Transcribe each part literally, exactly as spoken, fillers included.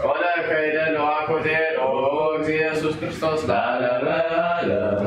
ኦለከይደ ሎአኮቴ ዶግ ኢየሱስ ክርስቶስ ለዓለመ ዓለም።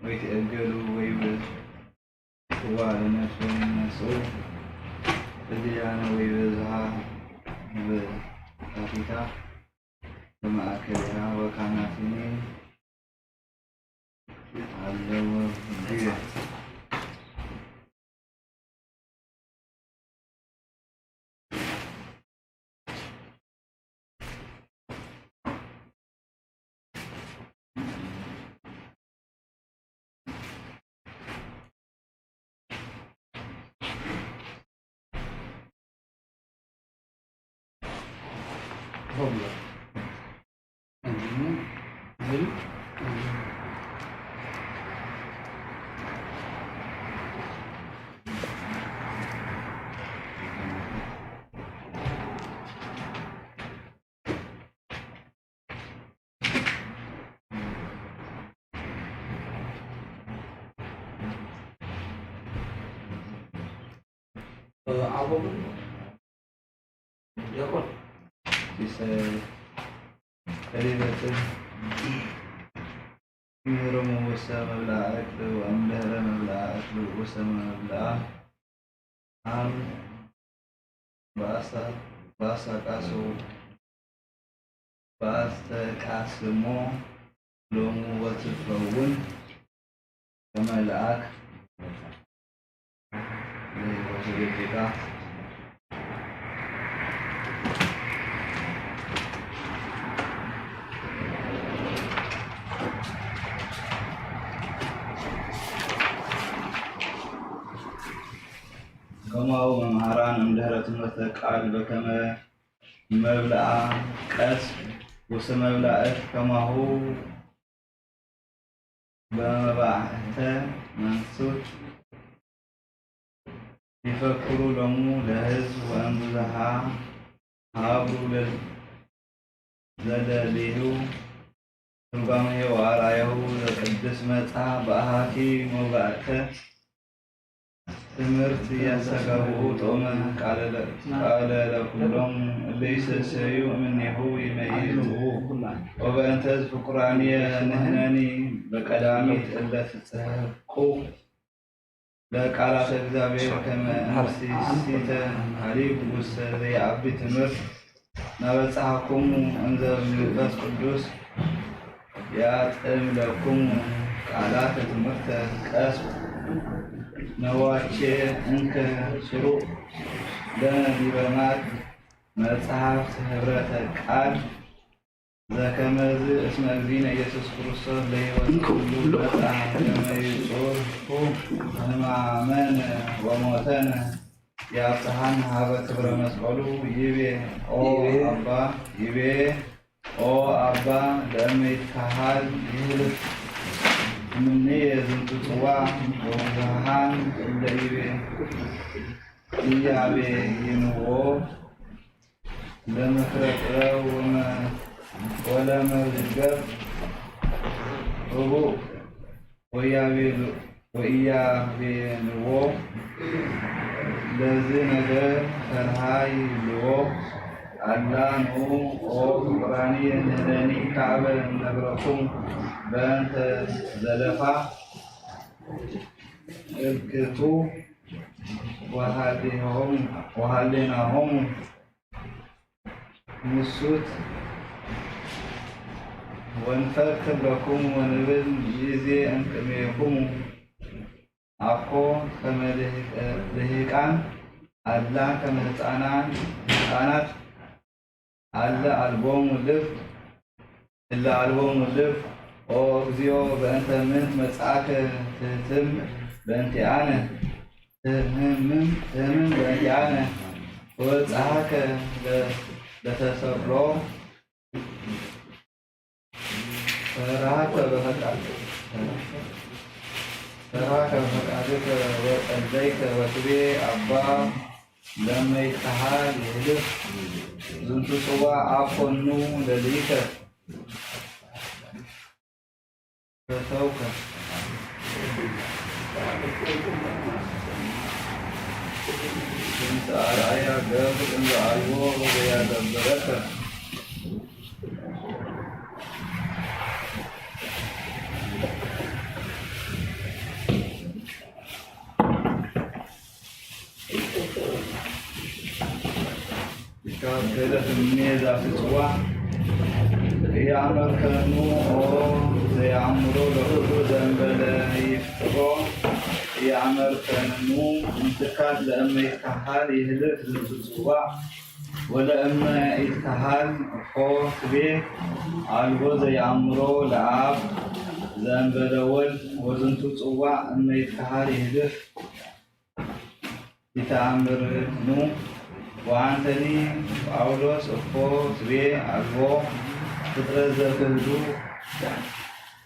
ወይትዔገሉ ወይብጽዋ ለነፍስ ወይነስኡ እልያነ ወይበዝሃ እብል ታፊታ በማእከሊሃ ወካህናቲኒ ሀለወ። ምህሮሙ ውሰ መብልዓ እክል ወእምድህረ መብልዓ እክል ውሰ መብልዓ አም በአስተ-፣ በአስተቃስሞ፣ በአስተቃስሞ ሎሙ ወትፈውን ከመልአክ ለይወሰደትካ። ከማሁ መምሃራን እምድህረ ትምህርተ ቃል በከመ መብልዓ ቀስብ ውስተ መብልዓ እክል ከማሁ በመባእተ መንሱት ይፈክሩ ሎሙ ለሕዝብ ወእምብዝሃ ሀብሩ ለ-፣ ዘለሊሁ ትርጓሜሁ ወአርአያሁ ዘቅድስ መጽሐፍ በአሐቲ መውጋእተ ትምህርት ያስተጋብኡ ጦመ ቃለ ለ-፣ ቃለ ለኩሎም እለ ይሰሰዩ እምኔሁ ይመይጡ። ወበእንተዝ ፍቁራንየ ንሕነኒ በቀዳሚት እለ ትጸሕቁ ለቃላተ እግዚአብሔር ከመ እምስሲተ ሐሊብ ውስተ ዘይዐቢ ትምህርት ናበጽሐኩሙ እንዘ መንፈስ ቅዱስ ያጥዕም ለኩሙ ቃላተ ትምህርተ ቀስብ ነዋቼ እንከ ስሩዕ ለነ ዲበ ማድ መጽሐፍት ኅብረተ ቃል ዘከመዝ እስመ እግዚእነ ኢየሱስ ክርስቶስ ለሕይወት ኩሉ መጽአ ከመ ይጹር ሕማመነ ወሞተነ ያብጽሐነ ሀበ ክብረ መስቀሉ ይቤ ኦ ይቤ አባ፣ ይቤ ኦ አባ ለእመ ይትከሀል ይህልፍ እምኔየ ዝንቱ ጽዋ ወብዙኃን እለ ይቤ ኢያቤ ይንዎ ለምክረ ጥበብ ወመ-፣ ወለመዝገብ ህቡእ ወያቤሉ-፣ ወኢያቤልዎ ለዝ ነገር ፈርሃ ይብልዎ። አላ ንዑ ኦ ፍቁራንየ ንሕነኒ ከዐበ ነግረኩም በእንተ ዘለፋ እልክቱ ወሃሌናሆሙ፣ ወሃሌናሆሙ ንሱት ወንፈክር ለኩም ወንብል ይዜ እንቅሜኩም አኮ ከመ ልሂቃን አላ ከመ ህጻናት፣ ህጻናት አለ አልቦሙ ልብ፣ እለ አልቦሙ ልብ። ኦ እግዚኦ በእንተ ምንት መጽአከ ትህትም በእንቲአነ፣ ትህምም፣ ትህምም በእንቲአነ፣ ወበጽሐከ ለ-፣ ለተሰቅሎ። ፈራህከ በፈቃድ-፣ ፈራህከ በፈቃድከ ወጸለይከ ወትቤ አባ ለመይትከሀል ይህልፍ ዝንቱ ጽዋ አኮኑ ለልኢከ ፈተውከ። እንተ አርአያ ገብር እንዘ አልቦ ዘያገብረከ። እምኔ ዛቲ ጽዋ ኢአመርከኑ ኦ ዘኢአምሮ ለኩሉ ዘእንበለ ይፍጥሮ ኢአመርከኑ። እምትካት ለእመ ይትከሃል ይህልፍ ዝንቱ ጽዋዕ ወለእመ ኢትከሃል እፎ ትቤ አልቦ ዘኢአምሮ ለአብ ዘእንበለ ወልድ። ወዝንቱ ጽዋዕ እመ ይትከሃል ይህልፍ ኢተአምርኑ። ወአንተኒ ጳውሎስ እፎ ትቤ አልቦ ፍጥረት ዘክህዱ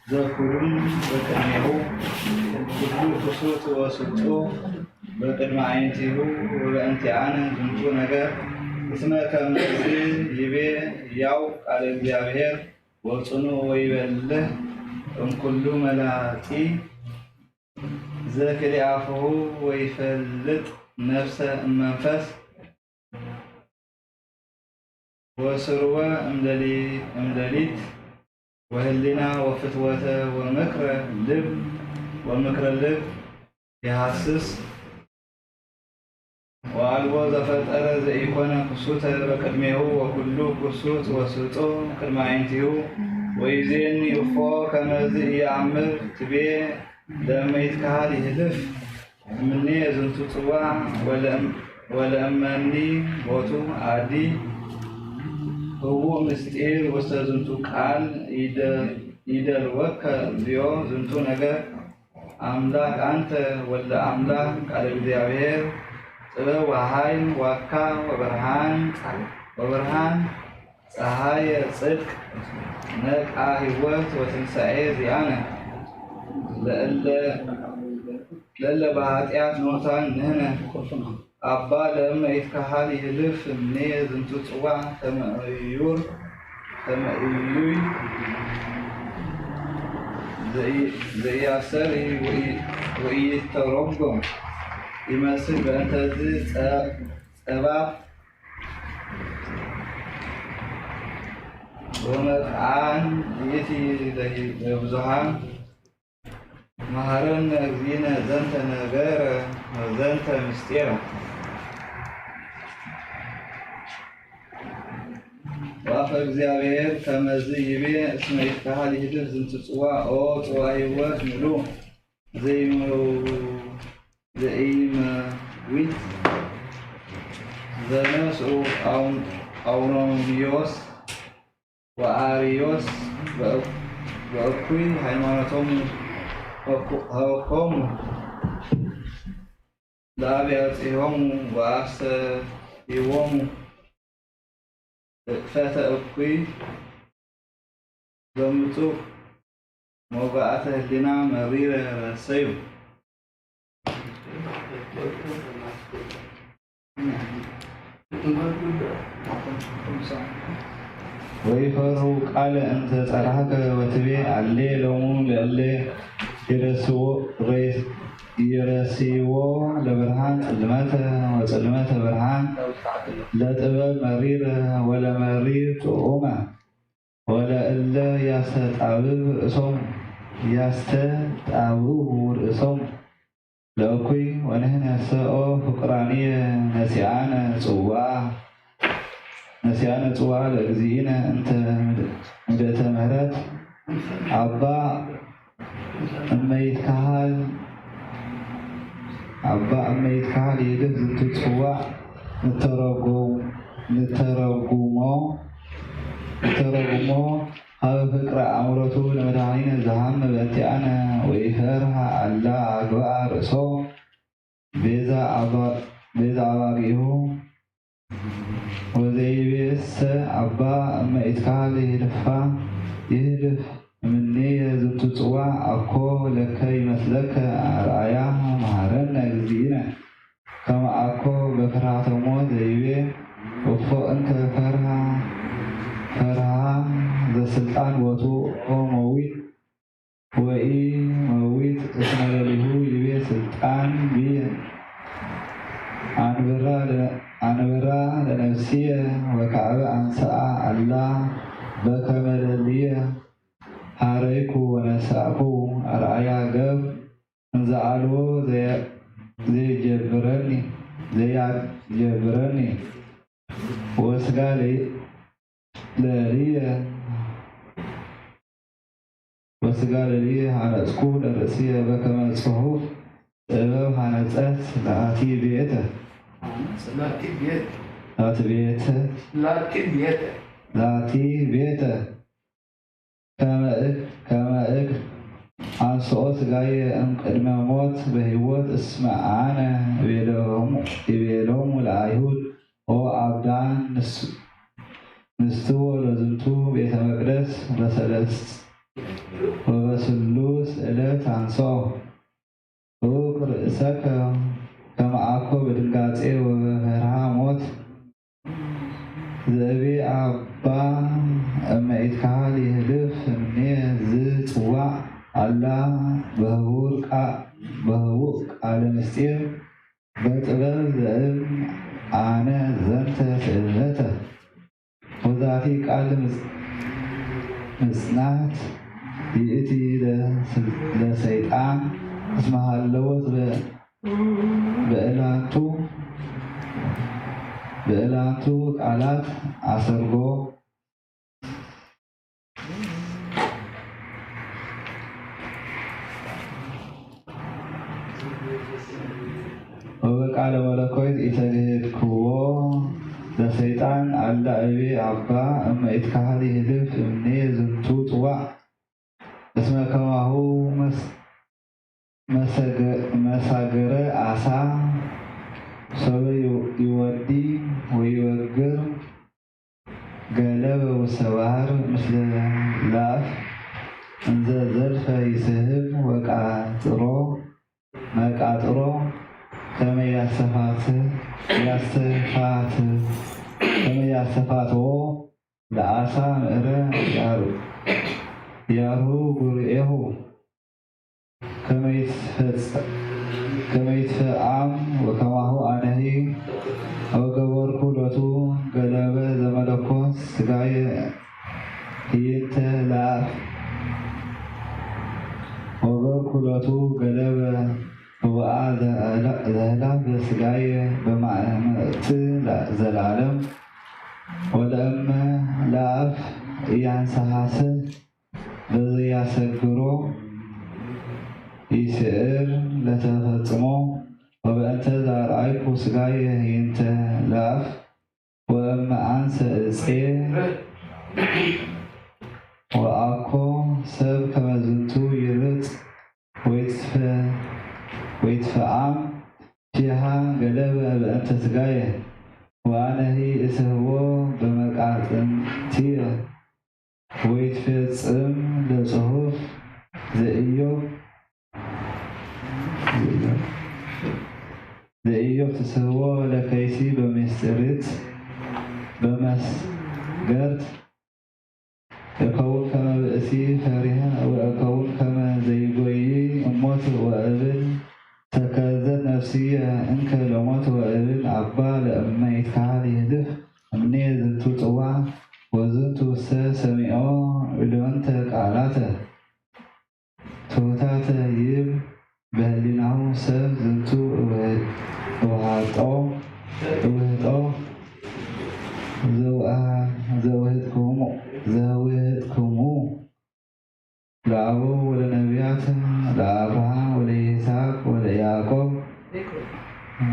ዘኩሉም በቅድሜሁ ኩሉ ክሱት ወስጡህ በቅድመ አዕይንቲሁ። ወበእንቲአነ ዝንቱ ነገር እስመ ከመዝ ይቤ ሕያው ቃለ እግዚአብሔር ወጽኑዕ ወይበልሕ እምኩሉ መላጺ ዘክልኤ አፉሁ ወይፈልጥ ነፍሰ እመንፈስ ወስርወ እምለሊ-፣ እምለሊት ወህሊና ወፍትወተ ወምክረ ልብ ወምክረ ልብ ይሐስስ። ወአልቦ ዘፈጠረ ዘኢኮነ ክሱተ በቅድሜሁ ወኩሉ ክሱት ወስጡህ ቅድመ አዕይንቲሁ። ወይዜኒ እፎ ከመዝ ኢአምር ትቤ ለእመ ይትከሃል ይህልፍ እምኔ ዝንቱ ጽዋዕ ወለእም-፣ ወለእመኒ ቦቱ አዲ ህቡእ ምስጢር ውስተ ዝንቱ ቃል ኢደ-፣ ኢደልወከ እግዚኦ ዝንቱ ነገር አምላክ አንተ ወልደ አምላክ ቃለ እግዚአብሔር ጥበብ ወኃይል ዋካ ወብርሃን ጸ-፣ ወብርሃን ጸሃየ ጽድቅ ነቅአ ህይወት ወትንሳኤ ዚአነ ለእለ፣ ለእለ በኃጢአት ሙታን ንሕነ። አባ ለእመ ይትከሃል ይህልፍ እምኔ ዝንቱ ጽዋዕ ከመ እዩይ፣ ከመ እዩይ ዘኢ-፣ ዘኢያስተርኢ ወኢ-፣ ወኢይተረጎም ይመስል በእንተዝ ጸ-፣ ጸባብ ወመጥዓን ይእቲ ለብዙኃን። መሐረነ እግዚእነ ዘንተ ነገረ ወዘንተ ምስጢረ። ወአፈ እግዚአብሔር ከመዝ ይቤ እስመ ይትከሃል ይህልፍ ዝንቱ ጽዋዕ ኦ ጽዋዕ ሕይወት ምሉእ ዘይመው-፣ ዘኢመዊት ዘነስኡ አው-፣ አውሎንዮስ ወአርዮስ በእኩ-፣ በእኩይ ሃይማኖቶሙ ሀኮ-፣ ሀኮሙ ለአብያጺሆሙ ወአስተይዎሙ እቅፈተ እኩይ ዘምጹ ሞጋአተ ህሊና መሪረ ረሰዩ። ወይፈርሁ ቃለ እንተ ጸርሐከ ወትቤ አሌ ሎሙ ለእለ ይረስዎ፣ ይረስይዎ ለብርሃን ጽልመተ ወጽልመተ ብርሃን ለጥበብ መሪረ ወለመሪር ጥዑመ። ወለእለ ያስተጣብብ ርእሶሙ፣ ያስተጣብቡ ርእሶሙ ለእኩይ። ወንሕነሰ ኦ ፍቁራንየ ነሲአነ ጽዋ፣ ነሲአነ ጽዋ ለእግዚእነ እንተ ምልእተ ምህረት። አባ እመ ይትከሃል፣ አባ እመ ይትከሃል ይህልፍ ዝንቱ ጽዋዕ ንተረጎም-፣ ንተረጉሞ፣ ንተረጉሞ ሀበ ፍቅረ አእምሮቱ ለመድኃኒነ ዘሐመ በእንቲአነ ወኢፈርሀ አላ አግብአ ርእሶ ቤዛ አባ-፣ ቤዛ አባጊሁ። ወዘይቤሰ አባ እመ ኢትካህል ይህልፋ፣ ይህልፍ እምኔየ ዝንቱ ጽዋዕ አኮ ለከ ይመስለከ አርአያ መሐረነ እግዚእነ። ከመ አኮ በፍርሃተ ሞት ዘይቤ እፎ እንከ ፈርሃ፣ ፈርሃ ዘስልጣን ቦቱ ኦ መዊት ወኢመዊት እስመ ለሊሁ ይቤ ስልጣን ብየ። አንብራ ለ-፣ አንብራ ለነፍስየ ወካዕበ አንሰአ አላ በከመ ለሊየ ሐረይኩ ወነሳእኩ አርአያ ገብ እንዘ አልቦ ዘየ-፣ ዘየጀብረኒ፣ ዘያጀብረኒ። ወስጋ ለልየ፣ ወስጋ ለልየ ሐነጽኩ ለርእስየ በከመ ጽሑፍ ጥበብ ሐነጸት ላቲ ቤተ። ላቲ ቤተ። ላቲ ቤተ። ላቲ ቤተ። ከመ እክ-፣ ከመ እክ አንስኦ ስጋየ እምቅድመ ሞት በሕይወት እስመ አነ እቤሎሙ፣ እቤሎሙ ለአይሁድ ኦ አብዳን ንስ-፣ ንስትዎ ለዝንቱ ቤተ መቅደስ በሰለስ ወበስሉስ ዕለት አንስኦ። ሑቅ ርእሰከ ከመ አኮ በድንጋጼ ወበፈርሃ ሞት ዘእቤ አባ እመ ኢትካሃል ይህልፍ እምኔ ዝጽዋዕ አላ በህቡር ቃ-፣ በህቡእ ቃለ ምስጢር በጥበብ ዘእም አነ ዘንተ ስእለተ። ወዛቲ ቃል ምጽ-፣ ምጽናት ይእቲ ለ-፣ ለሰይጣን እስመ ሀለወት በ-፣ በእላቱ፣ በእላቱ ቃላት አሰርጎ። ወበቃለ መለኮት ኢተግህድክዎ ለሰይጣን አላ እቤ አባ እመ ኢትካሃል ይህልፍ እምኔ ዝንቱ ጽዋዕ። እስመ ከማሁ መስ-፣ መሰገ-፣ መሳገረ አሳ ሶበ ይወ-፣ ይወዲ ወይወግር ገለበ ውሰባህር ምስለ ላፍ እንዘ ዘልፈ ይስህብ ወቃጥሮ መቃጥሮ ከመ ያሰፋት-፣ ያሰፋት-፣ ከመ ያሰፋትዎ ለአሳ ምእረ ያሩ-፣ ያሩ ጉርኤሁ ከመ ይትፈጸ-፣ ከመ ይትፈአም ወከማሁ አነሂ ወገበርኩ ሎቱ ገለበ ዘመለኮት ስጋየ ህይንተ ለአፍ ወገበርኩ ሎቱ ገለበ ህወአ ዘህላ-፣ ዘህላፍ በስጋየ በማእመቅት ዘለዓለም ወለእመ ለአፍ ኢያንሰሃሰ በዘያሰግሮ ይስዕር ለተፈጽሞ ወበእንተ ዘአርአይኩ ስጋየ ህይንተ ለአፍ ወእመ አንሰ እጼ ወአኮ ሰብ ከመ ዝንቱ ይርጽ ወይትፈ-፣ ወይትፈአም ፊሃ ገለበ በእንተ ስጋየ ወአነሂ እስህቦ በመቃጽንትየ። ወይትፈጸም ለጽሑፍ ዘኢዮብ፣ ዘኢዮብ ትስህቦ ለከይሲ በምስጢርት በመስገርት እከውን ከመ ብእሲ ፈሪሀ ወእከውን ከመ ዘይጎይ እሞት ወእብል ተከዘት ነፍስየ እንከ ለሞት ወእብል አባ ለእመ ይትካሃል ይህልፍ እምኔ ዝንቱ ጽዋ ወዝንቱሰ ሰሚዖ እሎንተ ቃላተ ትሑታተ ይብ በህሊናሁ ሰብ ዝንቱ እውሃጦ፣ እውህጦ ዘውአ-፣ ዘውህጥክሙ፣ ዘውህጥክሙ ለአበው ወለነቢያት ለአብርሃም ወለይስሐቅ ወለያዕቆብ፣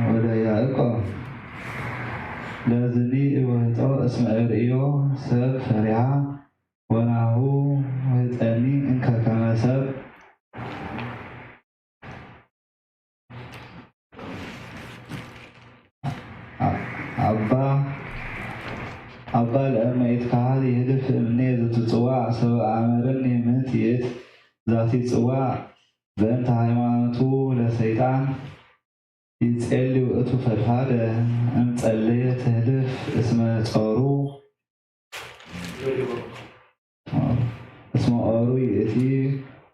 ወለያዕቆብ። ለዝኒ እውህጦ እስመ እርእዮ ሰብ ፈሪሃ ወናሁ ውህጠኒ እንከ ከመ ሰብ። አባ፣ አባ ለእመ ኢትካሃል ይህልፍ እምኔ ዝትጽዋዕ ሰብአ አመረኒ ምህት ይእቲ ዛቲ ጽዋዕ በእንተ ሃይማኖቱ ለሰይጣን ይጼሊ ውእቱ ፈድፋደ እምጸለየ ትህልፍ እስመ ጾሩ እስመ ኦሩ ይእቲ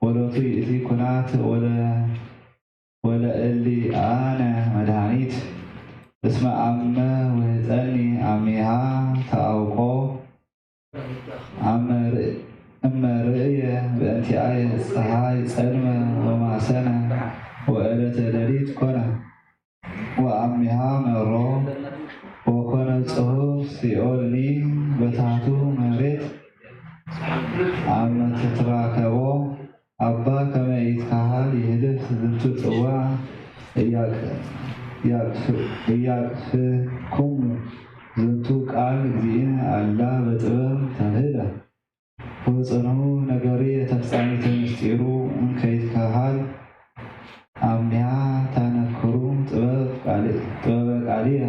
ወሎቱ ይእቲ ኩናት ወለ-፣ ወለእሊ አነ መድኃኒት። እስመ አመ ውህጠኒ አሚሃ ተአውቆ አመ ር-፣ እመ ርእየ በእንቲአየ ፀሐይ ጸልመ ወማሰነ ወዕለተ ሌሊት ኮነ። ወአሚሃ መሮ ወኮነ ጽሑፍ ሲኦልኒ በታሕቱ መሬት አመ ትትራከቦ አባ ከመ ኢትከሃል ይህልፍ ዝንቱ ጽዋ እያቅ-፣ እያቅፍ-፣ እያቅፍክሙ ዝንቱ ቃል እግዚእነ አላ በጥበብ ተብህለ። ወጽንሑ ነገርየ ተፍጻሚተ ምስጢሩ እንከይትከሃል አምኒሃ ታነክሩ ጥበብ ቃል-፣ ጥበበ ቃልየ።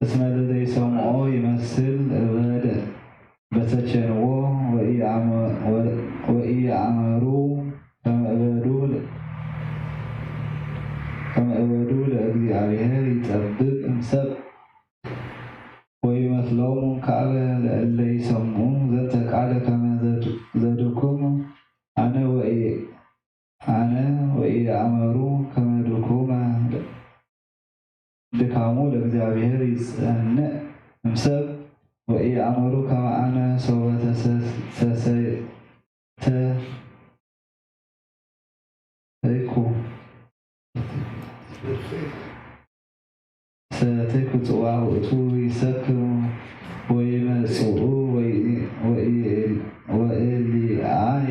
እስመ ለዘይሰምዖ ይመስል እበድ በተቸንዎ ወኢአመ-፣ ወ-፣ ወኢአመሩ ከመ እበዱ ለ-፣ ከመ እበዱ ለእግዚአብሔር ይጸብብ እምሰብ። ወይመስሎሙ ከአበ ለእለ ይሰምዑ ዘንተ ቃለ ከመ ዘድ-፣ ዘድኩም አነ ወኢ-፣ አነ ወኢአመሩ ከመ ድኩመ ድካሙ ለእግዚአብሔር ይጸንዕ እምሰብ ወኢአመሩ ከመ አነ ሶበ ተሰ-፣ ተሰ-፣ ተሰተይኩ፣ ተሰተይኩ ጽዋ ውእቱ ይሰክሙ ወይመጽኡ ወኢ-፣ ወኢ-፣ ወእሊአየ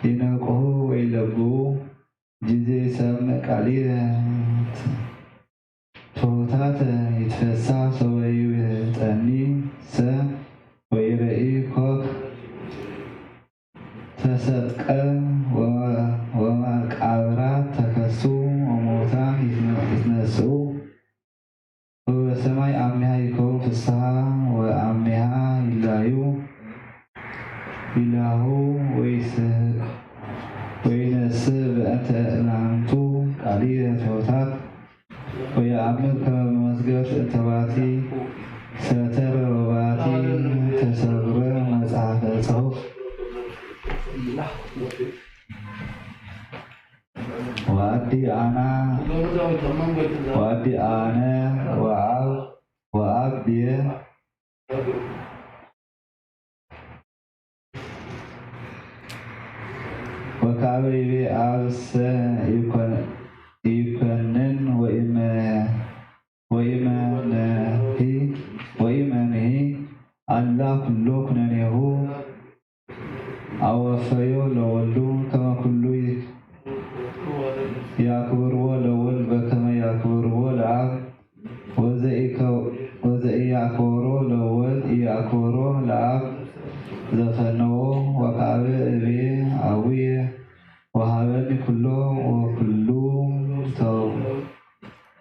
ይነቅሁ ወይለብዉ ጊዜ ይሰምዕ ቃልየ። ትሑታተ ይትፈሳ ሶበ ይውጠኒ ሰ ወይረኢ ኮክ ተሰጥቀ ወ-፣ ወመቃብራት ተከሱ ወሙታን ይትነ-፣ ይትነስኡ። ወበሰማይ አምኒሃ ይከውን ፍስሃ ወአምኒሃ ይላዩ ይላሁ ወይስ-፣ ወይነስእ በእንተ እላንቱ ቃልየ ትሑታት ወየአምር ከመ መዝገብት እንተ ባቲ ሰተረ ወባቲ ተሰግረ መጽሐፈ ጽሑፍ። ወአዲ አና፣ ወአዲ አነ ወአብ፣ ወአብ ብየ ወካበ ይቤ አብ ሰ ኢኮን-፣ ኢኮንን ወኢመ-፣ ወኢመንሂ፣ ወኢመንሂ አላ ኩሎ ኩነኔሁ አወፈዮ ለወልዱ ከመ ኩሉ ይ-፣ ያክብርዎ ለወልድ በከመ ያክብርዎ ለአብ ወዘኢከ-፣ ወዘኢያክብሮ ለወልድ ኢያክብሮ ለአብ ዘፈነዎ። ወካበ እቤ አቡየ ወሀበኒ ኩሎ ወኩሉ ተው-፣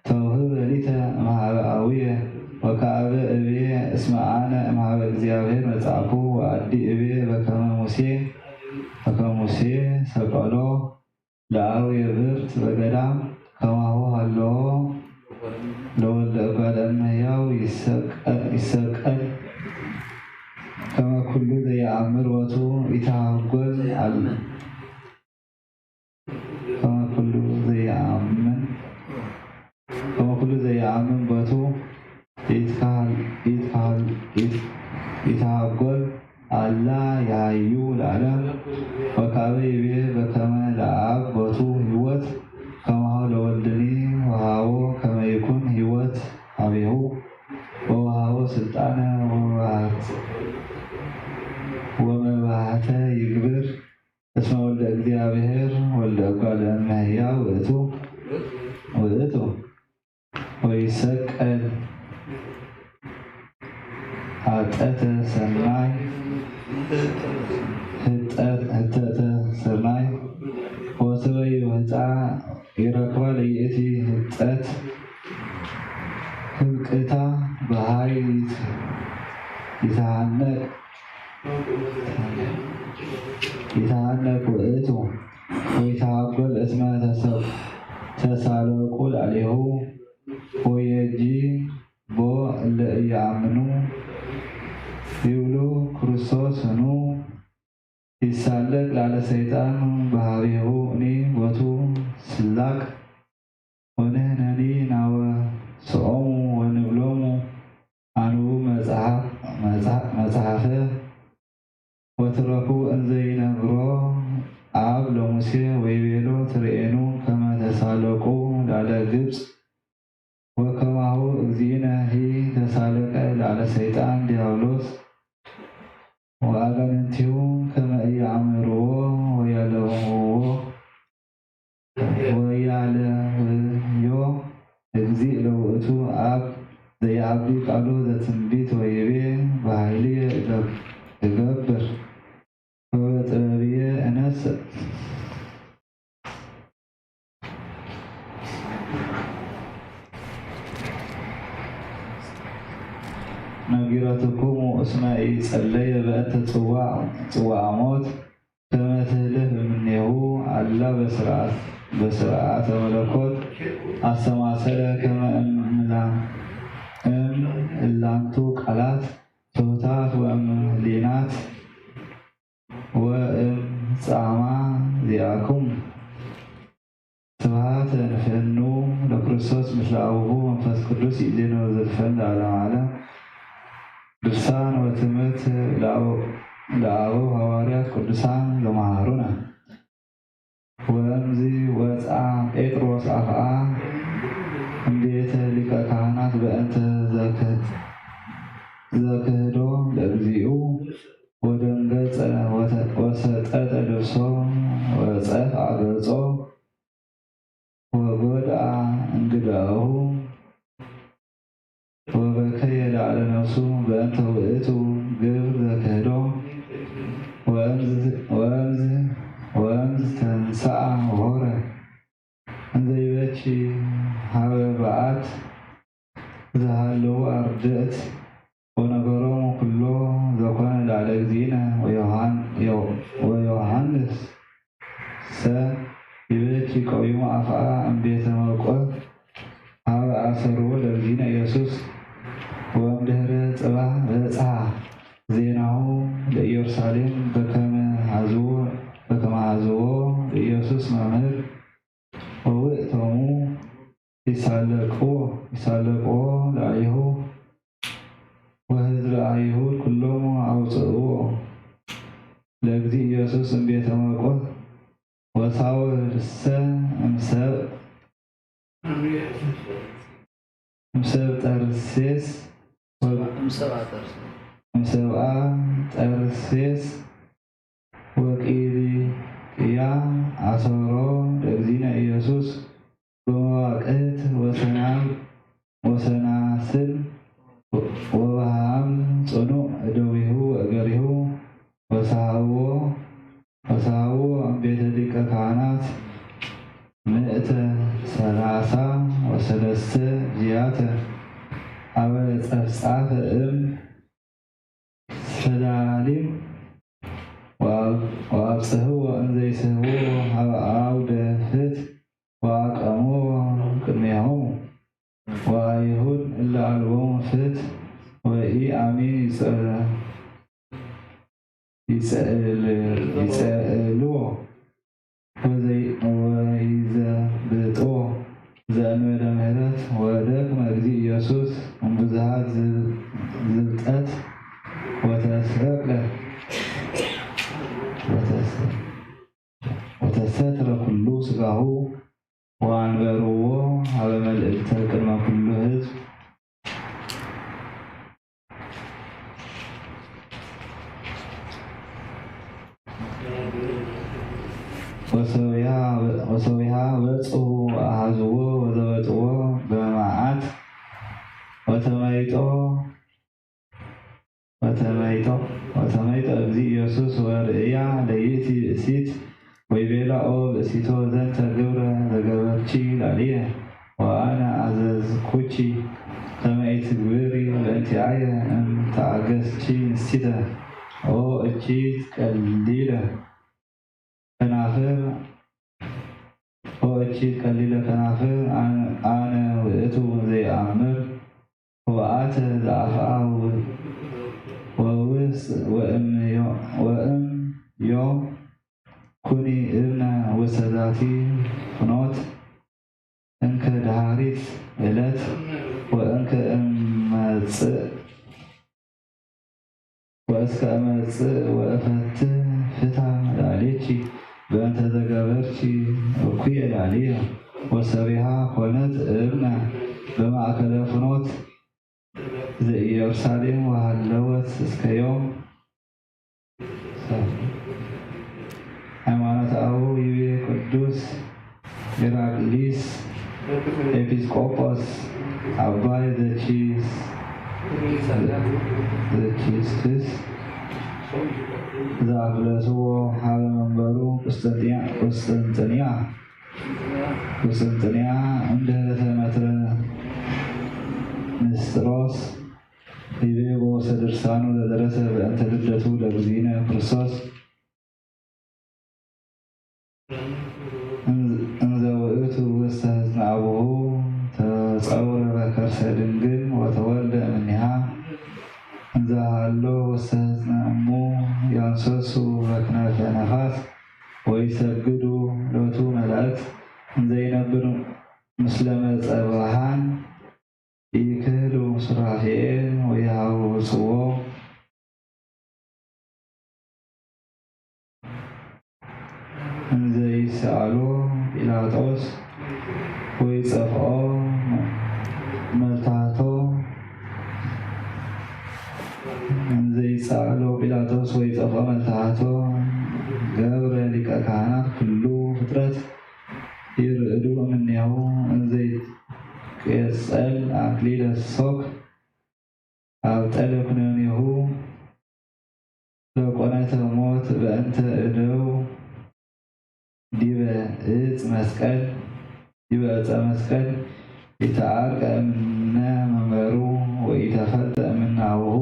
ተውህበ ሊተ እምሃበ አቡየ። ወካበ እቤ እስመ አነ እምሃበ እግዚአብሔር መጻእኩ። ወአዲ እቤ በከመ ሙሴ፣ በከመ ሙሴ ሰቀሎ ለአርዌ ብርት በገዳም ከማሁ ሀለዎ ለወልደ እጓለ እመሕያው ይሰቀ-፣ ይሰቀል ከመ ኩሉ ዘየአምር ቦቱ ይትሃጎል አል-፣ ከመ ኩሉ ዘየአምን፣ ከመ ኩሉ ዘየአምን ቦቱ ይትካል፣ ይትካል፣ ይት-፣ ይትሃጎል አላ ይሃዩ ለዓለም። ወካበ ይቤ በከመ ለአብ ቦቱ ሕይወት ከማሁ ለወልድኒ ወሃቦ ከመ ይኩን ሕይወት ሀቤሁ ወወሃቦ ስልጣነ ወመባህት-፣ ወመባህተ ይግብር። እስመ ወልደ እግዚአብሔር ወልደ እጓለ እመሕያው ውእቱ፣ ውእቱ። ወይሰቀል ሀጠተ ሰርናይ፣ ህጠት-፣ ህጠተ ሰርናይ። ወሰበዩ ህጻ ይረክባ ለይእቲ ህጠት ህብቅታ በሃይ ይት-፣ ይትሃነቅ ይትሃነቅ ውእቱ ወይትሃጎል እስመ ተሰ-፣ ተሳለቁ ላዕሌሁ ወየጂ ቦ እለ ኢየአምኑ ይብሉ ክርስቶስ ህኑ ይሳለቅ ላለ ሰይጣን በሃቤሁ እኒ ቦቱ ስላቅ ወንሕነኒ ናወስኦሙ ወንብሎሙ አንብቡ መጽሐፍ-፣ መጽሐ-፣ መጽሐፈ ወትረፉ እንዘ ይነግሮ አብ ለሙሴ ወይቤሎ ትርኤኑ ከመ ተሳለቁ ላለ ግብጽ ወከማሁ እግዚእነ ሂ ተሳለቀ ለዐለ ሰይጣን ዲያብሎስ ወአጋንንቲሁ ከመ ኢየአምርዎ ወያለውዎ ወያለውዮ። እግዚእ ለውእቱ አብ ዘየአቢ ቃሉ ዘትንቢት ወይቤ በኃይልየ እገብር ወበጥበብየ እነስእ። ነጊረትኩሙ እስመ ኢጸለየ በእንተ ጽዋ ጽዋ ሞት ከመ ትህልፍ እምኔሁ አላ በስርዓተ መለኮት አስተማሰለ ከመ እም እላንቱ ቃላት ትሑታት ወእም ህሊናት ወእም ጻማ ዚአክሙ። ስብሐት ንፍኑ ለክርስቶስ ምስለ አቡሁ መንፈስ ቅዱስ ይእዜኑ ወዘልፈን ለዓለመ ዓለም። ድርሳን ወትምህርት ለአበው ሐዋርያት ቅዱሳን ዘመሃሩነ። ወእምዝ ወፅአ ጴጥሮስ አፍአ እምቤተ ሊቀ ካህናት በእንተ ዘክህዶ ለእግዚኡ ወደንገጸ ወሰጠጠ ልብሶ ወጸፍአ ገጾ ወጎድአ እንግዳሁ ወበከየ ለዓለ ነፍሱ በእንተ ውእቱ ግብር ዘክህዶ ወእምዝ ተንሰአ ወሆረ እንዘ ይበኪ ሀበ በዓት ዘሃለዉ አርድእት ወነገሮሙ ኩሎ ዘኮነ ለዓለ እግዚእነ ወዮሐንስ ሰ ይበኪ ቀዊሙ አፍአ እምቤተ መርቆስ ሀበ አሰርዎ ለእግዚእነ ኢየሱስ ወእምድህረ ጽባሕ በጽሐ ዜናሁ ለኢየሩሳሌም በከመ ሐዝዎ ለኢየሱስ መምህር ወውእቶሙ ይሳለቅዎ ይሳለቅዎ ለአይሁድ ወሕዝበ አይሁድ ኩሎሙ አውፅእዎ ለእግዚእ ኢየሱስ እምቤተ መርቆስ ወሳውልሰ እምሰብእ እምሰብእ ጠርሴስ እምሰብአ ጠርሴስ ወቂልቅያ አሰሮ ለእግዚእነ ኢየሱስ በመዋቅህት ወሰናስል ወበሐምል ጽኑዕ እደዊሁ ወእገሪሁ ወሰሐዎ ወሰሐዎ እምቤተ ሊቀ ካህናት ምእተ ሠላሳ ወሰለስተ ጊያተ ሀበ ጸፍጻፈ እም ሰላሊም ወአብጽሕዎ እንዘ ይስሕብዎ ሀበ አውደ ፍትሕ ወአቀምዎ ቅድሜሆሙ ወአይሁድ እለ አልቦሙ ፍትሕ ወኢአሚን ይጸእልዎ ወይዘብጥዎ ዘእንበለ ምህረት ወደክመ እግዚእ ኢየሱስ እምብዝሃ ዝብጠት ወተሰቅለ ወተሰትረ ኩሉ ሥጋሁ ወአንበርዎ ሀበ መልዕልተ ቅድመ ኩሉ ሕዝብ። ወሰዊሃ በጽሑ ወአሐዝዎ ወዘበጥዎ በመዓት ወተመይጦ ወተመይጦ ወተመይጦ እግዚእ ኢየሱስ ወርእያ ለይእቲ ብእሲት ወይቤላ ኦ ብእሲቶ ዘንተ ግብረ ዘገበርኪ ላዕሌየ ወአነ አዘዝኩኪ ከመ ኢትግብሪ በእንቲአየ እም ተአገስኪ ንስቲተ ኦ እኪት ቀሊለ ከናፍር ኦ እኪት ቀሊለ ከናፍር አነ ውእቱ ዘይአምር ወአተ ዘአፍአ ወውስጥ ወእም ዮም ኩኒ እብነ ውስተ ዛቲ ፍኖት እንከ ደሃሪት እለት ወእንከ እመጽእ ወእስከ እመጽእ ወእፈትህ ፍትሐ ላዕሌኪ በእንተ ዘገበርኪ እኩየ ላዕሌየ። ወሰቢሃ ኮነት እብነ በማእከለ ፍኖት ዘኢየሩሳሌም ወሀለወት እስከ ዮም። ሃይማኖተ አበው ይቤ ቅዱስ ኢራቅሊስ ኤጲስቆጶስ አባይ ዘቺስ-፣ ዘቺስክስ ዘአፍለስዎ ሀበ መንበሩ ቁስጥንጥንያ፣ ቁስጥንጥንያ፣ ቁስጥንጥንያ እንደ ህለተ መትረ ንስጥሮስ ይቤ በውስተ ድርሳኑ ዘደረሰ በእንተ ልደቱ ለእግዚእነ ክርስቶስ እንዘ ውእቱ ውስተ ሕፅነ አቡሁ ተጸውረ በከርሰ ድንግል ወተወልደ እምኔሃ። እንዘ ሀሎ ውስተ ሕፅነ እሙ ያንሰሱ በክነፈ ነፋስ ወይሰግዱ ሎቱ መላእክት። እንዘ ይነብር ምስለ መጸ ብርሃን ኢክህሉ ሱራፌል ወይሃቡ ጽዎ። እንዘ ይስአሎ ጲላጦስ ወይጸፍኦ መልታህቶ፣ እንዘ ይስአሎ ጲላጦስ ወይጸፍኦ መልታህቶ ገብረ ሊቀ ካህናት ኩሉ ፍጥረት ይርዕዱ እምኔሁ። እንዘ ይትቄጸል አክሊለ ሶክ አብጠለ ኩነኔሁ ለቆነተ ሞት በእንተ እደው ዲበ እፅ መስቀል፣ ዲበ እፀ መስቀል ኢተአርቀ እምነ መንበሩ ወኢተፈልጠ እምነ አቡሁ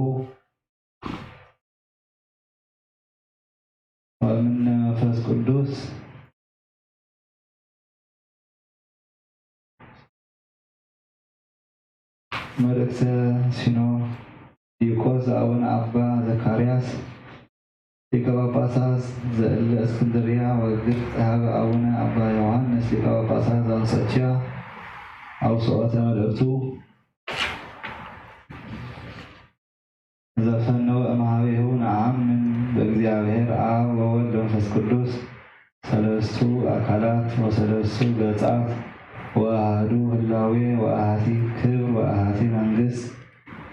ወእምነ መንፈስ ቅዱስ። መልእክተ ሲኖዶስ አቡነ አባ ዘካርያስ ሊቀ ጳጳሳት ዘእለ እስክንድርያ ወግብጽ ሀበ አቡነ አባ ዮሐንስ ሊቀ ጳጳሳት ዘአንጾኪያ። አውስኦተ መልእክቱ። ዘፈነወ እምሃቤሁ ነአምን በእግዚአብሔር አብ ወወልድ ወመንፈስ ቅዱስ ሰለስቱ አካላት ወሰለስቱ ገጻት ወአሐዱ ህላዌ ወአሐቲ ክብር ወአሐቲ መንግስት።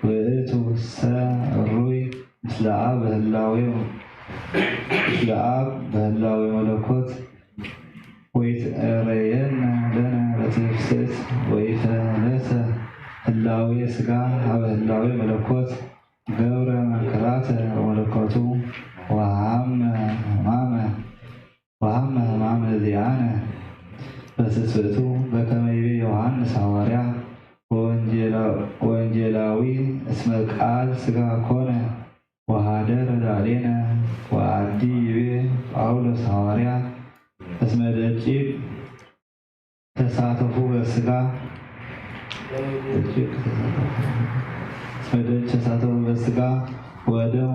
ውእቱ ሰ ሩይ ምስለ አብ ህላዌ፣ ምስለ አብ በህላዌ መለኮት ወይትረየን ለነ በትፍስሕት ወይፈለሰ ህላዌ ስጋ ሀበ ህላዌ መለኮት ገብረ መንክራተ ወመለኮቱ ወሀመ ህማመ፣ ወሀመ ህማመ ዚአነ በትስብእቱ በከመ ይቤ ዮሐንስ ሐዋርያ ወወንጌላ-፣ ወወንጌላዊ እስመ ቃል ስጋ ኮነ ወሀደረ ላዕሌነ። ወአዲ ይቤ ጳውሎስ ሐዋርያ እስመ ደቂቅ ተሳተፉ በስጋ፣ ደቂቅ ተሳተፉ፣ እስመ ደቂቅ ተሳተፉ በስጋ ወደም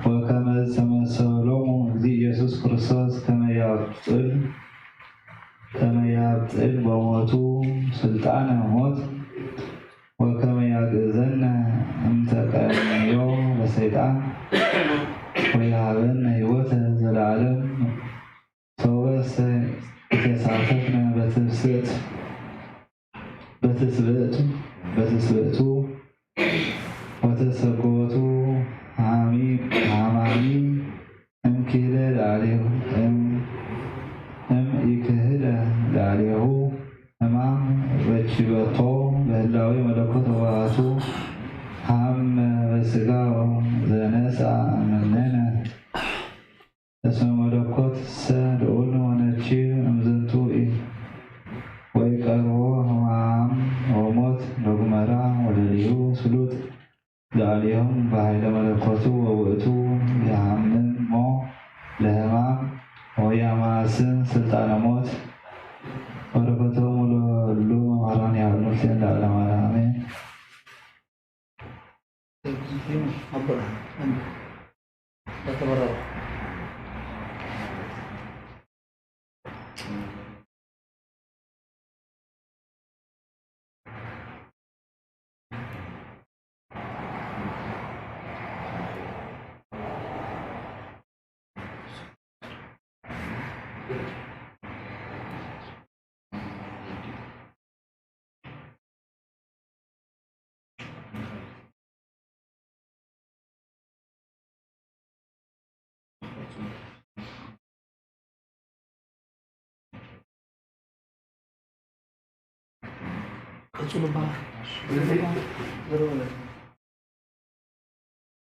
ወከመ ተመሰሎሙ እግዚእ ኢየሱስ ክርስቶስ ከመ ያብጥል፣ ከመ ያብጥል በሞቱ ስልጣነ ሞት ወከመ ያግእዘነ እምተቀንዮ ለሰይጣን ወየሀበነ ሕይወተ ዘለዓለም። ሰወሰ ኢተሳተፍነ በትስብእት፣ በትስብእቱ፣ በትስብእቱ ወተሰጎቱ ሀሚ-፣ ሀማሚ እምክህለ ለአሌሁ፣ እም-፣ እም ኢክህለ ለአሌሁ ህማም ረኪበቶ በህላዌ መለኮት ወበአቱ ሀመ በስጋ ዘነስአ እምኔነ። እስመ መለኮትሰ ልዑል ወነኪር እምዝንቱ ኢ-፣ ወኢቀርቦ ህማም ወሞት ለጉመራ ወለሊሁ ስሉጥ ለአሌሆሙ በኃይለ መለኮቱ ወውእቱ የሐምሞ ለህማም ወያማስን ስልጣነ ሞት። በረከቶሙ ለሉ መምህራን ያሉ ምስሌነ ለዓለመ ዓለም አሜን።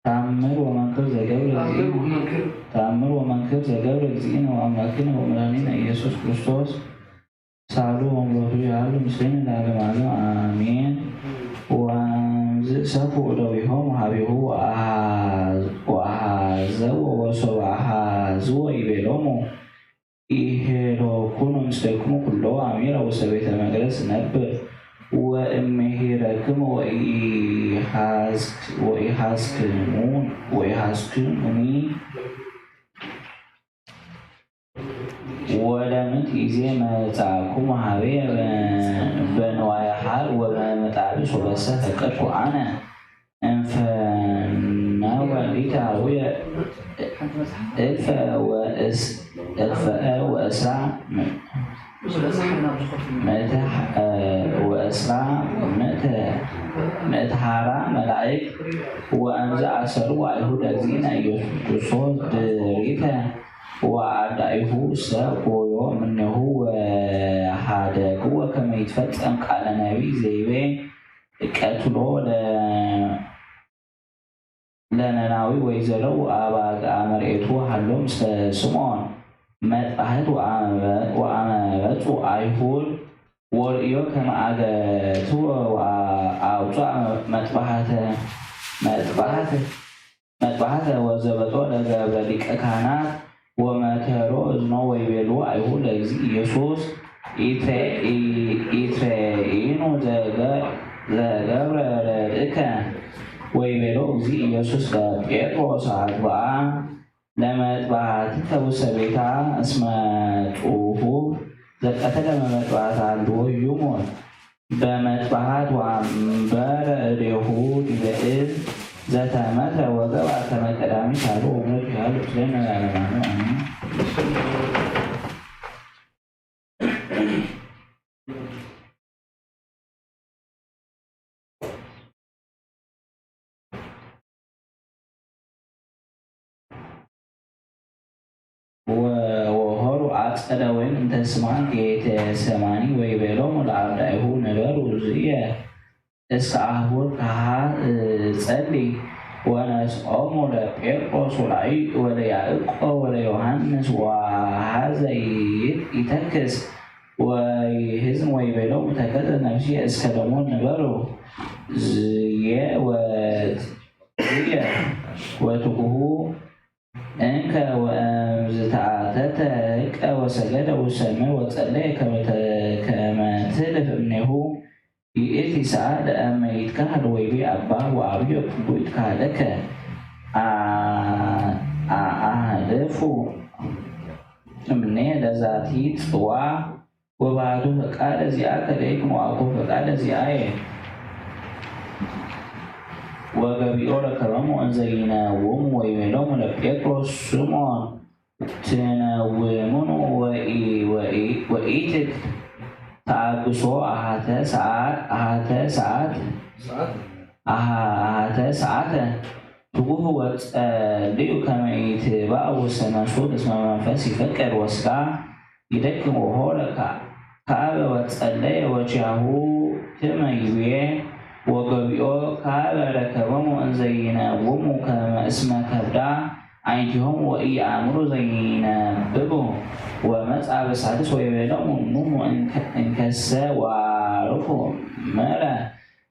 ተአምር ወመንክር ዘገብረ እግዚእነ፣ ተአምር ወመንክር ዘገብረ እግዚእነ ወአምላክነ ወመድኃኒነ ኢየሱስ ክርስቶስ ሳሉ ወምሕረቱ ይሃሉ ምስሌነ ለዓለመ ዓለም አሜን። ወእምዝ ሰፉ እደዊሆሙ ሀቤሁ ወአሃዝ-፣ ወአሃዘዎ ወሶበ አሃዝዎ ይቤሎሙ ኢሄሎኩኑ ምስሌኩሙ ኩሎ አሚረ ውስተ ቤተ መቅደስ ነብር ወእምሄረክሙ ወኢሃዝክ-፣ ወኢሃዝክሙ-፣ ወኢሃዝክሙኒ ወለምንት ጊዜ መጻእኩሙ ሀቤ በንዋየ ሐር ወበመጣብስ ወበሰ ፈቀድኩ አነ እንፈነወ ሊተ ሀቡየ እልፈ ወእስ-፣ እልፈ ወእስራ ም-፣ ምእተ፣ እ፣ ወእስራ ምእተ፣ ምእተ ሐራ መላእክት ወእምዘ አሰሩ አይሁድ እግዚእነ ኢየሱስ ክርስቶስ ድሪተ ወአርዳኢሁ ሰጎዮ እምኔሁ ወሀደግዎ ከመ ይትፈጸም ቃለ ነቢይ ዘይቤ ቀትሎ ለ-፣ ለነናዊ ወይዘረው አባግአ መርኤቱ ሀሎ ምስለ ስምዖን መጥባሕት ወአመ-፣ ወአመ በጽኡ አይሁድ ወርእዮ ከመ አገትዎ ወአውጽአ መጥባሕተ፣ መጥባሕት መጥባሕተ ወዘበጦ ለገብረ ሊቀ ካህናት ወመተሮ እዝኖ ወይቤልዎ አይሁድ ለእግዚእ ኢየሱስ ኢትሬ-፣ ኢ-፣ ኢትሬኢኑ ዘገ-፣ ዘገብረ ለርእከ። ወይቤሎ እግዚእ ኢየሱስ ለጴጥሮስ አግብአ ለመጥባሕትከ ውስተ ቤታ እስመ ጽሑፍ ዘቀተለ መመጥባሕት አልቦ ይሙት። በመጥባሕት ወአንበረ እዴሁ ዲበ እድ ዘተመትረ ወገብአ ከመ ቀዳሚ ሳሉ ወምሕረቱ ይሃሉ ምስሌነ ለዓለመ ዓለም አሜን። ወ-፣ ወሆሩ አጸደ ወይን እንተ ስማ ጌቴሰማኒ ወይቤሎሙ ለአርዳኢሁ ንበሩ ዝየ እስከ አህውር ከሃ እጸሊ። ወነስኦሙ ለጴጥሮስ ወለይ-፣ ወለያዕቆብ ወለዮሐንስ ወሐዘ ይት-፣ ይተክስ ወይሕዝን ወይቤሎሙ ተከዘ ነፍስየ እስከ ለሞት ንበሩ ዝየ ወ-፣ ዝየ ወትጉሁ እንከ ወእምዝ ተአተተ ህቀ ወሰገደ ውሰምር ወጸለየ ከመ ተ-፣ ከመ ትልፍ እምኔሁ ይእቲ ሰዓት ለእመ ይትካህል ወይቤ አባ ወአብዮ ኩሉ ይትካህለከ አ-፣ አ-፣ አህልፉ እምኔ ለዛቲ ጽዋ ወባቱ ፈቃደ ዚአከ ለይኩን ወአኮ ፈቃደ ዚአየ። ወገቢኦ ረከቦሙ እንዘ ይነውሙ ወይቤሎሙ ለጴጥሮስ ስምዖን ትነውሙኑ ወኢ-፣ ወኢ-፣ ወኢትክ ተአግሶ አሃተ ሰዓት፣ አሃተ ሰዓት፣ አሃ-፣ አሃተ ሰዓተ ትጉህ ወጸልዩ ከመ ኢትባኡ ውስተ መንሱት እስመ መንፈስ ይፈቅድ ወስጋ ይደክም ወሆረ ከ-፣ ከአበ ወጸለየ ወኪያሁ ትመ ይቤ ወገቢኦ ከአበ ረከቦሙ እንዘ ይነውሙ ከመ እስመ ከብዳ አዕይንቲሆሙ ወኢየአምሩ ዘይነብቡ። ወመጽአ በሳድስ ወይቤሎሙ ኑሙ እንከ-፣ እንከሰ ወአርፉ መረ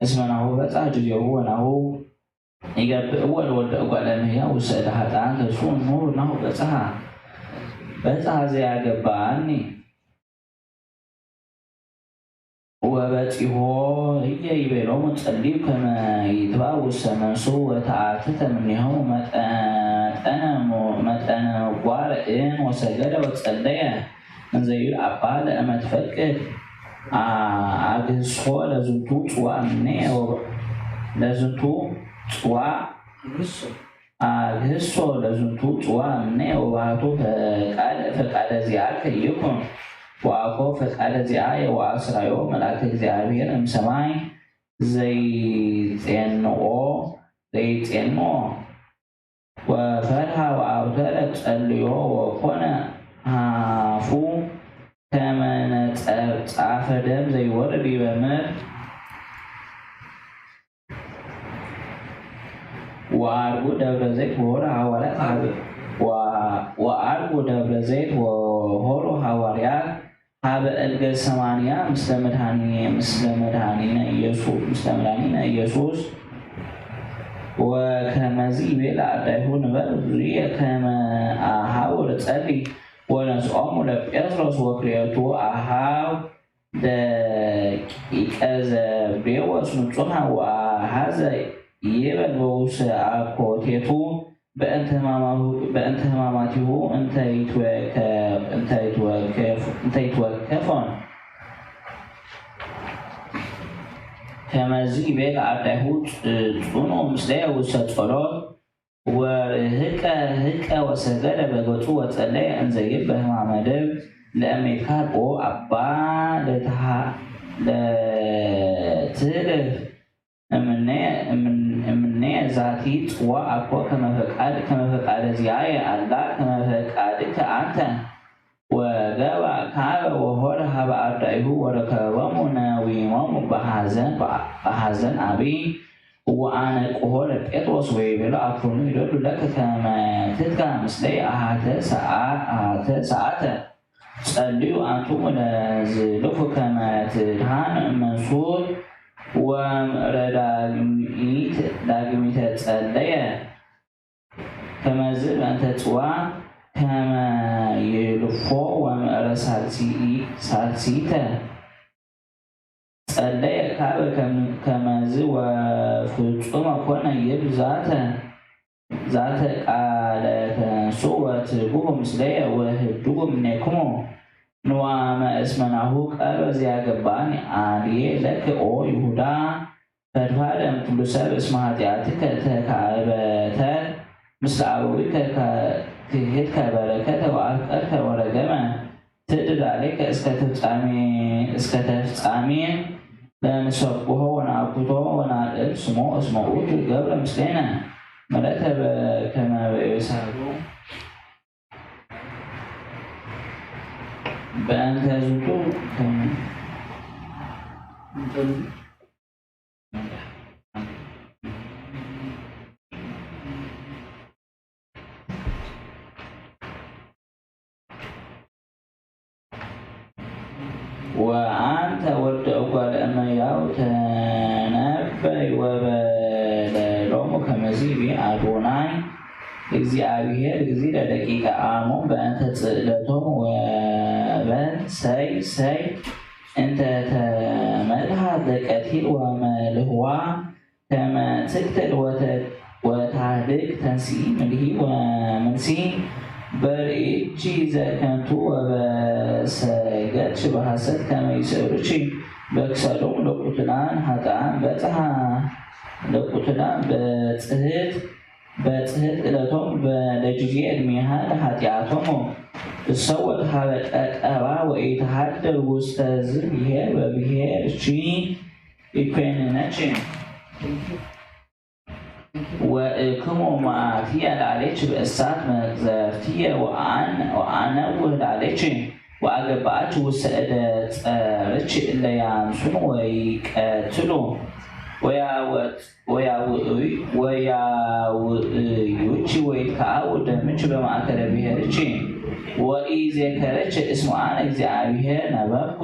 እስመ ናሁ በጽሐ ጊዜሁ ወናሁ ይገብእዎ ለወልደ እጓለ እመሕያው ውስተ እደ ኃጥኣን ተስፉ እምኑ ናሁ በጽሐ፣ በጽሐ ዘያገባኒ። ወበጺሖ ህዬ ይቤሎሙ ጸልዩ ከመ ይትባእ ውስተ መንሱ ወተአትተ እምኔሆሙ መጠነ፣ መጠነ ጓር እም ወሰገደ ወጸለየ። እንዘ ይብል አባ ለእመ ትፈቅድ አ-፣ አግህሶ ለዝንቱ ጽዋ እምኔ ወ-፣ ለዝንቱ ጽዋ አግህሶ ለዝንቱ ጽዋ እምኔ ወባቱ ፈቃደ፣ ፈቃደ ዚአከ ይኩን ወአኮ ፈቃደ ዚአየ ወአስራዮ መልአከ እግዚአብሔር እምሰማይ ዘይጼንኦ፣ ዘይጼንኦ። ወፈርሃ ወአውተረ ጸልዮ ወኮነ አፉ ከመ ነጸብጻፈ ደም ዘይወርድ ዲበ ምድር። ወዐርቡ ደብረ ዘይት ወሆሩ ሐዋርያት ሀበ፣ ወ-፣ ወዐርቡ ደብረ ዘይት ወሆሩ ሐዋርያት ሀበ እልገ ሰማንያ ምስለ መድኃኒ-፣ ምስለ መድኃኒነ ኢየሱ-፣ ምስለ መድኃኒነ ኢየሱስ። ወከመዚ ይቤ ለአርዳኢሁ ንበሩ ብዙየ ከመ አሃው ርጸሊ ወነስኦሙ ለጴጥሮስ ወክልኤቱ አሃው ደቂቀ ዘብዴዎስ ንጹሐ ወአሐዘ ይበል በውስተ አኮቴቱ በእንተ ህማማሁ-፣ በእንተ ህማማቲሁ እንተ ይትወከፍ-፣ እንተ ይትወከፍ-፣ እንተ ይትወከፎን። ከመዚ ይቤ ለአርዳኢሁ ጽ-፣ ጽኑ ምስሌየ ውስተ ጸሎት ወርህቀ ህቀ ወሰገደ በገጹ ወጸለየ እንዘ ይብል በህማመ ልብ ለእሜትካል ኦ አባ ለትሃ-፣ ለትህልፍ እምኔ-፣ እምን-፣ እምኔ ዛቲ ጽዋ አኮ ከመ ፈቃድ-፣ ከመ ፈቃደ ዚአየ አላ ከመ ፈቃድከ አንተ። ወገባ ካበ ወሆረ ሀበ አርዳኢሁ ወረከቦሙ ነዊሞሙ በሐዘን፣ በሐዘን አቢይ። ወአነቅሆ ለጴጥሮስ ወይቤሎ አኮኑ ይደሉ ለከ ከመ ትትጋ ምስሌ አሐተ ሰዓ-፣ አሐተ ሰዓተ። ጸልዩ አንትሙ ለዝልፉ ከመ ትድኃኑ እመንሱት። ወምዕረ ዳግሚት-፣ ዳግሚተ ጸለየ ከመዝ በእንተ ጽዋ ከመ ይልፎ ወምዕረ ሳልሲ-፣ ሳልሲተ ጸለየ ካበ ከም-፣ ከመዝ ወፍጹመ ኮነ ይብል ዛተ። ዛተ ቃለ ተንሱ ወትጉሁ ምስሌየ ወህድጉ እምኔክሙ። ንዋመ እስመ ናሁ ቀርበ ዘያገባኒ አልየ ለከ ኦ ይሁዳ። ፈድፋደ እምኩሉ ሰብ እስመ ኃጢአትከ ተካዕበተ ምስለ አበዊከ ከ-፣ ክህድከ በረከተ ወአፍቀርከ ወረገመ። ትዕድድ አሌከ እስከ ተፍጻሜ፣ እስከ ተፍጻሜ ለንሰብሖ ወነአኩቶ ወናልዕል ስሞ እስመ ውእቱ ገብረ ምስሌነ ምሕረተ በከመ በኤሳሩ። በእንተ ዝንቱ ወአንተ ወልደ እጓለ እመሕያው ተነበይ ወበለሎሙ ከመዚ ይቤ አዶናይ እግዚአብሔር እግዚእ ለደቂቀ አሞን በእንተ ጽዕለቶሙ ወበል ሰይ ሰይ እንተ ተመልሃት ለቀቲል ወመልህዋ ከመ ትቅትል ወተ-፣ ወታህልክ ተንሲ ምልሂ ወምንሲ በርኢኪ ዘከንቱ ወበሰገድኪ በሐሰት ከመ ይስእሉኪ በክሳዶሙ ለቁቱላን ኃጥኣን በጽሐ ለቁቱላን በጽሕት በጽሕት እለቶም በለጊዜ እድሜሃ ለኃጢአቶሙ እሰወት ሀበ ቀቀባ ወኢትሃድር ውስተ ዝብሔር በብሔርኪ ኢኮንነኪ። ወእክሙ መዓትየ ለአሌኪ በእሳት መቅዘፍትየ ወአን-፣ ወአነውህ ለአሌኪ ወአገባአኪ ውስተ እደ ጸርኪ እለ ያንሱን ወይቀትሉ ወያወጥ-፣ ወያውእዩ-፣ ወያውእዩኪ ወይትከአው ደምኪ በማእከለ ብሔርኪ ወኢዜከረኪ እስመ አነ እግዚአብሔር ነበርኩ።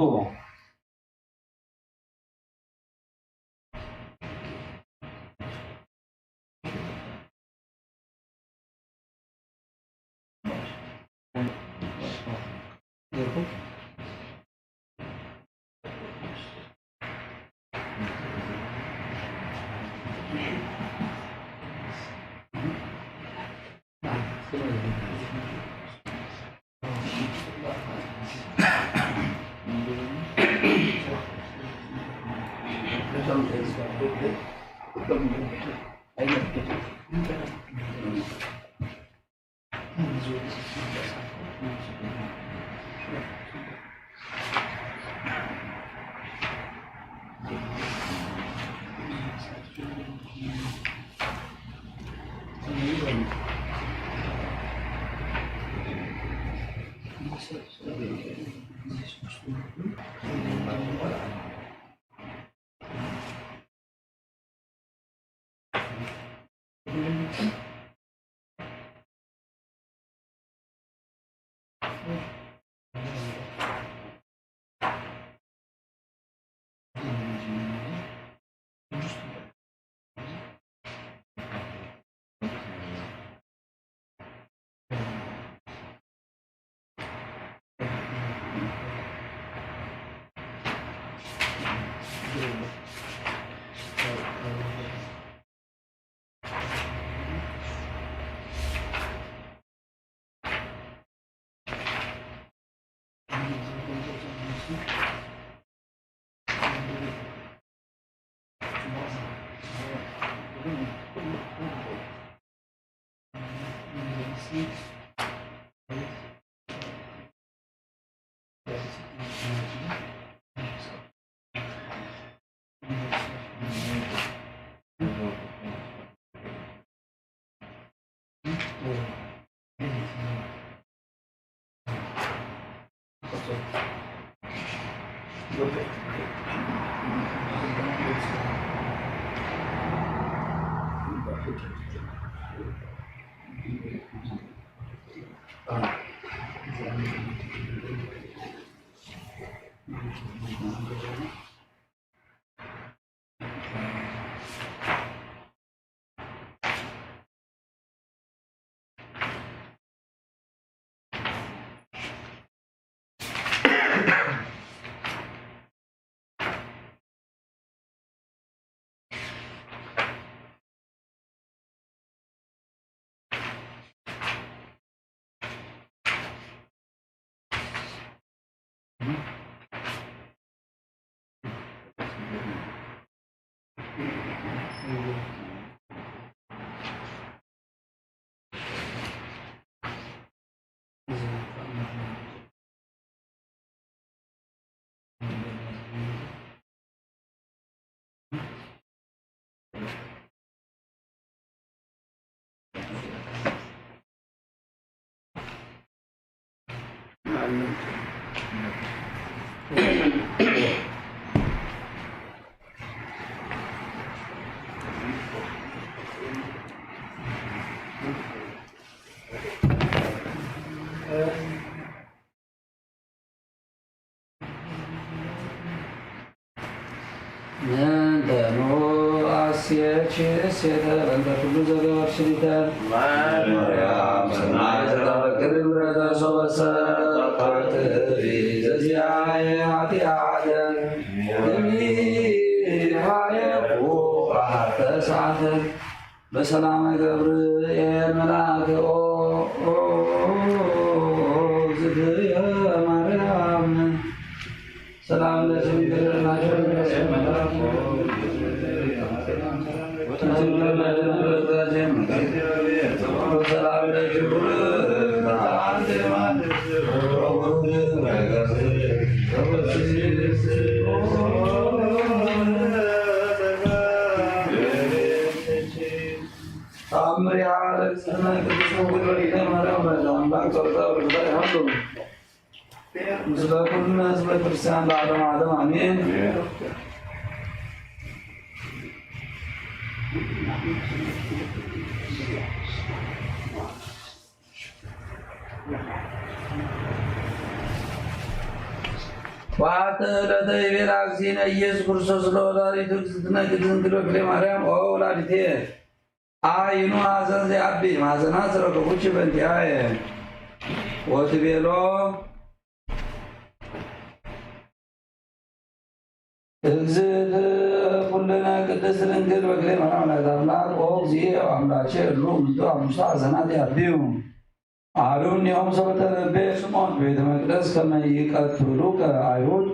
ምን ደሙ አስየች ሴተ በእንተ ኩሉ ዘገበር ሽሊተ ማርያም ሰናይተ ታበክር ምሕረተ ሶበሰ ተፈቅሪ ዘዚአየ ኃጢአተ እምይሃየኩ አሐተ ሰዓተ በሰላመ ገብርኤል መልአክ ኦ፣ ኦ፣ ዝትየ ማርያም ሰላም ለኪ ድንግል ናችሁ ሰላም ለኪ ተአምር ያለ ቅድስት ድንግል በዲነ ማርያም ወላዲተ አምላክ ጸሎታ በረከታ ይሃሉ። ምስለ ኩልነ ህዝበ ክርስቲያን ለዓለመ ዓለም አሜን። ወአተ ዕለተ ይቤላ እግዚእነ ኢየሱስ ክርስቶስ ለወላዲቱ እግዝእትነ ቅድስት ድንግል በክልኤ ማርያም ኦ ወላዲትየ አይኑ ሐዘን ዘያቢ ማዘናት ዘረከቡኪ በእንቲአየ ወትቤሎ እግዝእት ኩልነ ቅድስት ድንግል በክልኤ ማርያም ወላዲተ አምላክ ኦ እግዚእ አምላኬ እሉ እምንቱ አምስቱ ሐዘናት ያቢዩ። አሐዱ እምኔሆም ሶበ ተነበየ ስምዖን በቤተ መቅደስ ከመ ይቀትሉከ አይሁድ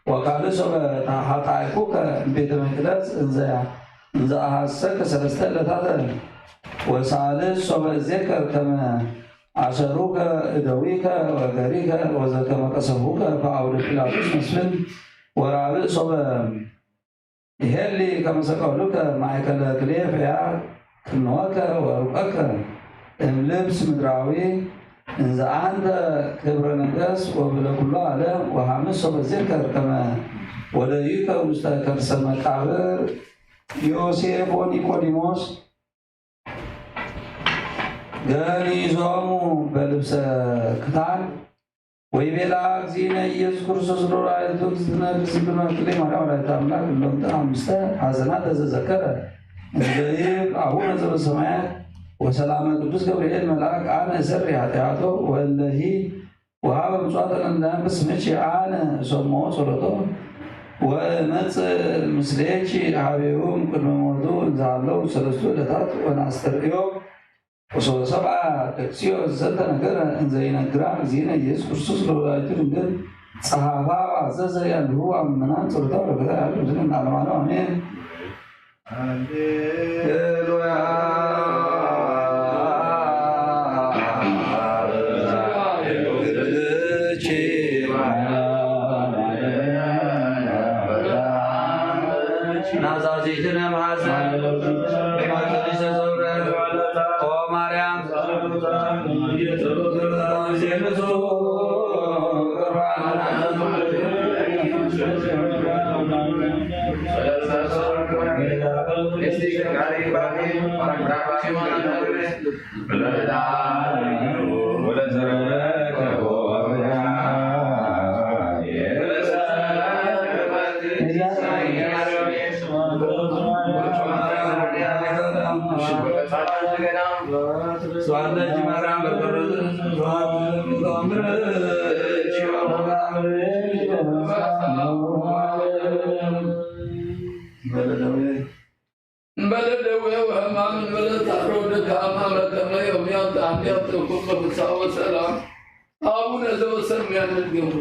ወካልእ ሶበ ተሃጣይኩከ እምቤተ መቅደስ እንዘ አሐሰከ ሰለስተ ዕለታተ ወሳልስ ሶበ እዜከር ከመ አሰሩከ እደዊከ ወእገሪከ ወዘከመ ቀሰፉከ በአውደ ጲላጦስ መስፍን ወራብእ ሶበ ይሄሊ ከመ ሰቀሉከ ማእከለ ክልኤ ፍያት ቅንወከ ወሩቀከ እምልብስ ምድራዊ እንዘ አንተ ክብረ ነገስ ወብለ ኩሉ ዓለም ወሐምስ ሶበ ዜከር ከመ ወደዩከ ውስተ ከርሰ መቃብር ዮሴፍ ወኒቆዲሞስ ገኒዞሙ በልብሰ ክታን ወይቤላ እግዚእነ ኢየሱስ ክርስቶስ ለወላዲቱ እግዝእትነ ቅድስት ድንግል በክልኤ ማርያም ወላዲተ አምላክ እሎንተ አምስተ ሐዘናተ ዘዘከረ እንዘ ይብል አቡነ ዘበሰማያት ወሰላመ ቅዱስ ገብርኤል መልአክ አነ እሰሪ ኃጢአቶ ወእለሂ ወሀበ ምጽዋተ ለእንዳንብስ ምቺ አነ እሰምዖ ጸሎቶ ወእመጽእ ምስሌኪ ሀቤሁ እምቅድመ ሞቱ እንዘ ሀለው ሰለስቱ ዕለታት ወነስተርእዮ ወሶበ ሰምዐ ከክስዮ ዘንተ ነገር እንዘ ይነግራ እግዚእነ ኢየሱስ ክርስቶስ ለወላዲቱ ድንግል ጸሐፋ ወአዘዘ ያሉ አምናን ጸሎታ በረከታ ያሉ ዝን ለዓለመ ዓለም አሜን። ሃሌሉያ። ናዛዚትነ ማዘ ኦ ማርያም እንበለ ደዌ ወሕማም እንበለ ታሮ ድካም አመ ከመ ዮም ያንተ አብያተ ኩሎ ፍስሐ ወሰላም አቡነ ዘበሰማያት ንግሩ።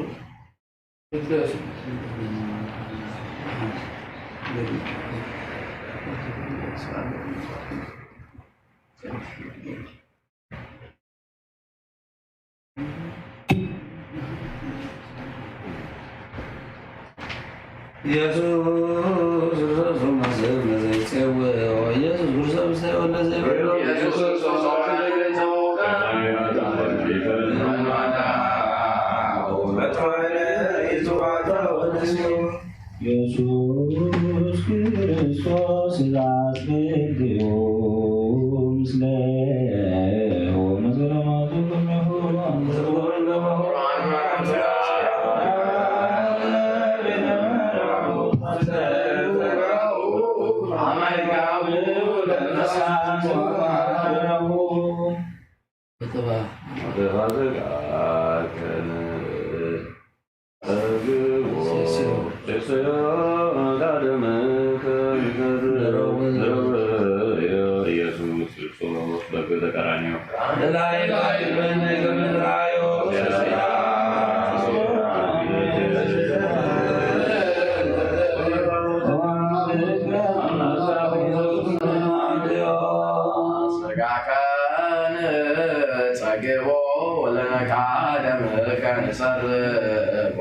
ኢየሱስ ክርስቶስ መሰል ለዘይጼው ኢየሱስ ክርስቶስ መሰል ለዘይበሉ ኢየሱስ ክርስቶስ ኢየሱስ ክርስቶስ ይትአስገድዩ ምስሌሁ ወመዝገለማቱ ኩሉ ኢየሱስ ክርስቶስ በገ ዘቀራንዮ ስጋከ ንጸግቦ ወለነካ ደምከ ንሰርቅ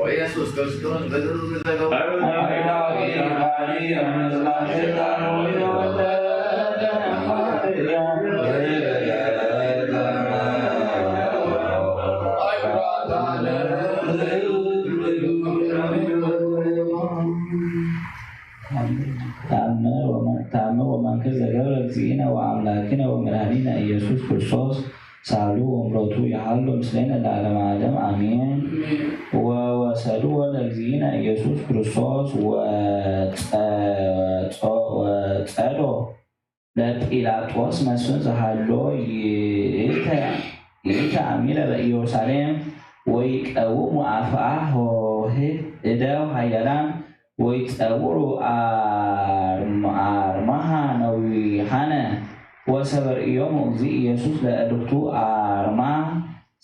ወኢየሱስ ክርስቶስ በድሩ ንዘገው ታምር ወመ-፣ ታምር ወመንክር ዘገብረ እግዚእነ ወአምላክነ ወመድኃኒነ ኢየሱስ ክርስቶስ ሳሉ ወምረቱ ይሃሉ ምስሌነ ለዓለመ ዓለም አሜን። ወወሰድዎ ለእግዚእነ ኢየሱስ ክርስቶስ ወጸ-፣ ጸ-፣ ወጸዶ ለጲላጦስ መስፍን ዘሃሎ ይእተ፣ ይእተ አሚረ በኢየሩሳሌም ወይቀውሙ አፍአ ሆህት እደው ኃያላን ወይጸውሩ አርም-፣ አርማሃ ነዊሃነ። ወሰበ ርእዮሙ እግዚእ ኢየሱስ ለእልክቱ አርማ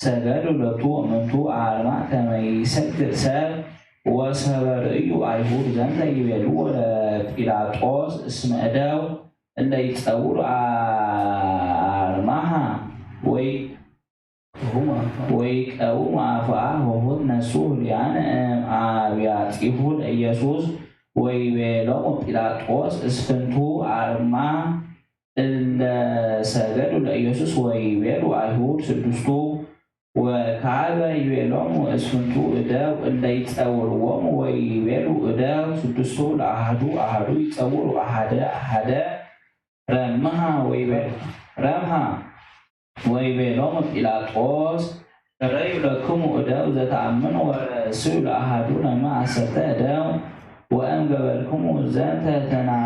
ሰገዱ ሎቱ እምንቱ አርማ ከመ ይሰግድ ሰብ። ወሰበ ርእዩ አይሁድ ዘንተ ይቤልዎ ለጲላጦስ እስመ እደው እለ ይጸውሩ አርማሃ ወይ ወይቀውሙ አፍአ ሆህት ነሱ ህሉያነ እም አብያጺሁ ለኢየሱስ። ወይቤሎሙ ጲላጦስ እስፍንቱ አርማ እለ ሰገዱ ለኢየሱስ። ወይቤሉ አይሁድ ስዱስቱ ወካበ ይቤሎሙ እስፍንቱ እደው እለ ይጸውርዎሙ። ወይቤሉ እደው ስዱስቱ ለአሐዱ አሐዱ ይጸውሩ አሐደ አሐደ። ረምሃ ወይቤ-፣ ረምሃ ወይቤሎሙ ጲላጦስ እረዩ ለክሙ እደው ዘተአምኑ ወርእስዩ ለአሐዱ ለመ አሰርተ እደው። ወእም ገበርክሙ ዘንተ ተና-፣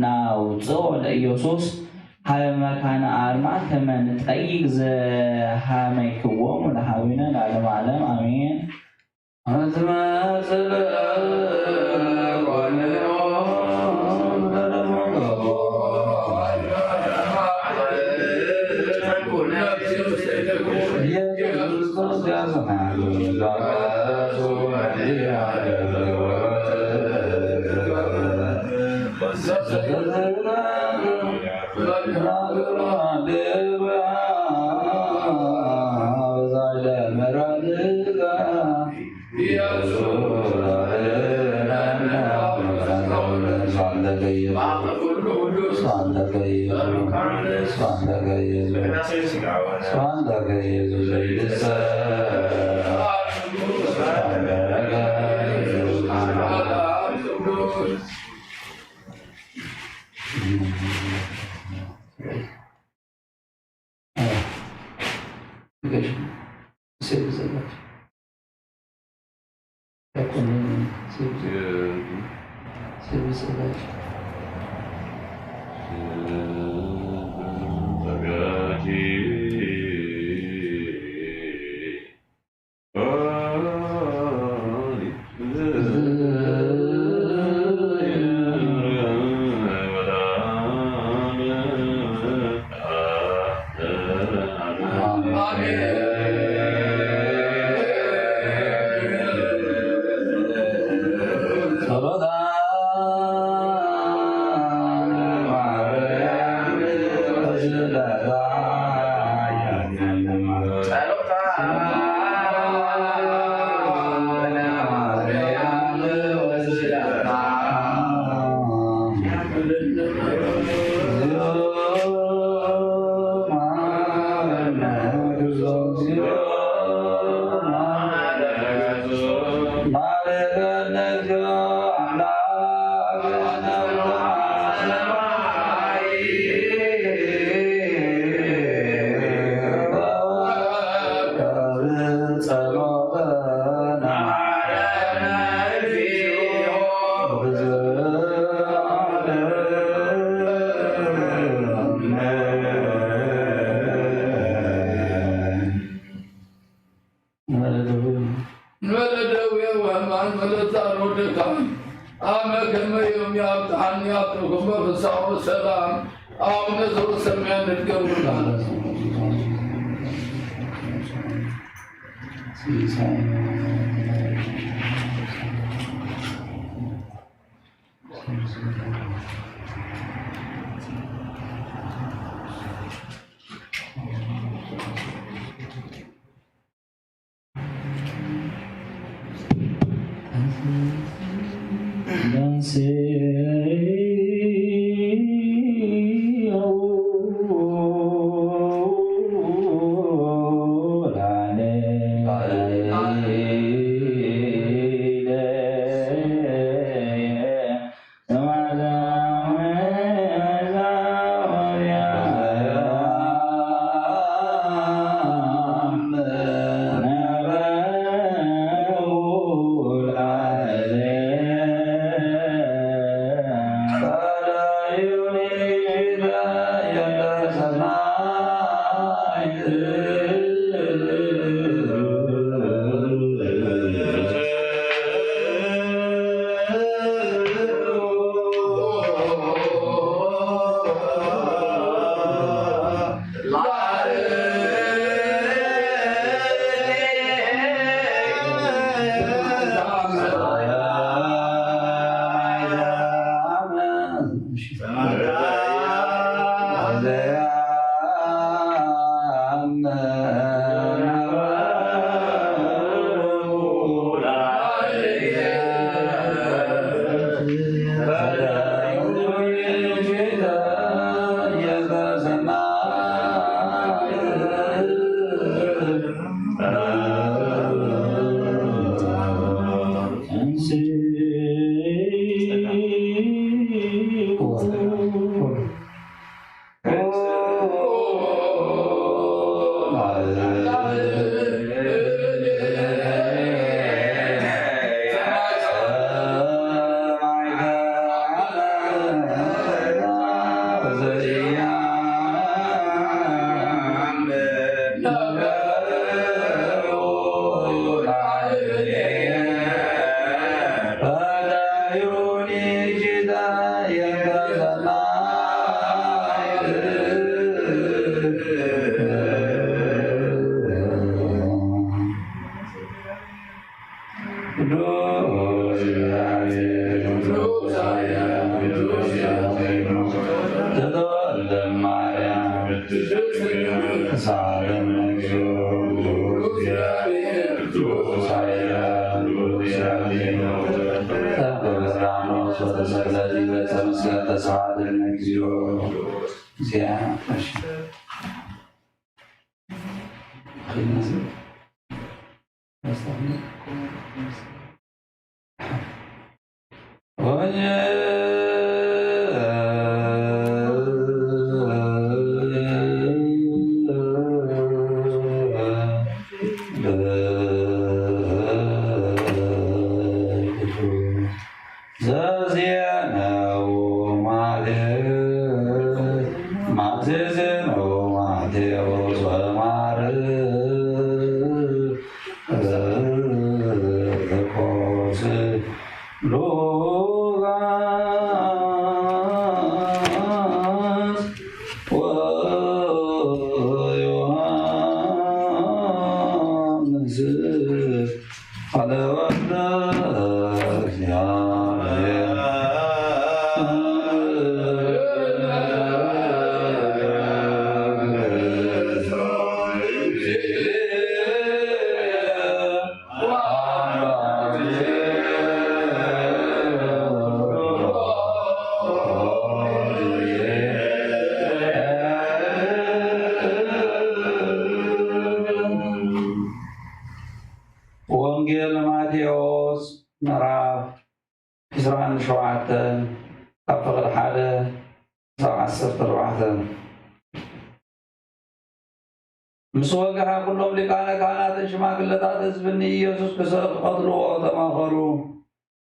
ናውፅኦ ለኢየሱስ ሀበ መካነ አርማ ከመ ንጠይቅ ዘሀመይክዎሙ ለሀዊነ ለዓለመ ዓለም አሜን። አዝማጽ ንበለ ደዌ ወሕማም፣ ንበለ ጻር ወድካም፣ አመ ከመ ዮም ያብጽሐነ ያብጽሕኩም በፍስሐ ወሰላም። አቡነ ዘበሰማያት ይትቀደስ ስምከ። ሳለም እግዚኦ፣ እግዚአብሔር፣ እግዚአብሔር፣ እግዚአብሔር፣ ተመስገን ተስፋ ለነ እግዚኦ። እግዚአ-፣ እሺ። ዘዜነው ማቴ-፣ ማቴ ዜነው ማቴዎስ ወማርቆስ ሉቃስ ወዮሐንስ። ወንጌል ማቴዎስ ምዕራፍ ዕስራን ሸውዓተን፣ ካብ ፍቕዲ ሓደ ክሳብ ዓሰርተ ኣርባዕተ። ምስ ወግሐ፣ ኩሎም ሊቃነ ካህናትን ሽማግለታት ህዝብን ንኢየሱስ ክሰ-፣ ክቐትልዎ ተማኸሩ።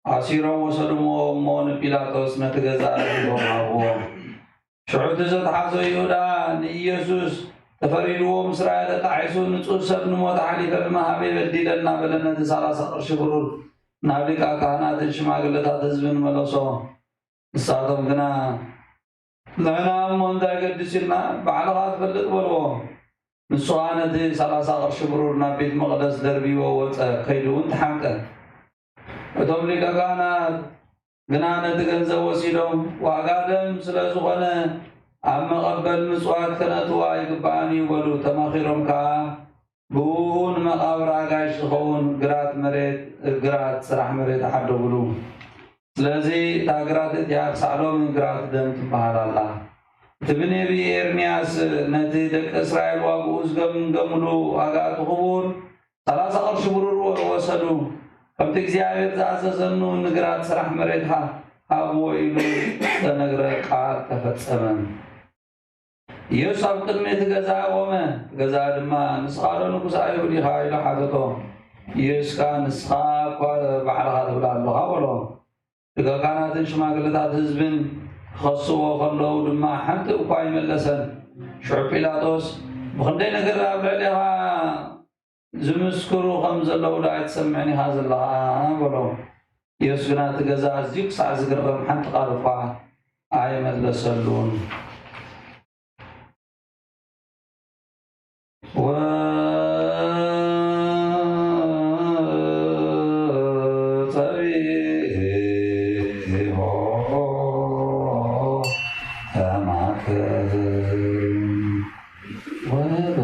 ኣሲሮም ወሰዱዎ እሞ ንጲላጦስ ነቲ ገዛኢ ኣሕሊፎም ሃብዎ። ሽዑ እቲ ዘትሓዞ ይሁዳ ንኢየሱስ፣ ተፈሪድዎ ምስራየ ተጣዒሱ፣ ንጹህ ሰብ ንሞት ኣሕሊፈ ብምሃበይ በዲለ፣ እናበለ ነቲ ሰላሳ ቅርሺ ብሩር ናብ ሊቃነ ካህናትን ሽማግለታት ህዝብን መለሶ። ንሳቶም ግና፣ "ንሕና እሞ እንታይ ገድስ ኢልና፣ ባዕልኻ ትፈልጥ" በልዎ። ንሱ ኸኣ ነቲ ሰላሳ ቅርሺ ብሩር ናብ ቤት መቕደስ ደርቢዎ ወጸ፣ ከይዱ እውን ተሓምቀ። እቶም ሊቀ ካህናት ግና ነቲ ገንዘብ ወሲዶም፣ "ዋጋ ደም ስለ ዝኾነ፣ ኣብ መቐበል ምጽዋት ከነእትዎ ኣይግባእን እዩ" በሉ። ተማኺሮም ከኣ ብኡ ንመቓብር ኣጋይሽ ዝኸውን ግራት መሬት፣ ግራት ስራሕ መሬት ዓደጉሉ። ስለዚ እታ ግራት እቲኣ ክሳዕ ሎሚ ግራት ደም ትበሃል ኣላ። እቲ ብነብዪ ኤርምያስ ነቲ ደቂ እስራኤል ዋግኡ ዝገምገምሉ ዋጋ እቲ ክቡር ሰላሳ ቅርሺ ብሩር ወ-፣ ወሰዱ። ከምቲ እግዚኣብሔር ዝኣዘዘኑ ንግራት ስራሕ መሬት ሃ-፣ ሃብዎ ኢሉ ዝተነግረ ቃል ተፈጸመ። ኢየሱስ ኣብ ቅድሚ እቲ ገዛ ቆመ። እቲ ገዛ ድማ፣ "ንስኻ ዶ ንጉስ ኣይሁድ ኢኻ?" ኢሉ ሓተቶ። ኢየሱስ ከኣ፣ "ንስኻ እኳ ባዕልኻ ትብሎ ኣሎኻ" በሎ። ሊቀ ካህናትን ሽማግለታት ህዝብን ክኸስዎ ከለዉ ድማ ሓንቲ እኳ ኣይመለሰን። ሽዑ ጲላጦስ፣ "ብኽንደይ ነገር ኣብ ልዕሌኻ ዝምስክሩ ከም ዘለዉ ዶ ኣይትሰምዕን ኢኻ ዘለኻ?" በሎ። ኢየሱስ ግና እቲ ገዛ ኣዝዩ ክሳዕ ዝግረም ሓንቲ ቃል እኳ ኣይመለሰሉን። ወጸቢሖ ተማከሩ። ወበ-፣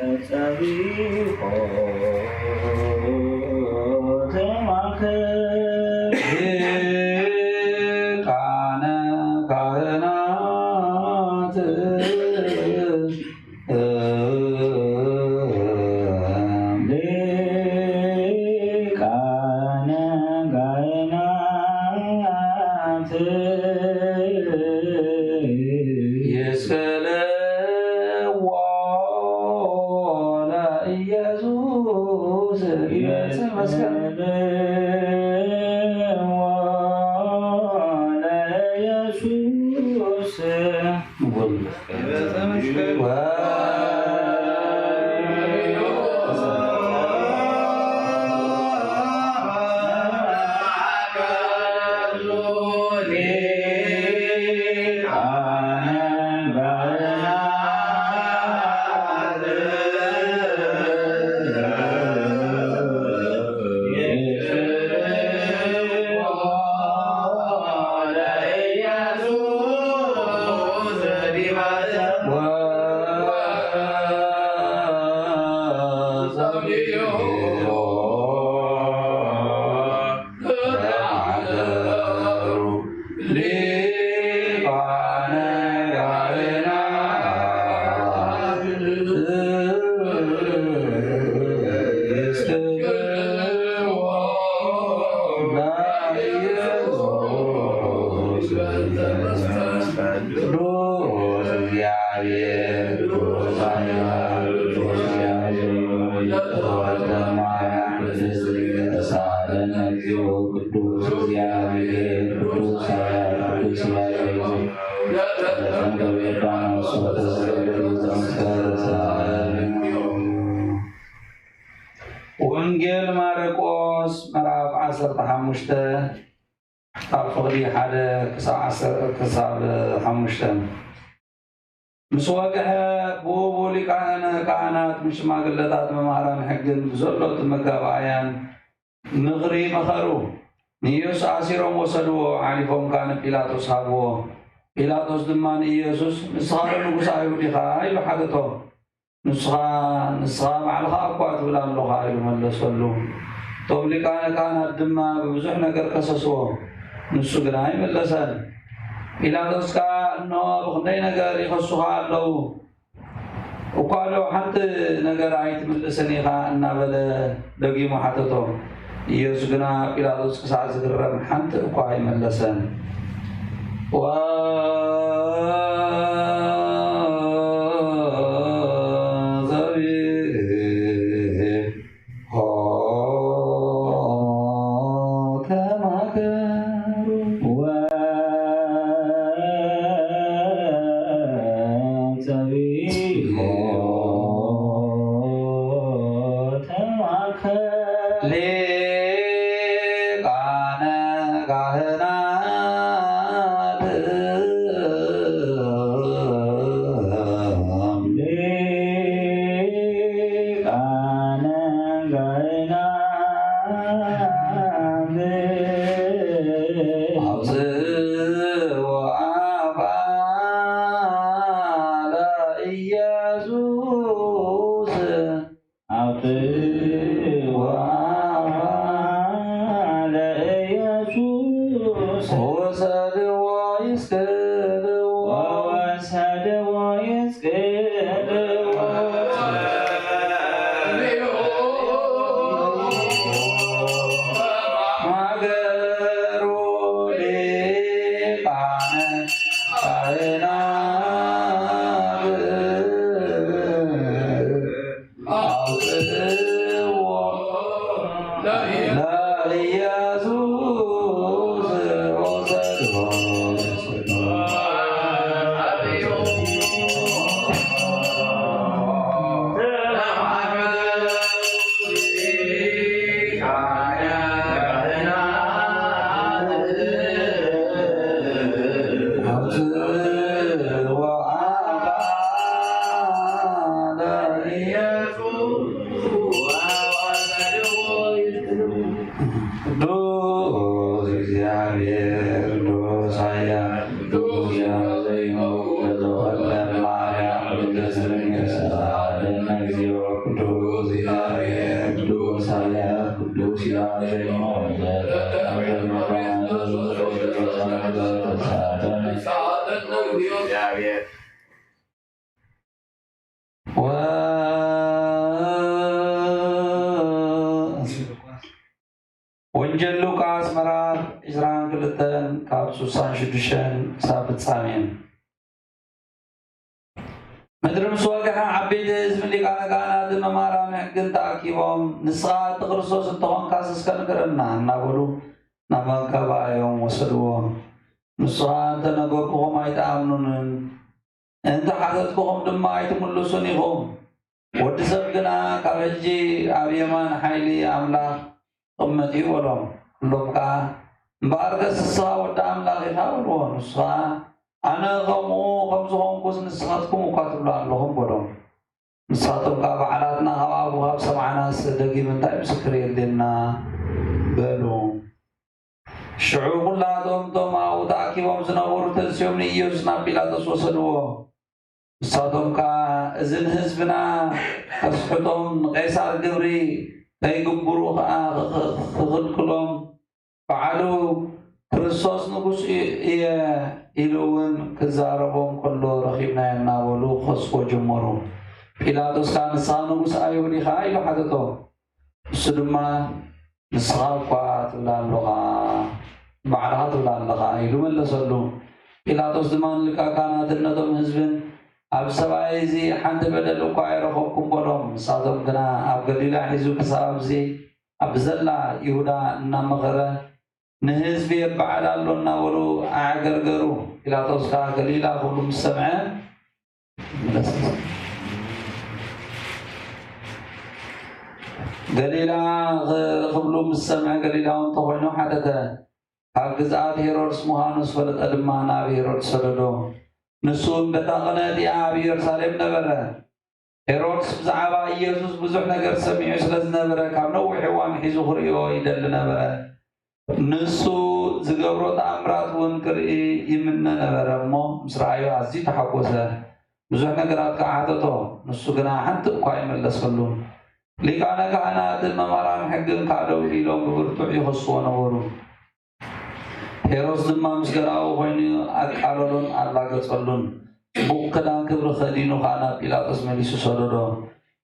ወጸቢሖ ተማከሩ ሊቃነ ካህናት ሊቃነ ካህናት ይስቀልዎ ለኢየሱስ። ይስቀልዎ ለኢየሱስ። ሊቃነ ካህናት ቅዱስ እግዚአብሔር፣ ቅዱስ ኃያል፣ ቅዱስ እግዚአብሔር፣ ተወልደ ማርያም ቅድስት ድንግል ተሳለነ እግዚኦ። ቅዱስ እግዚአብሔር፣ ቅዱስ ኃያል፣ ቅዱስ እግዚአብሔር፣ ወንጌል ማርቆስ ምዕራፍ ዐሰርተ ሐሙሽተ ካብ ፍቕዲ ሓደ ክሳብ ዓሰር፣ ክሳብ ሓሙሽተ። ምስ ወግሐ ብኡ ሊቃነ ካህናት ምስ ሽማግለታት መምሃራን ሕግን ብዘሎ እቲ መጋባእያን ምኽሪ መኸሩ። ንኢየሱስ ኣሲሮም ወሰድዎ፣ ሓሊፎም ከኣ ንጲላጦስ ሃብዎ። ጲላጦስ ድማ ንኢየሱስ፣ "ንስኻ ዶ ንጉስ ኣይሁድ ኢኻ?" ኢሉ ሓተቶ። ንስኻ፣ ንስኻ ባዕልኻ እኳ ትብል ኣሎኻ ኢሉ መለሰሉ። እቶም ሊቃነ ካህናት ድማ ብብዙሕ ነገር ከሰስዎ፣ ንሱ ግና ኣይመለሰን። ጲላጦስ ከኣ፣ "እንሆ ብኽንደይ ነገር ይኸሱኻ ኣለዉ፣ እኳ ዶ ሓንቲ ነገር ኣይትምልስን ኢኻ?" እናበለ ደጊሙ ሓተቶ። ኢየሱስ ግና ጲላጦስ ክሳዕ ዝግረም ሓንቲ እኳ ኣይመለሰን። ወጸብሖ ተማከሩ። ወጸብሖ ተማከሩ። ሊቃነ ካህናት ሊቃነ ካህናት አውፅኡ አፋ ለኢየሱስ አውፅዎ አፋ ለኢየሱስ ወሰድዎ ይስቅልዎ። ወሰድዎ ይስቅልዎ። ማገሩ ሊቃነ ካህናት አውፅዎ ለኢየሱስ ወሰድዎ። አውፅዎ አፋ ለኢየሱስ ቅዱስ እግዚአብሔር፣ ቅዱስ ኃያል፣ ቅዱስ ያዘይመው ለተወልደ ማርያም ቅድስት ድንግል ተሳለነ እግዚኦ። ቅዱስ እግዚአብሔር፣ ቅዱስ ኃያል፣ ቅዱስ ያዘይመው ለተወልደ ማርያም ተሳለነ እግዚኦ። ወ-፣ ወንጀል ሉቃስ ምዕራፍ ዕስራን ክልተን ካብ ሱሳን ሽዱሽተን ክሳብ ፍጻሜ። ምድሪ ምስ ወግሐ ዓበይቲ ህዝቢ ሊቃነ ካህናትን መምሃራን ሕግን ተኣኪቦም፣ "ንስኻ እቲ ክርስቶስ እንተኾንካስ እስከ ንገረና" እናበሉ ናብ መጋባእያኦም ወሰድዎ። "ንስኻ እንተ ነገርኩኹም ኣይትኣምኑንን፣ እንተ ሓተትኩኹም ድማ ኣይትምልሱን ኢኹም። ወዲ ሰብ ግና ካብ ሕጂ ኣብ የማን ሓይሊ ኣምላኽ ክቕመጥ እዩ" በሎም። ኩሎም ከኣ፣ "እምበኣርከስ ንስኻ ወዲ ኣምላኽ ኢኻ" በልዎ። ንሱ ኸኣ፣ "ኣነ ከምኡ ከም ዝኾንኩስ ንስኻትኩም እኳ ትብሉ ኣለኹም" በሎም። ንሳቶም ከኣ፣ "ባዕላትና ካብ ኣፉ ካብ ሰማዕናስ ደጊም እንታይ ምስክር የድልየና?" በሉ። ሽዑ ኩላቶም እቶም ኣብኡ ተኣኪቦም ዝነበሩ ተንሲኦም ንኢየሱስ ናብ ጲላጦስ ወሰድዎ። ንሳቶም ከኣ፣ "እዚ ንህዝብና ከስሕቶም ንቄሳር ግብሪ ከይግብሩ ከኣ ክኽ-፣ ክኽልክሎም፣ ባዕሉ ክርስቶስ ንጉስ እ-፣ እየ ኢሉ እውን ክዛረቦም ከሎ ረኺብናዮ እናበሉ ክኸስዎ ጀመሩ። ጲላጦስ ከኣ፣ "ንስኻ ንጉስ ኣይሁድ ኢኻ?" ኢሉ ሓተቶ። እሱ ድማ፣ "ንስኻ እኳ ትብል ኣሎኻ፣ ባዕልኻ ትብል ኣለኻ" ኢሉ መለሰሉ። ጲላጦስ ድማ ንሊቀ ካህናትን ነቶም ህዝብን፣ "ኣብ ሰብኣይ እዚ ሓንቲ በደል እኳ ኣይረኸብኩን" በሎም። ንሳቶም ግና፣ "ኣብ ገሊላ ሒዙ ክሳብ ኣብዚ ኣብ ዘላ ይሁዳ እናመኸረ ንህዝቢ የበዓል ኣሎ" እናበሉ ኣዕገርገሩ። ጲላጦስ ከኣ ገሊላ ክብሉ ምስ ሰምዐ፣ ገሊላ ክ-፣ ክብሉ ምስ ሰምዐ፣ ገሊላዊ እንተኾይኑ ሓተተ። ካብ ግዝኣት ሄሮድስ ምዃኑ ዝፈለጠ ድማ ናብ ሄሮድስ ሰደዶ። ንሱ እውን በታ ቅነ እቲኣ ኣብ ኢየሩሳሌም ነበረ። ሄሮድስ ብዛዕባ ኢየሱስ ብዙሕ ነገር ሰሚዑ ስለ ዝነበረ፣ ካብ ነዊሕ እዋን ሒዙ ክርእዮ ይደሊ ነበረ። ንሱ ዝገብሮ ተኣምራት እውን ክርኢ ይምነ ነበረ እሞ፣ ምስ ረኣዮ ኣዝዩ ተሓጎሰ። ብዙሕ ነገራት ከኣ ሓተቶ፣ ንሱ ግና ሓንቲ እኳ ኣይመለሰሉን። ሊቃነ ካህናትን መማራን ሕግን ከኣ ደው ኢሎም ብብርቱዕ ይኸስዎ ነበሩ። ሄሮድስ ድማ ምስ ገላኡ ኮይኑ ኣቃለሎን ኣላገጸሉን። ጽቡቕ ክዳን ክብሪ ከዲኑ ከኣ ናብ ጲላጦስ መሊሱ ሰደዶ።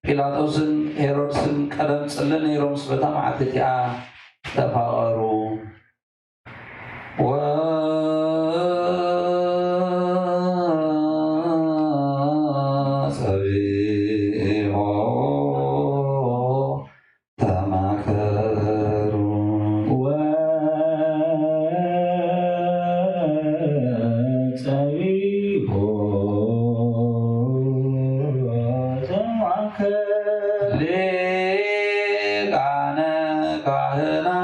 ጲላጦስን ሄሮድስን ቀደም ጽልእ ነይሮምስ በታ መዓልቲ እቲኣ ተፋቐሩ። ወጸቢሖ ተማከሩ። ወጸቢሖ ተማከሩ። ሊቃነ ካህናት።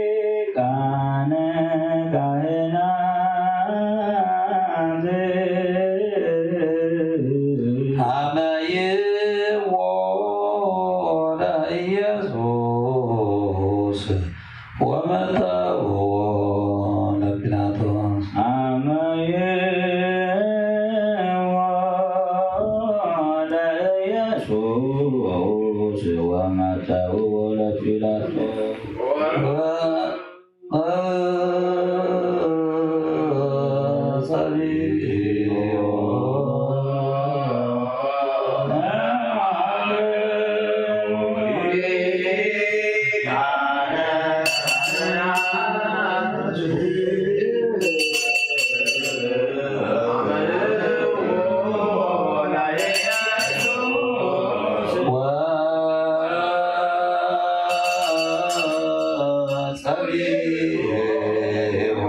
ሊቃነ ካህናት። ሀመይዎ ለኢየሱስ ወመተዎ ለጲላጦስ። ሀመይዎ ለኢየሱስ ወመተዎ ለጲላጦስ። ጸቢሖ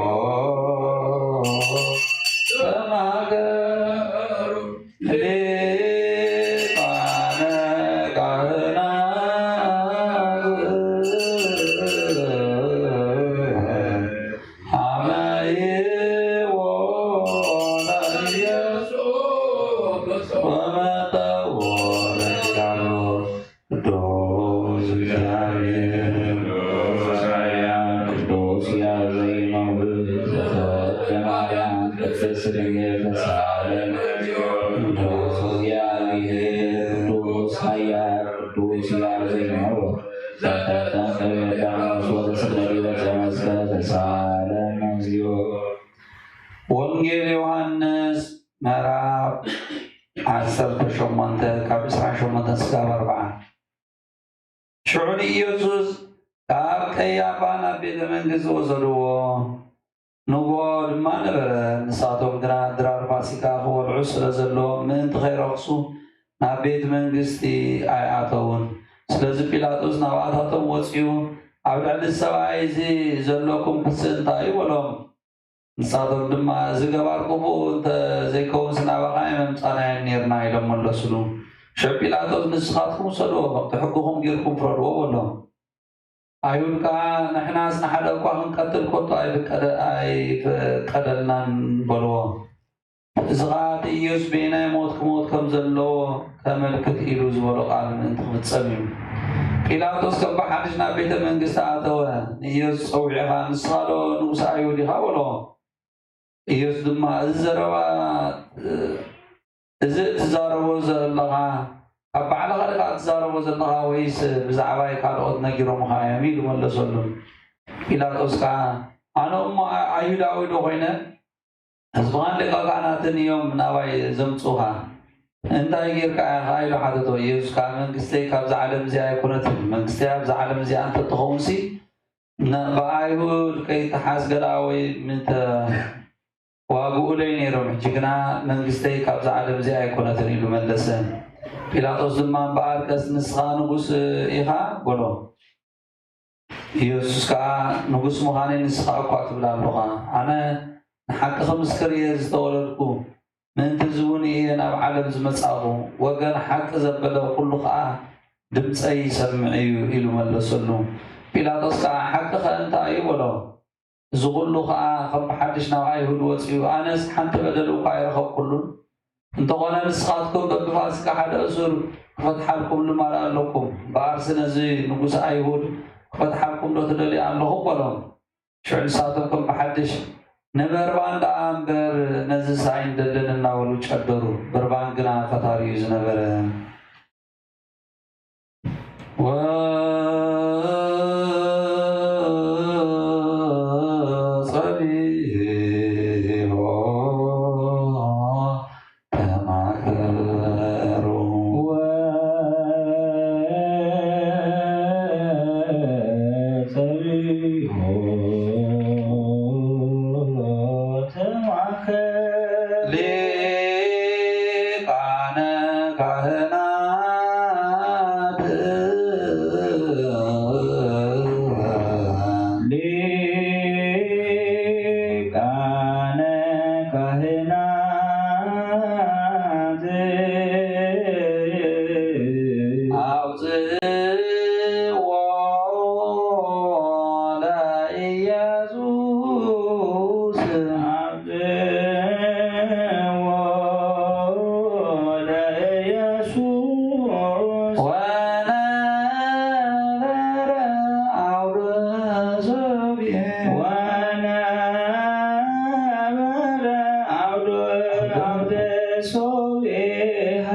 ተማከሩ ሊቃነ ካህናት። ሀመይዎ ለኢየሱስ ወመተዎ ለኪዳኑ። ቅዱስ እግዚአብሔር፣ ቅዱስ ኃያል፣ ቅዱስ ሕያው ዘይነውር ዘተወልደ ማርያም ቅድስት ድንግል ተሳለን። ቅዱስ እግዚአብሔር፣ ቅዱስ ኃያል፣ ቅዱስ ሕያው ዘይነውር ዘተጠምቀ ዮርዳኖስ ወዘተሰቅለ ዲበ ዕፀ መስቀል ተሳለን እግዚኦ። ወንጌል ዮሐንስ ምዕራፍ ዓሰርተ ሸሞንተ ካብ ዕስራን ሸሞንተን ስጋብ ኣርብዓ። ሽዑ ንኢየሱስ ካብ ቀያፋ ናብ ቤተ መንግስቲ ወሰድዎ። ንግሆ ድማ ነበረ። ንሳቶም ግና ድራር ፋሲካ ክበልዑ ስለ ዘለዎም ምእንቲ ከይረኽሱ ናብ ቤት መንግስቲ ኣይኣተዉን። ስለዚ ጲላጦስ ናብኣታቶም ወጺኡ፣ "ኣብ ልዕሊ እዚ ሰብኣይ እዚ ዘለኩም ክሲ እንታይ እዩ?" በሎም። ንሳቶም ድማ፣ "እዚ ገባር ቅቡእ እንተ ዘይከውንስ ናባኻ ኣይመምጻእናዮን ኔርና" ኢሎም መለሱሉ። ሽዑ ጲላጦስ፣ "ንስኻትኩም ውሰድዎ፣ ከምቲ ሕግኹም ጌርኩም ፍረድዎ" በሎም። ኣይሁድ ከኣ፣ "ንሕናስ ንሓደ እኳ ክንቀትል ከቶ ኣይፍቀደ-፣ ኣይፍቀደልናን" በልዎ። እዚ ኸኣ እቲ ኢየሱስ በየናይ ሞት ክሞት ከም ዘለዎ ከመልክት ኢሉ ዝበሎ ቃል ምእንቲ ክፍጸም እዩ። ጲላጦስ ከም ብሓድሽ ናብ ቤተ መንግስቲ ኣተወ። ንኢየሱስ ጸዊዑ ኸኣ፣ "ንስኻ ዶ ንጉስ ኣይሁድ ኢኻ?" በሎ። ኢየሱስ ድማ፣ "እዚ ዘረባ፣ እ፣ እዚ እትዛረቦ ዘለኻ፣ ካብ ባዕልኻ ዲኻ እትዛረቦ ዘለኻ ወይስ ብዛዕባይ ካልኦት ነጊሮምኻ እዮም?" ኢሉ መለሰሉ። ጲላጦስ ከኣ፣ "ኣነ እሞ ኣ-፣ ኣይሁዳዊ ዶ ኾይነ? ህዝብኻን ሊቀ ካህናትን እዮም ናባይ ዘምጽኡኻ። እንታይ ጌርካ ኢኻ?" ኢሉ ሓተቶ። ኢየሱስ ከኣ፣ "መንግስተይ ካብዛ ዓለም እዚኣ ኣይኮነትን። መንግስተይ ኣብዛ ዓለም እዚኣ እንተትኸውንሲ፣ ን-፣ ብኣይሁድ ከይትሓዝ ገላ ወይ ምተ-፣ ዋግኡለይ ነይሮም፣ ሕጂ ግና መንግስተይ ካብዛ ዓለም እዚኣ ኣይኮነትን" ኢሉ መለሰ። ፒላጦስ ድማ፣ "እምበኣርከስ ንስኻ ንጉስ ኢኻ?" በሎ። ኢየሱስ ከኣ፣ "ንጉስ ምዃነይ ንስኻ እኳ ትብል ኣሎኻ። ኣነ ንሓቂ ክምስክር እየ ዝተወለድኩ፣ ምእንቲ እዚ እውን እየ ናብ ዓለም ዝመጻእኹ። ወገን ሓቂ ዘበለ ኩሉ ከኣ ድምጸይ ይሰምዕ እዩ" ኢሉ መለሰሉ። ፒላጦስ ከኣ፣ "ሓቅኸ እንታይ እዩ?" በሎ። እዚ ኩሉ ኸኣ ከም ብሓድሽ ናብ ኣይሁድ ወጺኡ፣ ኣነስ ሓንቲ በደል እኳ ኣይረኸብኩሉን። እንተኾነ ንስኻትኩም በብፋሲካ ሓደ እሱር ክፈትሓልኩም ልማድ ኣለኩም። እምበኣርሲ ነዚ ንጉስ ኣይሁድ ክፈትሓልኩም ዶ ትደልዩ ኣለኹም? በሎም። ሽዑ ንሳቶም ከም ብሓድሽ፣ ንበርባን ደኣ እምበር ነዚስ ኣይንደልን እናበሉ ጨደሩ። በርባን ግና ፈታሪ እዩ ዝነበረ። ወጸቢሖ ተማከሩ። ወጸቢሖ ተማከሩ። ሊቃነ ካህናት። ሊቃነ ካህናት። አውፅእዎ ለኢየሱስ። አውፅእዎ ለኢየሱስ። ወነበረ አውደ ሶብዔ። ወነበረ አውደ፣ አውደ ሶብዔሃ።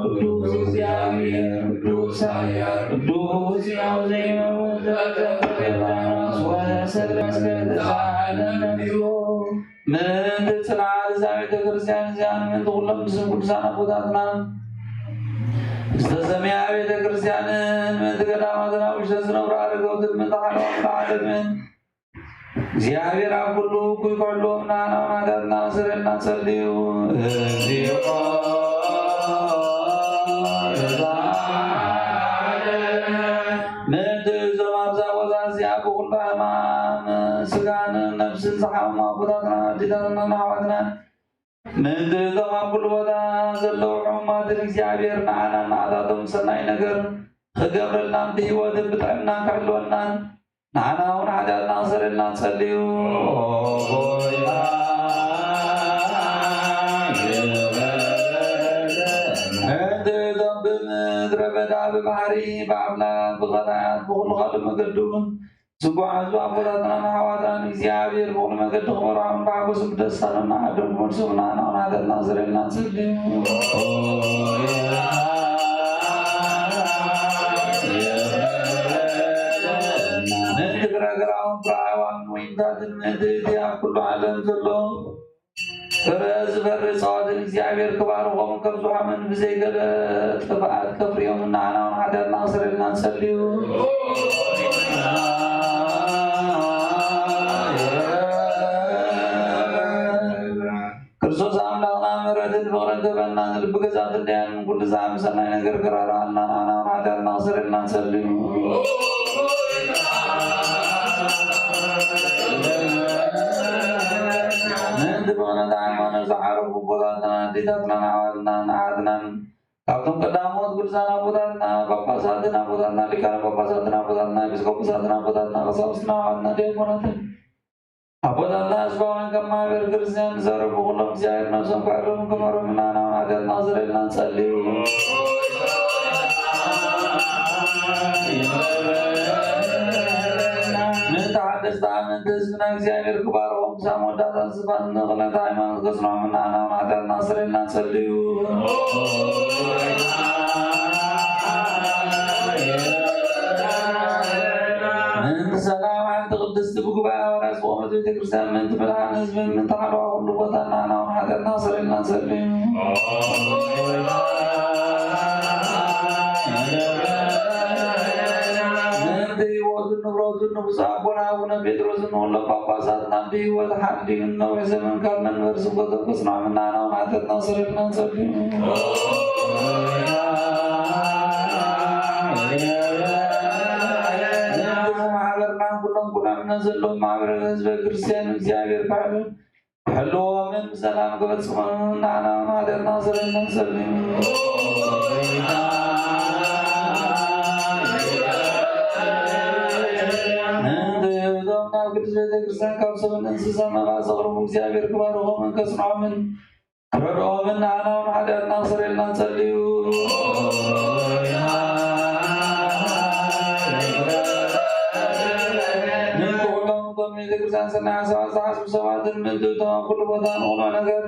ቅዱስ እግዚአብሔር ቅዱስ ኃያል ቅዱስ ሕያው ዘይመውት ዘበሰማያት ወዘበሰማይ። ምእንቲ ጽንዓት እዛ ቤተ ክርስቲያን እዚኣን ምእንቲ ኩሎም ብስም ቅዱሳን ኣቦታትና ዝተሰምያ ቤተ ክርስቲያንን ምእንቲ ገዳማትና ውሽጠ ዝነብሩ ኣረገውትን ምእንቲ ሓለዋት ዓለምን እግዚኣብሔር ኣብ ኩሉ እኩይ ክሕልወና ናብ ኃጢኣትና መሰረልና ጸልዩ። እግዚኦ። ምእንቲ እዞም ኣብዛ ቦታ እዚኣ ብኹሉ ሕማም ስጋን ነፍስን ዝሓመሙ ኣቦታትና ኣዴታትና ኣሕዋትና ምእንቲ እቶም ኣብ ኩሉ ቦታ ዘለዉ ሕሙማትን እግዚኣብሔር ንዓናን ንዓታቶም ሰናይ ነገር ክገብረልናን ብህይወትን ብጥዕናን ክሕልወናን ንዓና እውን ሓጢኣትና ክሰርየልናን ጸልዩ። ምእንቲ እቶም ብምድረ በዳ በባሕሪ፣ በአፍላግ፣ በቀላያት፣ በኹሉ ካልእ መገዲ እውን ዝጓዓዙ አቦታትናን አሕዋትናን፣ እግዚአብሔር በኹሉ መገዲ ክመርዖምን በሐጎስ ብደስታ ነናሃድም ክመልሶምና፣ አናውን ሐጢአትና ሰርየልና እንጸሊ። ምእንቲ ብረገራውን ብረአዋን ወይንታትን ምእንቲ እቲ አብ ኩሉ ዓለም ዘሎ ፍረ ዝፈሪ ጸዋትን እግዚአብሔር ክባርኮምን ከብዝሖምን ብዘይ ገለ ጥፍአት ከፍርዮምን ንዓናውን ሐጢአትና ክሰርየልና እንጸልዩ። ክርስቶስ አምላክና ምሕረትን ፍቅርን ክህበና፣ ንልብ ገዛእትን ደያንን ኩሉ ዝአምር ሰናይ ነገር ክራራልና፣ ንዓናውን ሐጢአትና ክሰርየልና እንጸልዩ። ምእንቲ ብእምነት ሃይማኖት ዝዓረጉ አቦታትና፣ አዴታትናን፣ አሕዋትናን፣ አሓትናን፣ ካብቶም ቀዳሞት ቅዱሳን አቦታትና፣ ጳጳሳትን አቦታትና፣ ሊቃነ ጳጳሳትን አቦታትና፣ ኤጲስቆጶሳትን አቦታትና፣ ቀሳውስትና፣ አሕዋትና ዲያቆናትን፣ አቦታትና ህዝባውያን፣ ከም ማህበር ክርስቲያን ዝዘረቡ ኩሎም እግዚኣብሔር ነፍሶም ክሕሎም ክመሮም ንዓናውን ሐጢአትና ክሰርየልና እንጸልዩ። ምእንቲ ሓደስቲ አመንቲ ህዝብና እግዚኣብሔር ክባርኮም፣ ክሳብ መወዳእታ ዝፋን ንቅነት ሃይማኖት ከጽንዖም ንዓናውን ሐጢአትና ክሰርየልና እንጸልዩ። ምእንቲ ሰላም ሓንቲ ቅድስቲ ብጉባኤ ሐዋርያት ዝቆመት ቤተክርስትያን፣ ምእንቲ ምድሓን ህዝብን ምእንቲ ሓለዋ ኩሉ ቦታ ንዓናውን ሐጢአትና ክሰርየልና እንጸልዩ። ምእንቲ ህይወቱን ንብረቱን ንብፁዕ አቦና አቡነ ጴጥሮስን ንኹሎም ጳጳሳትና ብህይወት ሓልዩ ንነዊሕ ዘመን ካብ መንበሪ ስብከቶም ከጽንዖም ንዓናውን ሐጢአትና ክሰርየልና እንጸልዩ። ምእንቲ ማሕበርናን ኩሎም ቅኑዕ እምነት ዘለዎም ማሕበረ ህዝበ ክርስቲያን እግዚኣብሔር ክሕሉ ክሕልዎምን ብሰላም ክፈጽሞምን ንዓናውን ሐጢአትና ክሰርየልና እንጸልዩ። ምእንቲ እቶም ናብ ቅድስት ቤተክርስትያን ካብ ሰብን እንስሳን መባእ ዘቕርቡ እግዚኣብሔር ክባርኮምን ከጽንዖምን ክረድኦምን ንዓናውን ሐጢአትና ክሰርየልና እንጸልዩ። ምእንቲ ኩሎም እቶም ቤተክርስትያን ሰናይ ሓሳባት ዝሓስቡ ሰባትን ምእንቲ እቶም ኣብ ኩሉ ቦታ ንቕኑዕ ነገር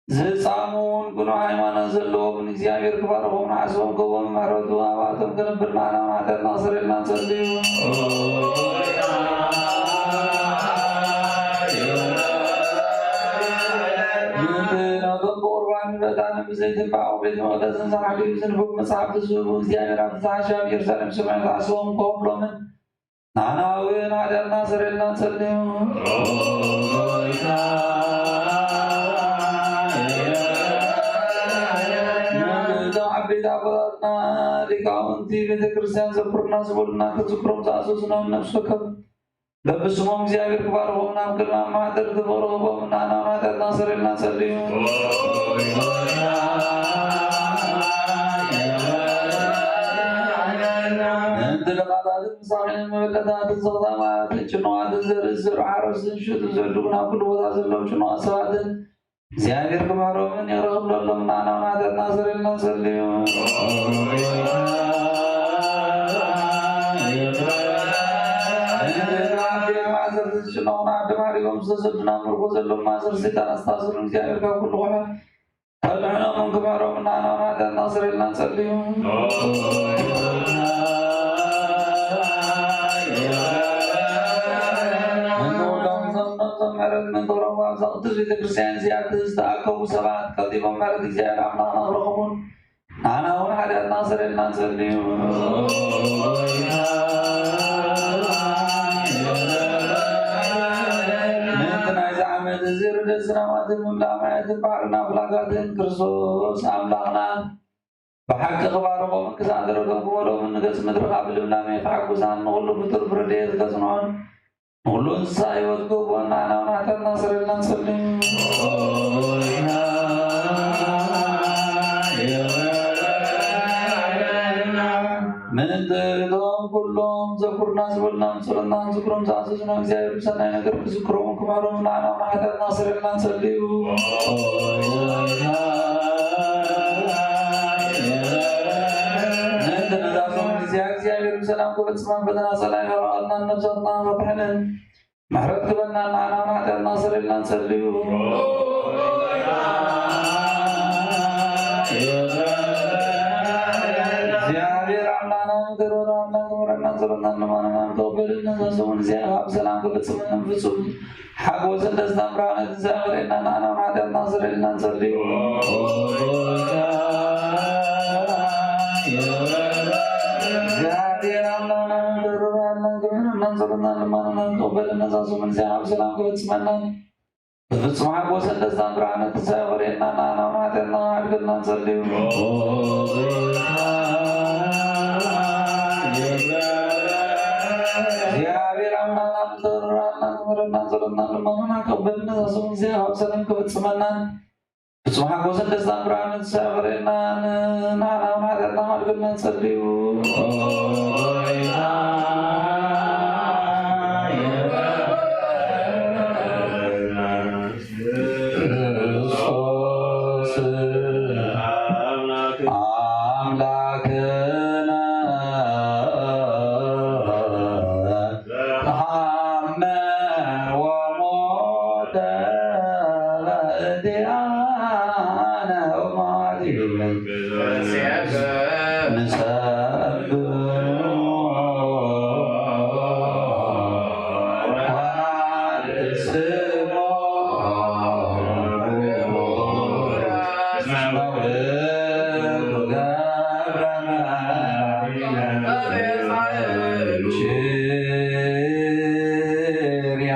ዝጻምኡን ቅኑዕ ሃይማኖት ዘለዎምን እግዚኣብሔር ክባርኮምን ሓስቦም ክህቦምን ምሕረቱ ኣብኣቶም ከንብር ንዓናውን ሐጢአትና ክሰርየልና እንጸልዩ። ምእንቲ ነቶም ብቁርባንን ብዕጣንን ብዘይትን ብዓቢ ቤተ መቅደስን ዝሓልዩ ዝንቡብ መጽሓፍቲ ዝህቡ እግዚኣብሔር ኣብቲ ዝሓሸ ኣብ ኢየሩሳሌም ሰማያዊት ዓስቦም ክኸፍሎምን ንዓና እውን ሐጢአትና ክሰርየልና እንጸልዩ። ምእንቲ እቶም ዓበይቲ ኣቦታትና ሊቃውንቲ ቤተክርስትያን ዘክሩና ዝበሉና ክንዝክሮም ዝኣዘዙና ነፍሲ ወከፍ በብስሞም እግዚኣብሔር ክባርኮም ናብ ቅድሚ ኣማሕደርቲ ፍቕሪ ክህቦም ንዓና እውን ሐጢአትና ክሰርየልና እንጸልዩ። ምእንቲ ድኻታትን መሳኪንን መበለታትን ዘኽታማትን ጭኑቓትን ዘርኢ ዝዘርኡ ሓረስትን ሽዩጥን ዝዕድጉ ናብ ኩሉ ቦታ ዘለዉ ጭኑቓት ሰባትን እግዚኣብሔር ክምሕሮምን ይቕረ ክብለሎምን ንዓና እውን ሐጢአትና ክሰርየልና እንጸልዩ። ምእንቲ ዓዲ ማእሰርቲ ዝጭነቑን ዓዶም ሓዲጎም ዝተሰዱን ኣብ ምርኮ ዘለዉ ማእሰርቲ ሰይጣን ዝተኣሰሩን እግዚኣብሔር ካብ ኩሉ ኹሕለት ከድሕኖምን ክምሕሮምን ንዓና እውን ሐጢአትና ክሰርየልና እንጸልዩ። ምእንቲ ኩሎም እቶም ነብሶም ምሕረት ምእንቲ ክረኽቡ ኣብዛ ቅድስት ቤተክርስትያን እዚኣ ዝተኣከቡ ሰባት ቀልጢፎም ምሕረት እግዚኣብሔር ኣምላኽና ክረኽቡን ንዓና እውን ሐጢአትና ክሰርየልና እንጸልዩ። ምእንቲ ናይዚ ዓመት እዚ ርድእት ዝናማትን ምምላእ ማያትን ባሕርን ኣፍላጋትን ክርስቶስ ኣምላኽና ብሓቂ ክባርኮምን ክሳዕ ደረቶም ክመልኦምን ንገጽ ምድሪ ካብ ልምላሜ ከሐጉሳን ንኹሉ ፍጡር ብረድኤት ከጽንዖን ንኹሉ እንስሳ ህይወት ክህቦን ንዓና እውን ሐጢአትና ክሰርየልና እንጸልዩ። ምእንቲ እቶም ኩሎም ዘክሩና ዝበሉና ብጸሎትና ክንዝክሮም ዝኣዘዙና እግዚኣብሔር ብሰናይ ነገር ክዝክሮምን ክምሕሮምን ንዓና እውን ሐጢአትና ክሰርየልና እንጸልዩ። ምእንቲ ሰላም ክፍጽመን ፈተና ሰላም ያውርድናን ነፍሳትና ፈትሐነን ምሕረት ክበናን ንዓናን ሐጥያትና አስተሰርይልናን ጸልዩ። እግዚአብሔር አምላክና ምክር ወደ አምላክ ምሕረትናን ጸሎትናን ልማናናን ተቀበልልን። ዘሰሙን ዚያ ሀብ ሰላም ክፍጽመን ፍጹም ሐጎስን ደስታን ብርሃነ ትንሳኤ ወሬና ናና ማዳና ስረልና ጸልዩ። እግዚአብሔር አምላክና ምድር ባለ ክብርን መንጽርና ልማንና ተቀበልና ዛሱ ምን ሲያብ ሰላም ክፍጽመና በፍጹም ሐጎስን ደስታን ብርሃነ ትንሳኤ ወሬና ናና ማዳና አድግና ጸልዩ። እግዚአብሔር አምላክና ምድር ባለ ክብርና ጸሎትና ልመናና ተቀበልና ዛሱ ጊዜ ሀብ ሰላም ክፍጽመናን ፍጹም ሐጎስን ደስታን ብርሃንን ትንሳኤ ወሬናን ናና ማዳና አድግና ጸልዩ። ክርስቶስ አምላክነ ተሐመ ወሞተ በእንቲአነ ወማቲሁ ንሰብሑ ወንአድስ ስሞ እስመ ውእቱ ገብረ መድኃኒነ። ኪርያ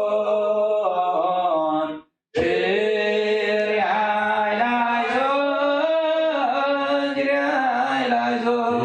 ላይሶን፣ ኪርያ ላይሶን፣ ኪርያ ላይሶን።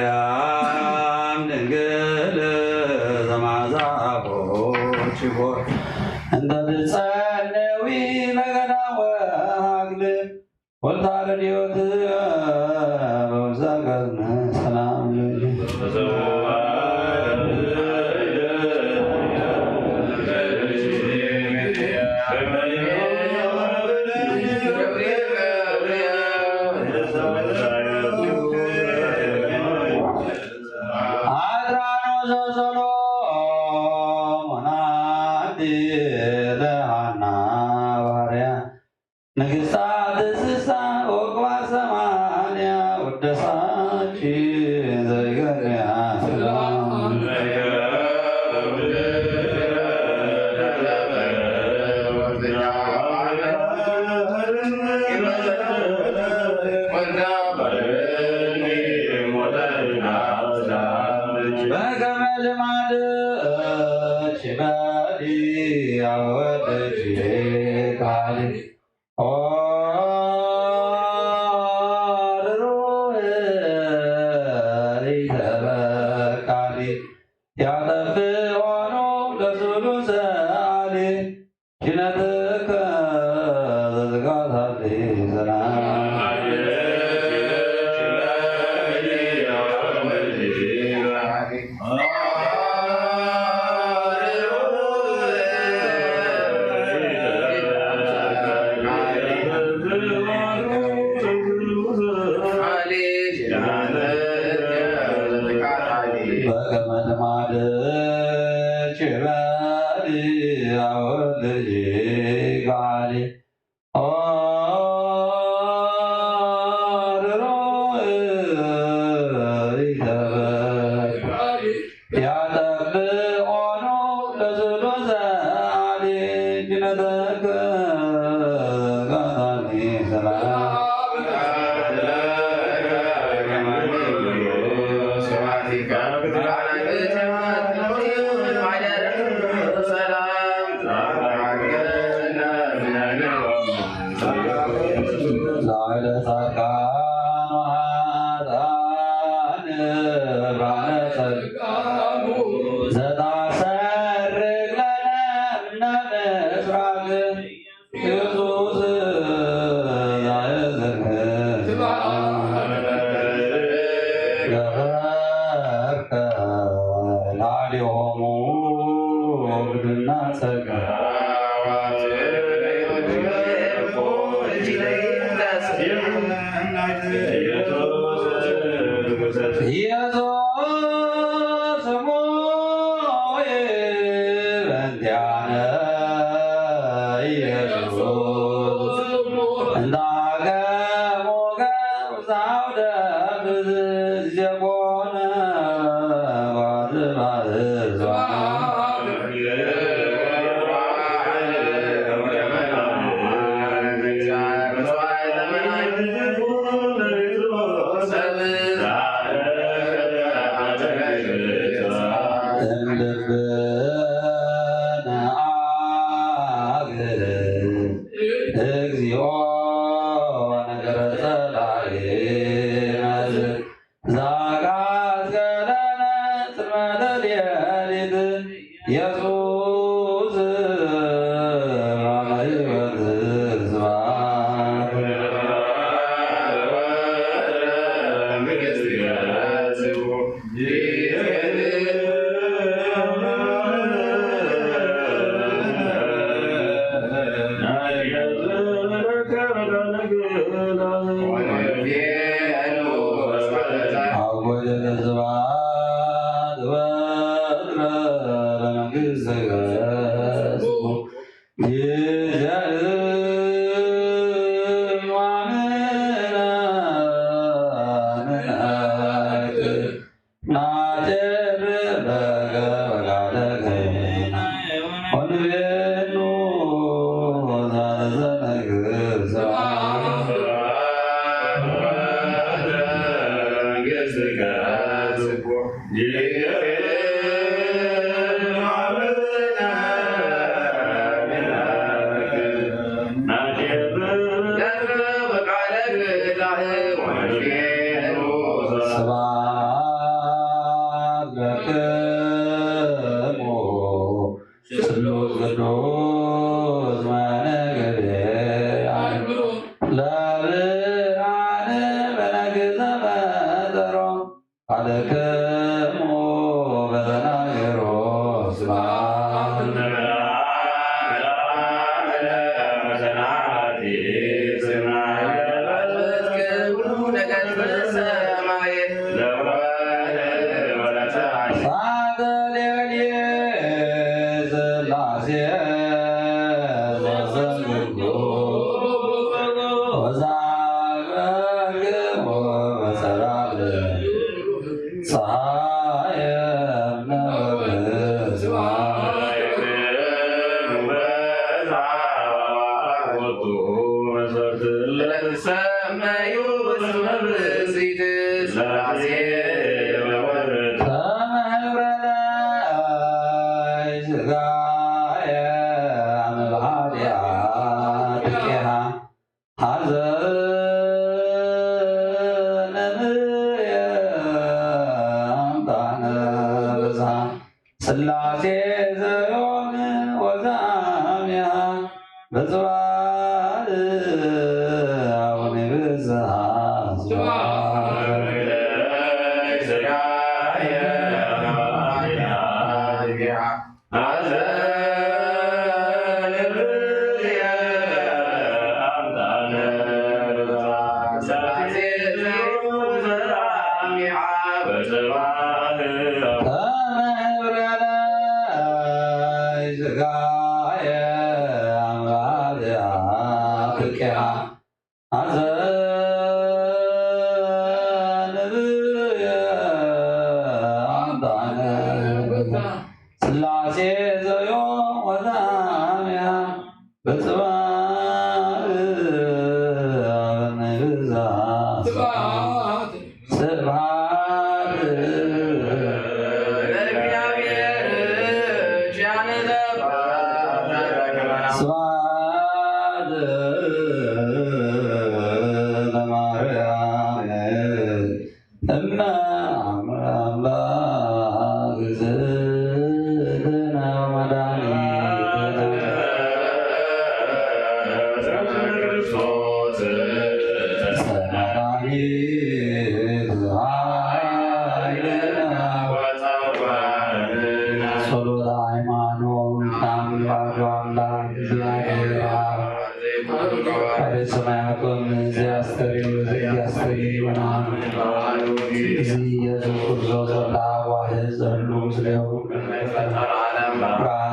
ማርያም ድንግል ዘመዓዛ ቦችቦ እንተ ትጸንዊ በገና ወሃግል ወልታ ረድዮት በውዛ ገዝነ ሰላም ልጅ አድራኖ ዘሰሎሞን አንቲ ለሃና ባርያ ንግስታት ስሳ ወቅባ ሰማንያ ውደሳችን ዘይገርያ ሰላም በገመል ማደች በዲ አወደች ቃል ኦ ድሮ ኢተበቃሊ ያጠፍኦኑ ለስሉሰ አሊ ኪነትከ ዘዝጋታሊ ሰላም በገመድ ማደች በሊ አወልጅ ቃሊ ኦ ድሮ ኢተበቃሊ ያጠፍኦኑ ለስሉሰ አሊ ኪነትከ ዘዝጋታሊ ሰላም ላዕለ ጻድቃን ወኃጥአን ብርሃነ ጸድቃ ዘታሰርግ ለነ እምነ ምስራቅ ኢየሱስ ዛእዝርክ ገበርከ ላዕሌሆሙ ግድና ጸጋ ኢየሱስ ስሙ በእንቲአነ ኢየሱስ እንተ አገሞገ ውስተ አውደ ብዝዝ ዜኮነ ዋዝባዝባ ዘአግአዘ ለነ ጽልመተ ሌሊት ኢየሱስ ብርሃነ ሕይወት ስብሐት ስብሐት ለክሙ ስሉስ ቅዱስ መንገብርያን ለብርሃን በነግህ ዘፈጠሮ ቃልክሙ በተናገሮ ስብሐት ሳተ ሌሊት ሥላሴ ዘዘንግጎ ወዛግርግሞ በሰላም ፀሐየ እምነ ወርህ ስብሐት ለትሰመዩ በስመ ብእሲት ሥላሴ ተመህብረነ ሥጋየ አመ በኃጢአት ቂሃ ሐዘነ እምየ አምጣነ ብዝሃ ሥላሴ ዘዮም ወዛሚያ በጽባሕ አቡነ ብዝሃ ስብሐት ሥላሴ ዘዮም ወዛሚያ በጽባሕ አቡነ ብዝሃ ስብሐት ለእግዚአብሔር። ስብሐት ለማርያም እመ አምላክ እግዝእትነ ወመድኃኒትነ ኢየሱስ ክርስቶስ መድኃኒት ኃይልነ ወጸወርነ። ጸሎተ ሃይማኖት። አምላክ እግዚአብሔር አብ ቃለ ሰማያት ወምድር ዘያስተሪ ወዘያስተሪ ወናም። እግዚእ ኢየሱስ ክርስቶስ ወልደ አብ ዋሕድ ዘሉ ምስሌሁ ብርሃን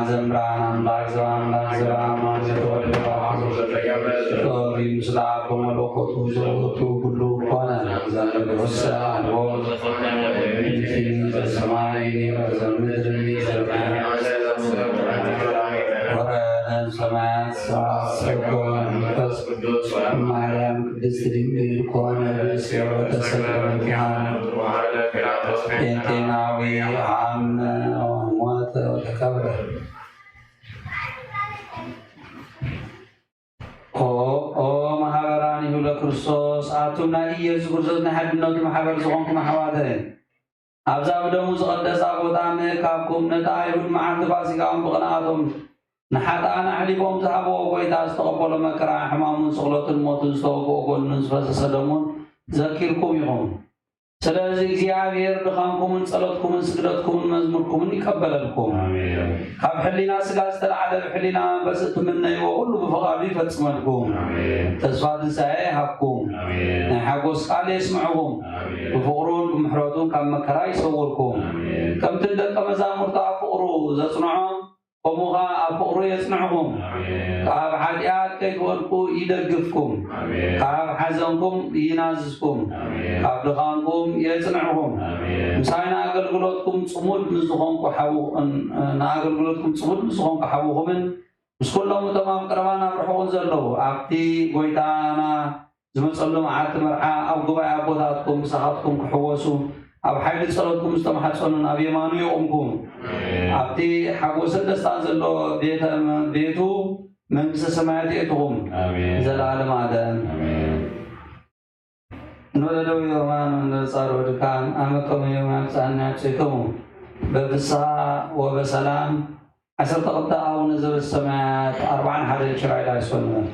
ዘእምብርሃን አምላክ ዘእምአምላክ ዘበአምላክ ዘተወልደ በአብ ዘተገብረ ዘተወልደ ምስለ አብ በመለኮቱ ዘውእቱ ኩሉ ኮነ። ዘእንበሌሁ አልቦ ዘኮነ ወዘእንበሌሁ ዘሰማይ ወዘምድር ወዘእንበሌሁ ወረደ እምሰማያት ሰብአ ሰገወ መንፈስ ቅዱስ እም ማርያም ቅድስት ድንግል ኮነ ብእሲሁ ወተሰቅለ በእንቲአነ። ጴንጤናዊ አምነ ወሞተ ወተቀብረ። ኦ፣ ኦ ማህበራኒሁ ክርስቶስ፣ ኣቱም ናይ ኢየሱስ ክርስቶስ ናይ ሓድነቱ ማሕበር ዝኾንኩም ኣሕዋተይ፣ ኣብዛ ብደሙ ዝቐደሳ ቦታ ምእካብኩም፣ ነታ ኣይሁድ መዓልቲ ፋሲካኦም ብቕንኣቶም ንሓጥኣን ኣሕሊፎም ዝሃብዎ፣ ጐይታ ዝተቐበሎ መከራ፣ ሕማሙን ስቕለቱን ሞቱን፣ ዝተወግኦ ጐድኑን ዝፈሰሰ ደሙን ዘኪርኩም ኢኹም። ስለዚ እግዚኣብሔር ድኻምኩምን ጸሎትኩምን ስግደትኩምን መዝሙርኩምን ይቀበለልኩም። ኣሜን። ካብ ሕሊና ስጋ ዝተላዕለ ብሕሊና መንፈስ እትምነይዎ ኩሉ ብፍቓዱ ይፈጽመልኩም። ኣሜን። ተስፋ ትንሳኤ ይሃብኩም። ኣሜን። ናይ ሓጎስ ቃል የስምዕኹም። ኣሜን። ብፍቕሩን ብምሕረቱን ካብ መከራ ይሰውርኩም። ኣሜን። ከምቲ ንደቀ መዛሙርቱ ኣብ ፍቕሩ ዘጽንዖም፣ ከምኡ ኸኣ ኣብ ፍቕሩ የጽንዕኹም። ኣሜን። ካብ ሓጢኣት ከይትወድቁ ይደግፍኩም። ኣሜን። ካብ ሓዘንኩም ይናዝዝኩም። ኣሜን። ካብ ድኻምኩም የጽንዕኹም። ኣሜን። ምሳይ ንኣገልግሎትኩም ጽሙድ ምስ ዝኾንኩ ሓው-፣ ን-፣ ንኣገልግሎትኩም ጽሙድ ምስ ዝኾንኩ ሓውኹምን ምስ ኩሎም እቶም ኣብ ቀረባን ኣብ ርሑቕን ዘለዉ ኣብቲ ጐይታና ዝመጸሉ መዓልቲ መርዓ ኣብ ጉባኤ ኣቦታትኩም ምሳኻትኩም ክሕወሱ፣ ኣብ ሓይሊ ጸሎትኩም ዝተማሕጸኑን ኣብ የማኑ የቑምኩም። ኣብቲ ሓጎስን ደስታን ዘሎ ቤተ-፣ ቤቱ መንግስተ ሰማያት የእትኹም። ኣሜን። ዘላለም ዓለም። ኣሜን። ንወለደው የማን ወንደጻሮ ድካም ኣመ ከመ የማን ጻና ያጽእክሙ በፍስሃ ወበሰላም። ዓሰርተ ክልተ ኣቡነ ዘበሰማያት ኣርብዓን ሓደን ጭራይ ዳይሶ ንበል።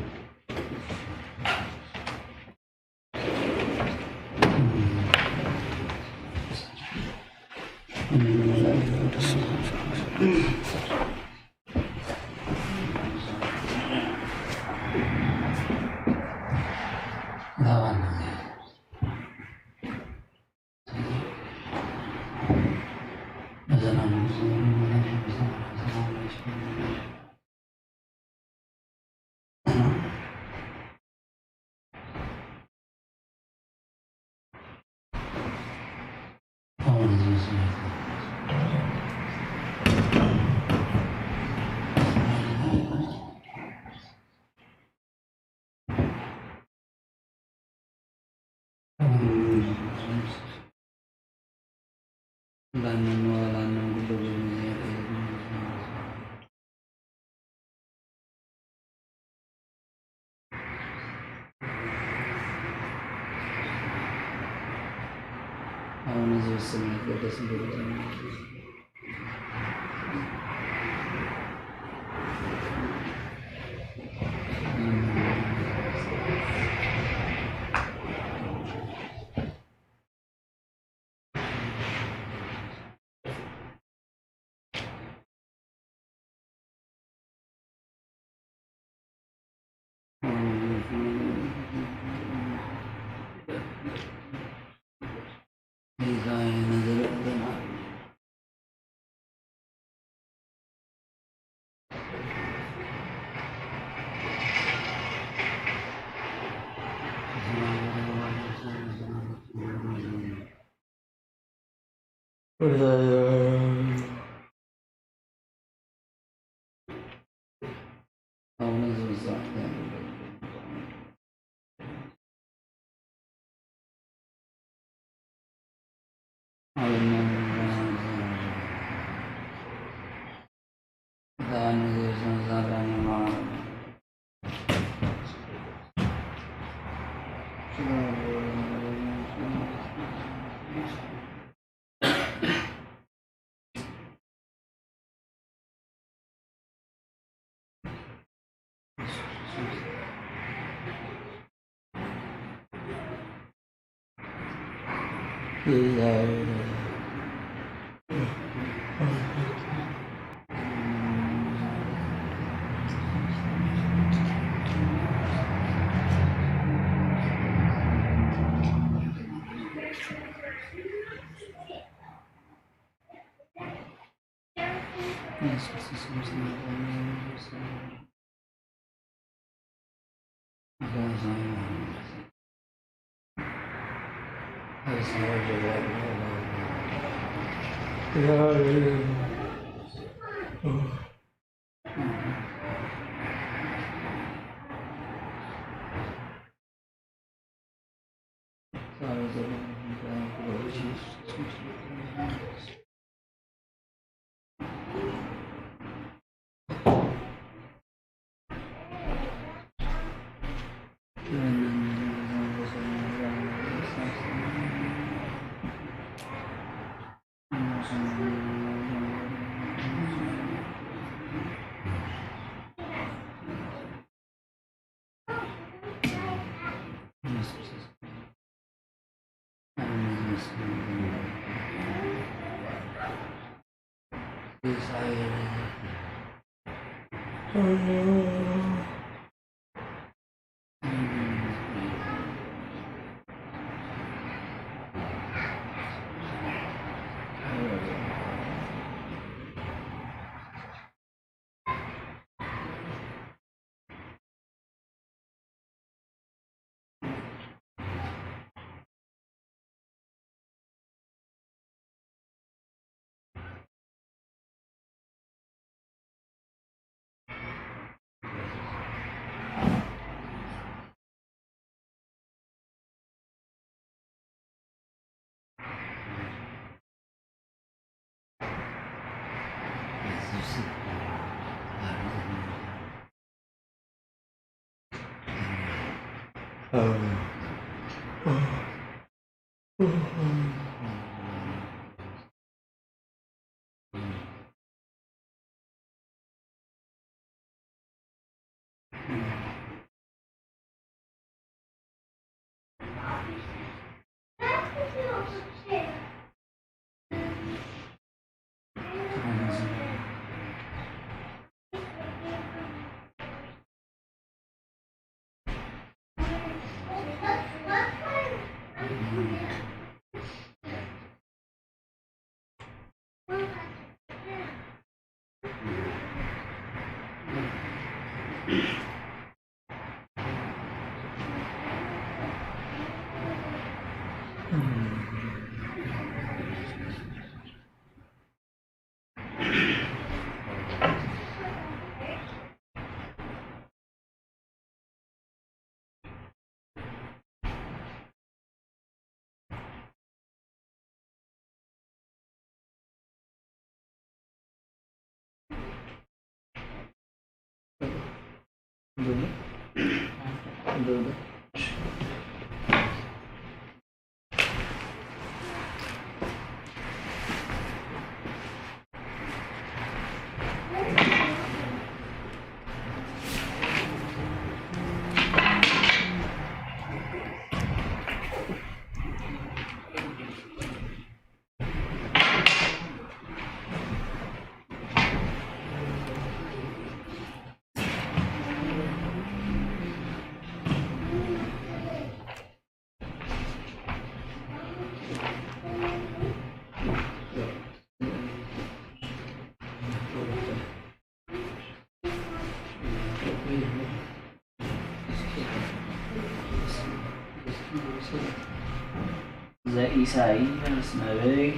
ዘኢሳይያስ ነቢይ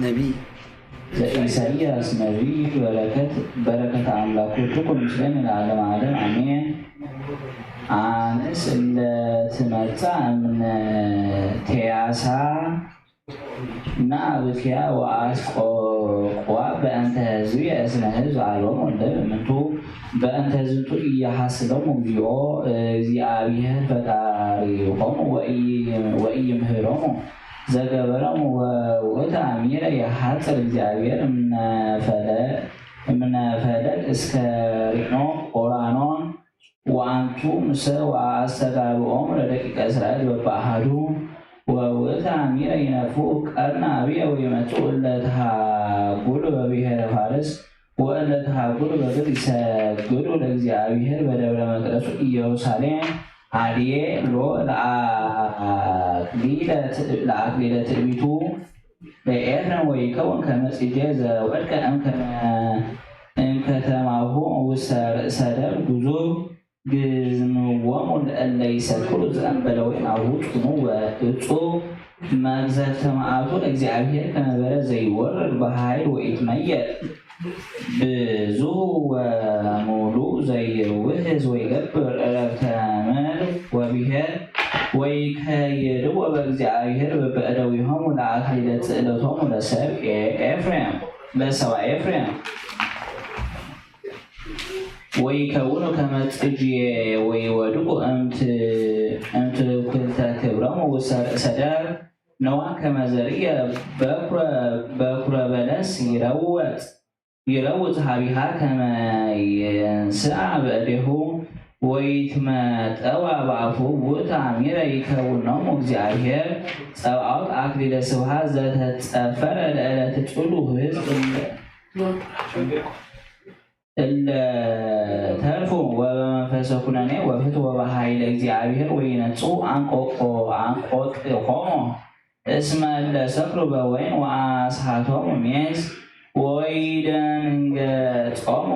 ነቢይ። ዘኢሳይያስ ነቢይ። በረከት፣ በረከት አምላክ ኩልኩም ምስሌነ ለዓለመ ዓለም አሜን። አንስ እለ ትመጻእ እምነ ቴያሳ ነአብክያ ወአስቆቅዋ በእንተ ህዝብየ እስመ ህዝብ አልቦሙ እለ እምንቱ በእንተ ዝንቱ ኢያሐስሎሙ እግዚኦ፣ እግዚአብሔር ፈጣሪሆሙ ወኢ-፣ ወኢይምህሮሙ ዘገበሮሙ ወውእቱ አሚረ የሐጽር እግዚአብሔር እምነ ፈለ-፣ እምነ ፈለግ እስከ ሪዕኖን ኦራኖን ወአንቱ ምሰ ወአስተጋብኦሙ ለደቂቀ እስራኤል በበአሐዱ። ወውእቱ አሚረ ይነፍሑ ቀርነ አብየ ወይመጽኡ እለ ተሃጉሉ በብሔረ ፋርስ ወእለ ተሃጉሉ በግብጽ ይሰግዱ ለእግዚአብሔር በደብረ መቅደሱ ኢየሩሳሌም። አድየ ሎ ለአክሊለ ትእ-፣ ለአክሊለ ትዕቢቱ ለኤፍሬም ወይከውን ከመ ጽጌ ዘወድቀ እምከመ-፣ እምከተማሁ ውስተ ርእሰ ደብር ግዙፍ ግዝምዎሙ ለእለ ይሰክሩ ዘእንበለ ወይን አውጹሙ ወእጹብ መግዘፍተ መዓቱ ለእግዚአብሔር ከመ በረድ ዘይወርድ በኃይል ወኢትመየጥ ብዙህ ወሙሉእ ዘይውህዝ ወይገብር ዕረፍተ ምድር ወብሔር ወይከይድዎ በእግዚአብሔር በበእደዊሆሙ ለአክሊለ ጽእለቶሙ ለሰብእ ኤፍሬም፣ ለሰብአ ኤፍሬም። ወይከውኑ ከመ ጽጌ ወይወድቁ እምት-፣ እምትኩልተ ክብሮሙ ውስተ ርእሰ ደብር። ነዋ ከመ ዘርእ በኩረ፣ በኩረ በለስ ይረውጽ፣ ይረውጽ ሀቢሃ ከመ ይንስአ በእዴሁ። ወይትመጠዋ ባፉ ውእቱ አሚረ ይከውኖሙ እግዚአብሔር ጸባኦት አክሊለ ስብሐት ዘተጸፈረ ለእለ ትጽሉ ህዝብ እለ ተርፉ ወበመንፈሰ ኩነኔ ወፍትሕ ወበኃይለ እግዚአብሔር ወይነጽኡ አንቆቆ አንቆቅሆሙ እስመ እለ ሰክሩ በወይን ወአስሐቶሙ ሜስ ወኢደንገጾሙ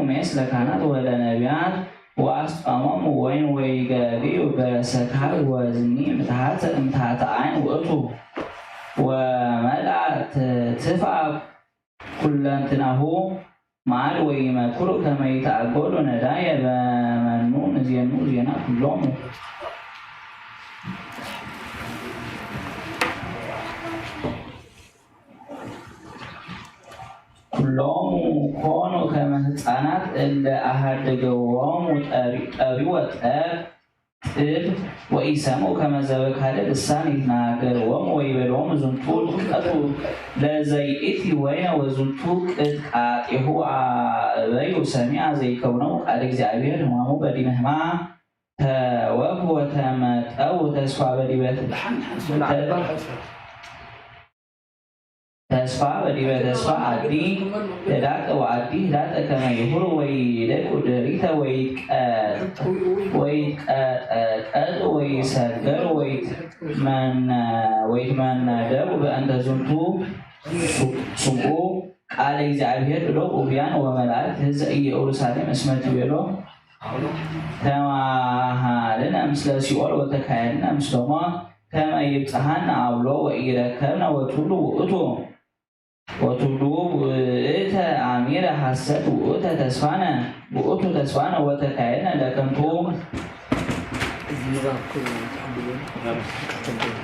ሜስ ለካህናት ወለነቢያት ወአስጠሞሙ ወይን ወኢገግዩ በሰካር ወዝኒ ምትሐተ እምትሐተ አይን ውእቱ ወመልአ ትፋ ኩለንትናሁ ማል ወኢመክሩ ከመ ይትአገሉ ነዳየ በመኑ ንዜኑ ዜና ኩሎሙ። ኩሎሙ ኮኑ ከመ ህጻናት እለ አሃደገዎሙ ጠሪ- ጠሪ ወጠብ ጥብ ወኢሰምዑ ከመ ዘበካልእ ልሳን ይትናገርዎሙ ወይቤልዎሙ ዝንቱ ዱቀቱ ለዘይእቲ ወይነ ወዝንቱ ቅጥቃጤሁ አበዩ ሰሚዐ ዘይከውኖሙ ቃለ እግዚአብሔር ህማሙ በዲመ ህማም ተወኩ ወተመጠው ተስፋ በዲበ ተስፋ በዲበ ተስፋ አዲ ህዳጠ ወአዲ ህዳጠ ከመ ይሁሩ ወይደቁ ድሪተ ወይትቀጠቀጡ ወይሰገሩ ወይትመነ- ወይትመነደቡ በእንተ ዝንቱ ስምዑ ቃለ እግዚአብሔር እሎ ውእቢያን ወመላእክት ህዝብ ኢየሩሳሌም እስመ ትቤሎ ተማሃልነ ምስለ ሲኦል ወተካየድነ ምስለ ሞት ከመ ይብጽሐነ አውሎ ወኢረከብነ ወትብሉ ውእቱ ወትብሉ ውእተ አሚረ ሐሰት ውእተ ተስፋነ ውእቱ ተስፋነ ወተካየድነ ለከንቱ።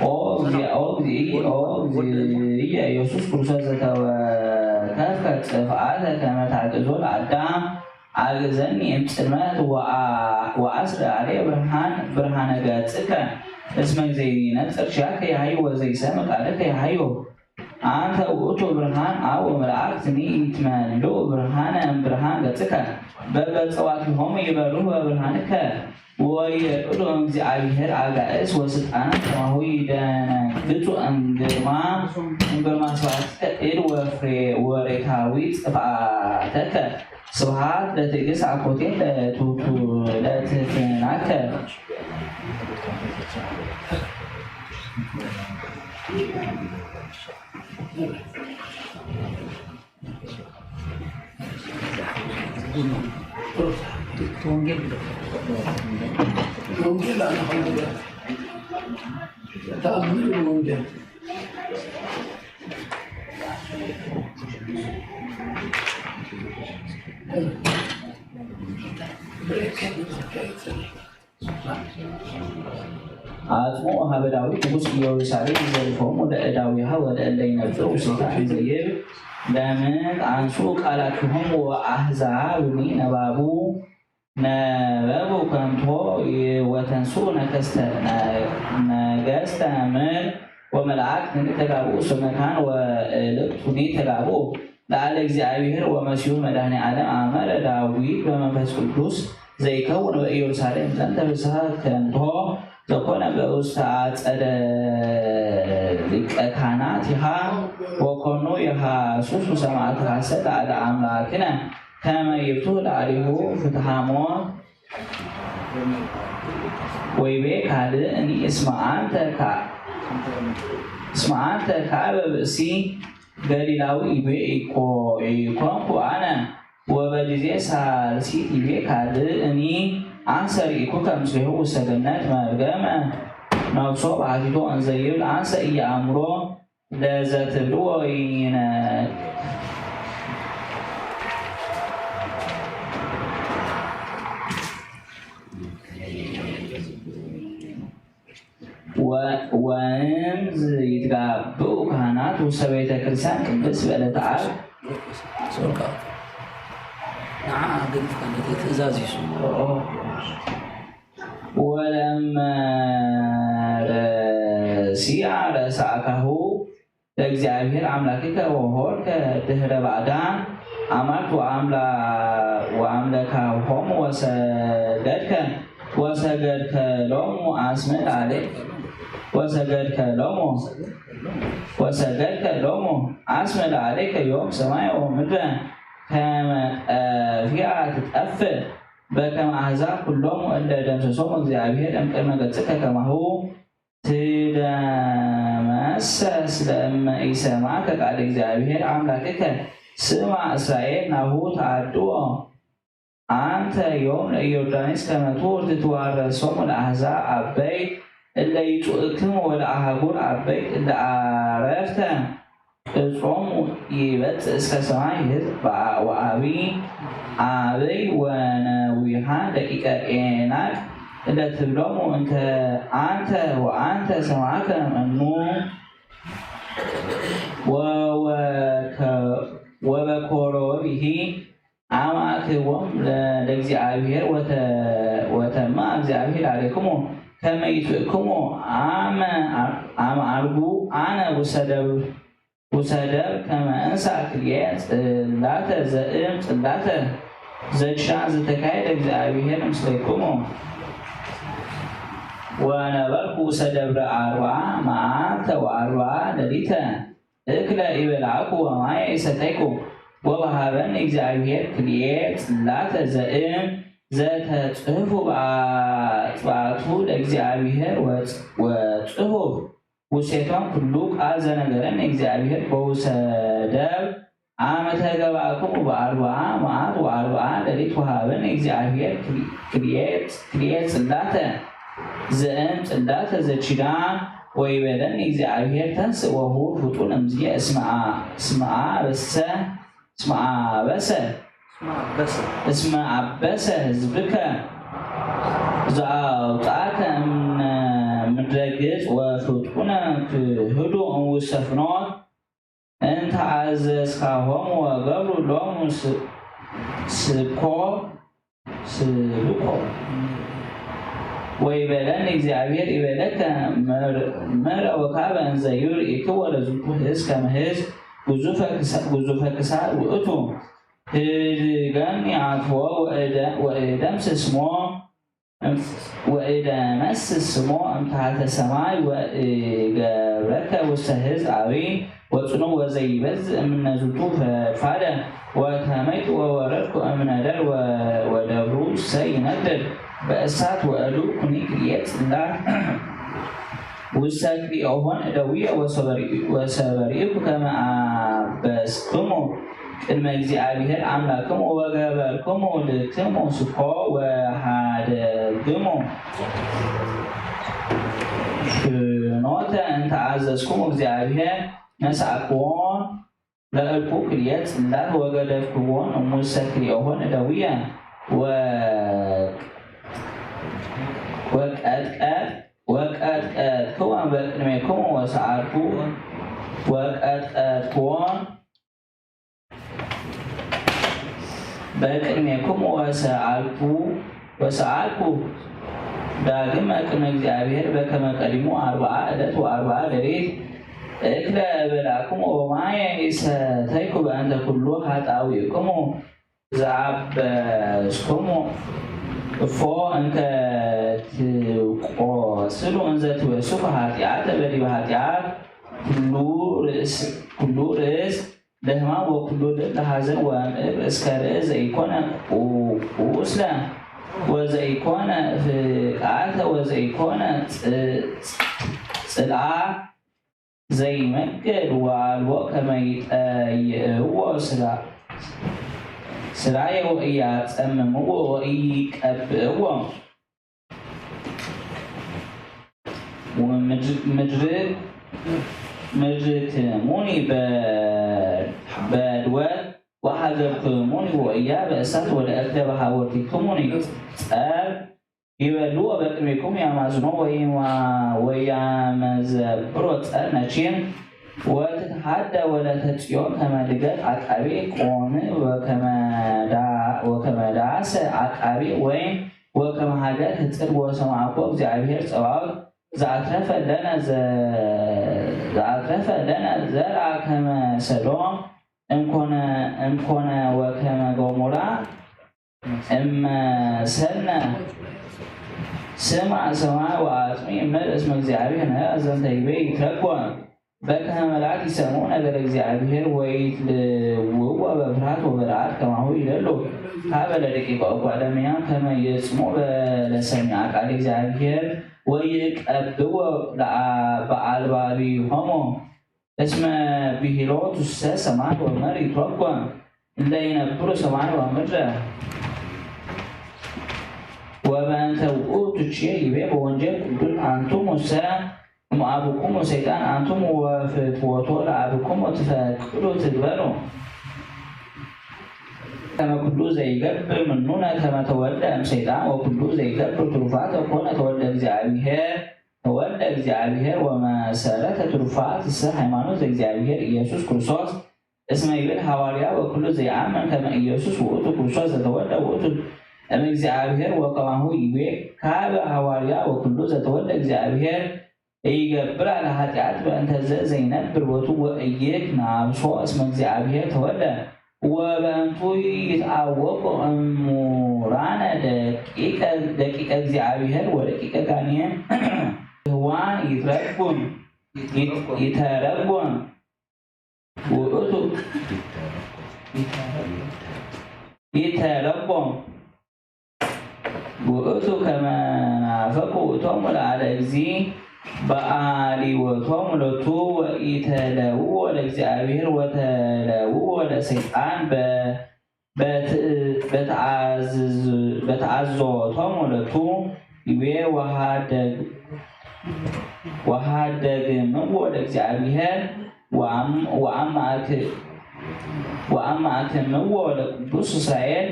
ኦ እግዚእ- ኦ እግዚእ- ኦ እግዚእየ ኢየሱስ ክርስቶስ ዘተወከፍከ ጽፍአተ ከመ ታግዞ ለአዳም አግዘኒ እምጽልመት ወአ- ወአስር አሌ ብርሃን ብርሃነ ገጽከ እስመ ዘይነጽር ሻከ የሐዩ ወዘይሰምዕ ቃልከ የሐዩ። አንተ ውእቱ ብርሃን አብ ወመላእክትኒ ይትመልኡ ብርሃነ እምብርሃን ገጽከ በበጸዋቲሆሙ ይበርሁ በብርሃንከ ወይረቅዱ እምእግዚአብሔር አጋእዝት ወስልጣናት ከማሁ ይደነግጹ እምግርማ እምግርማ ስብሐትከ እድ ወፍሬ ወሬታዊ ጽፍአተከ። ስብሐት ለትእግስት አኮቴት ለትቱ- ለትህትናከ። አጽምኦ ሀበ ዳዊት ንጉሥ ኢየሩሳሌም ዘልፎሙ ለእዳዊሃ ወለእለ ይነብሩ ውስቴታ እንዘ ይብል ለምን አንሱ ቃላቲሆሙ ወአሕዛብኒ ነባቡ ነበቡ ከንቶ ወተንሱ ነገስተ ነገስተ ምድር ወመላእክትኒ ተጋብኡ እስመ ካህን ወእልክቱኒ ተጋብኡ ለአለ እግዚአብሔር ወመሲሁ መድኃኔ ዓለም አመረ ዳዊት በመንፈስ ቅዱስ ዘይከውን በኢየሩሳሌም ዘንተ ፍስሐ ከንቶ ዘኮነ በውስተ አጸደ ሊቀ ካህናት ይሃ ወኮኑ የሐሱሱ ሰማዕት ሐሰት ለአለ አምላክነ ከመ ይፍቱ ለአሊሁ ፍትሐ ሞት። ወይቤ ካልእኒ እስመ አንተ ካ- እስመ አንተ ካበ ብእሲ ገሊላዊ ይቤ ኢኮ- ኢኮንኩ አነ። ወበጊዜ ሳልሲት ይቤ ካልእኒ አንሰ ርኢኩከ ምስሌሁ ውስተ ገነት መርገመ ነፍሶ በሐቲቶ እንዘ ይብል አንሰ ኢየአምሮ ለዘትብልዎ ይነ- ወ- ወእምዝ ይትጋብኡ ካህናት ውስተ ቤተ ክርስቲያን ቅድስት በዕለተ ዓርብ። ንዓ ግን ትእዛዝ ይሱ። ወለመ ረሲዐ ረሳዕካሁ ለእግዚአብሔር አምላክከ ወሆርከ ድህረ ባዕዳን አማልክት ወአምላ- ወአምለካሆሙ ወሰገድከ ወሰገድከ ሎሙ አስመ ለአሌ-፣ ወሰገድከ ሎሙ፣ ወሰገድከ ሎሙ አስመ ለአሌከ ዮም ሰማየ ወምድረ ከመ ጠፊአ ትጠፍእ በከመ አሕዛብ ኩሎሙ እለ ደምሰሶሙ እግዚአብሔር እምቅድመ ገጽከ ከማሁ ትደመሰስ ለእመ ኢሰማዕከ ቃለ እግዚአብሔር አምላክከ። ስማ እስራኤል ናሁ ተአድዎ አንተ ዮም ለኢዮርዳኖስ ከመ ትሁር ትትዋረሶሙ ለአሕዛብ አበይት እለ ይጹእክሙ ወለአህጉር አበይት እለ አረፍተ ቅጽሮሙ ይበጽእ እስከ ሰማይ ሕዝብ ወአቢ አብይ ወነዊሃን ደቂቀ ኤናቅ እለ ትብሎሙ እንተ አንተ ወአንተ ሰማዕከ እምኑ ወወከ-፣ ወበኮሮቢሂ አማእክዎም ለ-፣ ለእግዚአብሔር ወተ-፣ ወተማ እግዚአብሔር አሌክሙ ከመ ይትብእክሙ አመ አ-፣ አመ አርጉ አነ ውሰደብ-፣ ውሰደብ ከመ እንሳ ክልኤ ጽላተ ዘእም ጽላተ ዘቻ ዘተካሄደ እግዚአብሔር ምስሌክሙ። ወነበርኩ ውሰደብረ አርብዓ መዓልተ ወአርብዓ ሌሊተ እክለ ኢበላዕኩ ወማየ ኢሰተይኩ። ወወሀበኒ እግዚአብሔር ክልኤ ጽላተ ዘእም ዘተጽሕፉ በአጽባቱ ለእግዚአብሔር ወጽ-፣ ወጽሑፍ ውስቴቶም ኩሉ ቃል ዘነገረኒ እግዚአብሔር በውሰደብ አመ ተገባእኩሙ በአርብዓ መዓልት ወአርብዓ ሌሊት ወሀበኒ እግዚአብሔር ክልኤ፣ ክልኤ ጽላተ ዘእም ጽላተ ዘኪዳን ወይቤለኒ እግዚአብሔር ተንስእ ወሁር ፍጡን እምዝየ እስመ አ-፣ እስመ አበሰ፣ እስመ አበሰ፣ እስመ አበሰ ህዝብከ ዘአውጽአከ እምነ ምድረ ግብጽ ወፍጡነ ክህዱ እምውስተ ፍኖት እንተ አዘዝካሆሙ ወገብሩ ሎሙ ስ-፣ ስብኮ፣ ስብኮ። ወይቤለኒ እግዚአብሔር ይቤለከ ምር-፣ ምረ ወካበ እንዘ ይርኢክዎ ለዝንቱ ህዝብ ከመ ህዝብ ግዙፈ ክሳ-፣ ግዙፈ ክሳድ ውእቱ። ህድገኒ አፍዎ ወእደ-፣ ወእደምስስ ስሞ ወእደመስስ ስሞ እምታሕተ ሰማይ ወእገብረከ ውስተ ህዝብ አብይ ወጽኑዕ ወዘይበዝእ እምነ ዝንቱ ፈድፋደ ወተመይጥ ወወረድኩ እምነ ደር ወ-፣ ወደብሩ እሰ ይነድድ በእሳት ወእሉ ኩኒ ክልኤ ጽላት ውሰክሊኦሆን እደውየ ወሰበሪ-፣ ወሰበሪኩ ከመ አበስክሙ ቅድመ እግዚአብሔር አምላክሙ ወገበርክሙ ልክሙ ስብኮ ወሃደግሙ ፍኖተ እንተ አዘዝክሙ እግዚአብሔር ነሳእክዎን ለእልኩ ክልኤ ጽላት ወገደፍክዎን እሙሰ ክልኤሆን እደውየ ወ-፣ ወቀጥቀጥ-፣ ወቀጥቀጥክወን በቅድሜክሙ ወሰአልኩ፣ ወቀጥቀጥክወን በቅድሜክሙ ወሰአልኩ፣ ወሰአልኩ ዳግመ ቅድመ እግዚአብሔር በከመ ቀዲሙ አርብዓ ዕለት ወአርብዓ ሌሊት እክለ እበላክሙ ወማየ ኢሰተይኩ በእንተ ኩሉ ኃጣውኢክሙ ዘአበስኩሙ እፎ እንከ ትቆስሉ እንዘ ትወስኩ ኃጢአተ በዲበ ኃጢአት ኩሉ ርእስ፣ ኩሉ ርእስ ለሕማም ወኩሉ ልብ ለሐዘን ወእምእብ እስከ ርእስ ዘኢኮነ ቁ-፣ ቁስለ ወዘኢኮነ ፍቃተ ወዘኢኮነ ጽ-፣ ጽ-፣ ጽልአ ዘይመግድ ወአልቦ ከመ ይጠይዕዎ ስራ-፣ ስራየ ወኢያጸምምዎ ወኢይቀብእዎ። ወምድር-፣ ምድር-፣ ምድርክሙኒ በ-፣ በድወ ወሐዘብክሙኒ ወኢያ በእሳት ወለእክለ በሐወርቲክሙኒ ጸር ይበሉ ወበቅድሜክሙ ያማዝኖ ወይማ-፣ ወያመዘብሮ ጸር ነኪር ወትትሃደ ወለተ ጽዮን ከመ ልገት አቃቤ ቆም ወከመ ዳ-፣ ወከመ ዳሰ አቃቤ ወይን ወከመ ሀገር ህጽር ወሰማዕኮ እግዚአብሔር ጸባኦት ዘአትረፈ ለነ ዘ-፣ ዘአትረፈ ለነ ዘርአ ከመ ሰዶም እምኮነ፣ እምኮነ ወከመ ገሞራ እመሰልነ ስማዕ ሰማይ ወአጽምዕ እምነት እስመ እግዚአብሔር ነአ። ዘንተ ይቤ ይትረጎም በከመ መላእክት ይሰምዑ ነገረ እግዚአብሔር ወይትልውዎ በፍርሃት ወበረዓድ ከማሁ ይደሉ። ሀበ ለደቂቀ እጓለ እመሕያም ከመ ይጽምዑ ለሰሚዐ ቃለ እግዚአብሔር ወይቀብዎ ለአ-፣ በአልባቢሆሙ። እስመ ብሂሎቱሰ ሰማይ ወምድር ይትረጎም እለ ይነብሩ ሰማይ ወምድር። ወበእንተ ውእቱ ቼ ይቤ በወንጌል ቅዱስ አንትሙሰ እምአቡክሙ ሰይጣን አንትሙ ወፍትወቶ ለአቡክሙ ትፈቅዱ ትግበሩ። ከመ ኩሉ ዘይገብር ምኑነ ከመ ተወልደ እምሰይጣን ወኩሉ ዘይገብር ትሩፋተ ኮነ ተወልደ እግዚአብሔር። ተወልደ እግዚአብሔር ወመሰረተ ትሩፋትሰ ሃይማኖት ዘእግዚአብሔር ኢየሱስ ክርስቶስ። እስመ ይብል ሐዋርያ ወኩሉ ዘይአምን ከመ ኢየሱስ ውእቱ ክርስቶስ ዘተወልደ ውእቱ እምእግዚአብሔር ወከማሁ ይቤ ካበ ሐዋርያ ወኩሉ ዘተወልደ እግዚአብሔር ኢገብራ ለኃጢአት በእንተ ዘ ዘይነብር ቦቱ ወኢይክ ናብሶ እስመ እግዚአብሔር ተወልደ። ወበእንቱ ይትአወቁ እሙራነ ደቂቀ፣ ደቂቀ እግዚአብሔር ወደቂቀ ጋኔን። ህዋን ይትረጉም፣ ይት-፣ ይተረጎም ውእቱ፣ ይተረጎም ውእቱ ከመ ናፈቁ ውእቶሙ ለአለ እግዚ በአሊወቶሙ ሎቱ ወኢተለውዎ ለእግዚአብሔር ወተለውዎ ለሰይጣን በ-፣ በት-፣ በተአዝዝ-፣ በተአዝዞቶሙ ሎቱ ይቤ ወሃደግ-፣ ወሃደግምዎ ለእግዚአብሔር ወአም-፣ ወአማክ-፣ ወአማክምዎ ለቅዱስ እስራኤል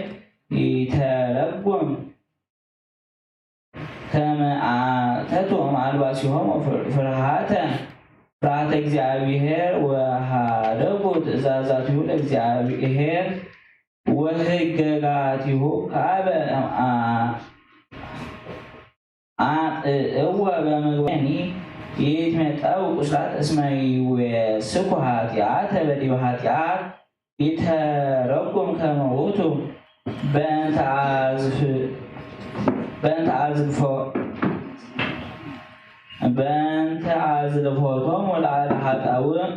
ይተረጉም ከመ አተቱ እምአልባሲሆሙ ፍር-፣ ፍርሃተ፣ ፍርሃተ እግዚአብሔር ወሃደጉ ትእዛዛቲሁ ለእግዚአብሔር ወህገጋቲሁ ካበ አ-፣ አጥእወ በምግባኒ ይትሜጠው ቁስላት እስመ ይዌስኩ ኃጢአተ በዲበ ኃጢአት ይተረጎም ከመ ውእቱ በእንተ አዝፍ-፣ በእንተ አዝልፎ-፣ በእንተ አዝልፎቶሙ ለአለ ኃጣውእ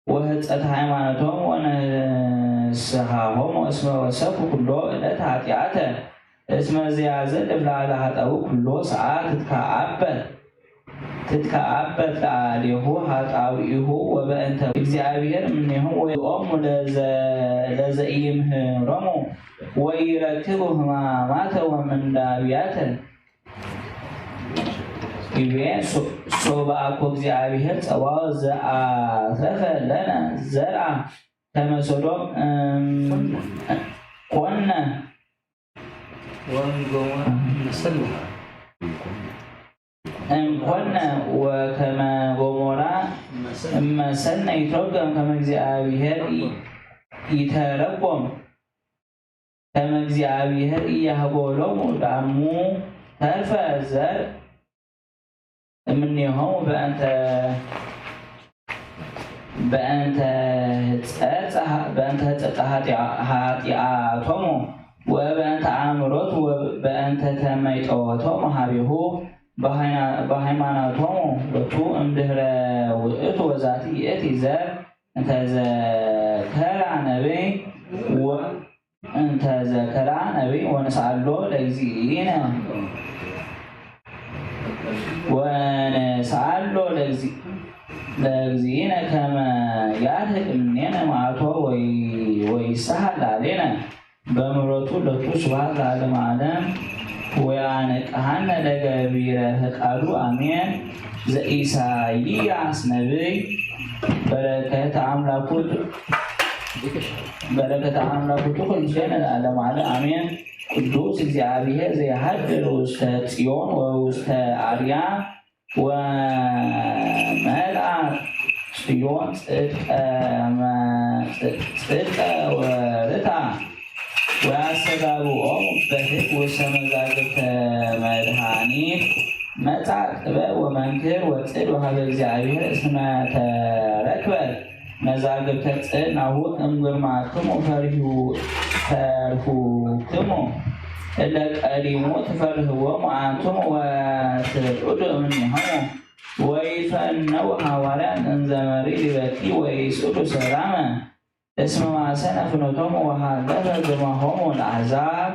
ወህጸት ሃይማኖቶም ወንስሐሆሙ እስመ ወሰኩ ኩሎ ዕለት ኃጢአተ እስመ ዘያዘልፍ ለአለ ኃጣውእ ኩሎ ሰዓት ትትከአበት ትትከአበት ለአሌሁ ኃጣውኢሁ ወበእንተ እግዚአብሔር እምኔሁ ወይብኦሙ ለዘ-፣ ለዘኢይምህሮሙ ወይረክቡ ህማማተ ወምንዳብያተ። ይቤ ሶ-፣ ሶበ አኮ እግዚአብሔር ጸባኦት ዘአትረፈ ለነ ዘርአ ከመ ሶዶም እም-፣ ኮነ ወእም ገሞራ መሰልነ። እምኮነ ወከመ ገሞራ እመሰልነ ይትረጎም ከመ እግዚአብሔር ይ-፣ ይተረጎም ከመ እግዚአብሔር ኢያህቦ ሎሙ ዳሙ ተርፈ ዘር እምኔሆሙ በእንተ፣ በእንተ ህጸጸ፣ በእንተ ህጸጸ ኃጢአ-፣ ኃጢአቶሙ ወበእንተ አእምሮት ወበእንተ ተመይጠወቶሙ ሀቤሁ በሃይና-፣ በሃይማኖቶሙ ሎቱ እምድህረ ውእቱ ወዛቲ ይእቲ ዘር እንተ ዘከራ ነቢይ ወ-፣ እንተ ዘከራ ነቢይ ወንስአሎ ለእግዚእነ፣ ወንስአሎ ለእግዚ-፣ ለእግዚእነ ከመ ያድህን እምኔነ መዓቶ ወይ-፣ ወይሳህል ላዕሌነ። በምሕረቱ ሎቱ ስብሐት ለዓለመ ዓለም። ወያንቅሐነ ለገቢረ ፈቃዱ አሜን። ዘኢሳይያስ ነቢይ። በረከተ አምላኩ፣ በረከተ አምላኩ ትኩን ምስሌነ ለዓለመ ዓለም አሜን። ቅዱስ እግዚአብሔር ዘይሃድር ውስተ ጽዮን ወውስተ አርያም ወመልአ ጽዮን ጽድቀ መ-፣ ጽድቀ ወርታ ወያስተጋብኦሙ በሕግ ውስተ መዛግብተ መድኃኒት። መጻ ጥበብ ወመንክር ወጽድ ወሀበ እግዚአብሔር እስመ ተረክበት መዛግብተ ጽድ ናሁ እምግርማክሙ ፈሪሁ-፣ ፈርሁክሙ። እለ ቀዲሙ ትፈርህወሙ አንቱም ወትርዕዱ እምኔሆሙ። ወይፈነው ሐዋርያት እንዘ መሪ ዲበኪ ወይስእሉ ሰላመ። እስመ ማሰነ ፍኖቶሙ ወሃለፈ ግርማሆሙ ለአሕዛብ።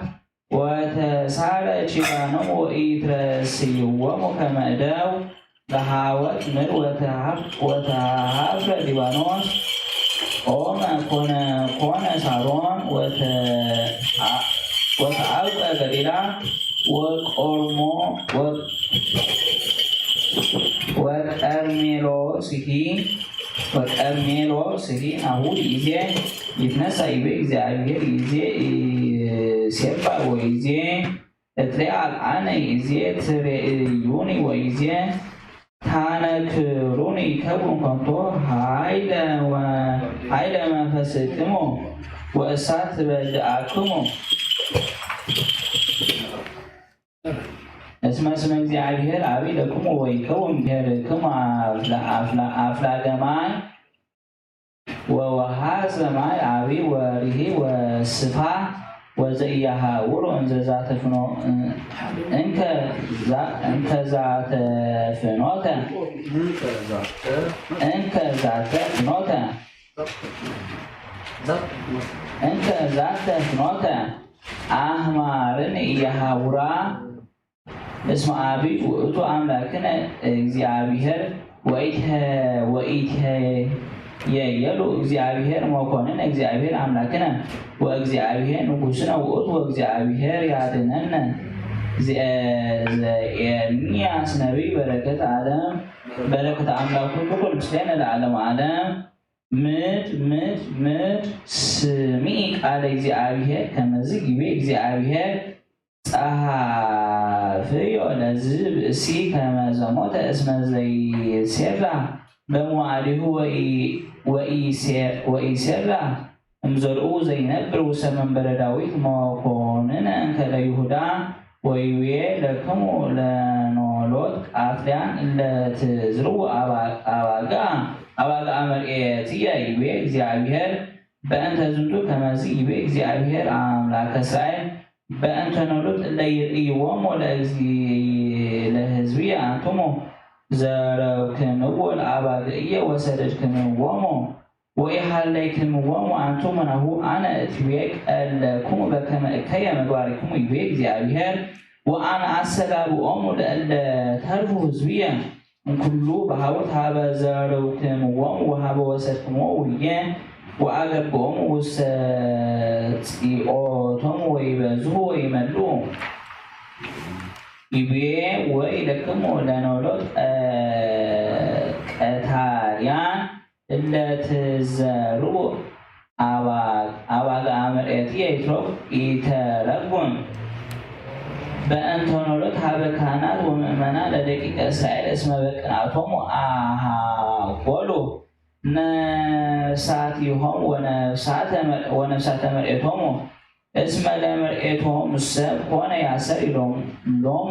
ወተሳረ ኪዳኖሙ ወኢትረስይዎሙ ከመ እደው ለሐወት ምድር ወተሐፍ-፣ ወተሐፍረ ሊባኖስ። ኦመ ኮነ፣ ኮነ ሳሮን ወተ-፣ አ-፣ ወተዐውቀ ገሊላ ወቆርሞ-፣ ወ-፣ ወቀርሜሎስሂ፣ ወቀርሜሎስሂ ናሁ ይዜ ይትነሳ ይቤ እግዚአብሔር ይዜ ይሴባ ወይዜ እትሬአል አነ ይዜ ትሬእዩኒ ወይዜ ታነክሩኒ ይከውን ከንቶ ኃይለ ወ-፣ ኃይለ መንፈስክሙ ወእሳት ትበልዓክሙ። እስመ ስመ እግዚአብሔር አብይ ለክሙ ወይከውን ብሔርክሙ አፍላ-፣ አፍላ-፣ አፍላገ ማይ ወወሃዘ ማይ አብይ ወርሂ ወስፋ ወዘኢያሃውሩ እንከ ዛተ ፍኖ-፣ እንከ ዛ-፣ እንከ ዛተ ፍኖተ፣ እንከ ዛተ ፍኖተ፣ እንከ ዛተ ፍኖተ አህማርን ኢያሃውራ። እስመ አብይ ውእቱ አምላክነ እግዚአብሔር ወኢትሄ-፣ ወኢትሄየሉ እግዚአብሔር መኮንነ እግዚአብሔር አምላክነ ወእግዚአብሔር ንጉሥነ ውእቱ ወእግዚአብሔር ያድነነ። ዘኤ-፣ ዘኤርምያስ ነቢይ በረከተ ዓለም፣ በረከተ አምላክ ኩሉ ምስሌነ ለዓለመ ዓለም። ምድር፣ ምድር፣ ምድር ስምዒ ቃለ እግዚአብሔር ከመዝ ይቤ እግዚአብሔር ጸሐፍዮ ለዝ ብእሲ ከመ ዘሞተ እስመ ዘይሴራ በመዋዕሊሁ ወኢ-፣ ወኢሴ-፣ ወኢሴራ እምዘርኡ ዘይነብር ውስተ መንበረ ዳዊት መኮንነ እንከ ለይሁዳ ወይቤ ለክሙ ለኖሎት ቃትልያን እለ ትዝርኡ አባ-፣ አባግዓ፣ አባግዓ መርኤትየ ይቤ እግዚአብሔር። በእንተ ዝንቱ ከመዝ ይቤ እግዚአብሔር አምላከ እስራኤል በእንተ ኖሎት እለ ይርእይዎሙ ለእግዚእ ለሕዝብየ አንትሙ ዘረውክምዎ ለአባግዕየ ወሰደድክምዎሙ ወኢሃለይክምዎሙ አንትሙ ናሁ አነ እትቤ ቀለክሙ በከመ እከየ ምግባሪክሙ ይቤ እግዚአብሔር። ወአነ አስተጋብኦሙ ለእለ ተርፉ ሕዝብየ እምኩሉ በሀውርት ሀበ ዘረውክምዎሙ ወሀበ ወሰድክምዎሙ ህዬ ወአገብኦሙ ውስተ ጽኦቶሙ ወይበዝሁ ወይመልኡ። ይቤ ወይለክሙ ለኖሎት ቀ-፣ ቀታልያን እለ ትዘርኡ አባ-፣ አባግዓ መርኤትየ ኢትረጉ-፣ ኢተረጉም። በእንተ ኖሎት ሀበ ካህናት ወምእመናን ለደቂቀ እስራኤል እስመ በቅንዓቶሙ አሃጎሉ ነፍሳቲሆሙ ወነፍሳተ መር-፣ ወነፍሳተ መርኤቶሙ። እስመ ለመርኤቶሙሰ ኮነ ያሰሪ ሎም-፣ ሎሙ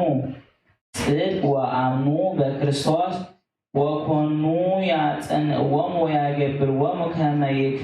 ጽድቅ ወአምኑ በክርስቶስ ወኮኑ ያጸንዕዎሙ ወያገብርዎሙ ከመ ይክ-፣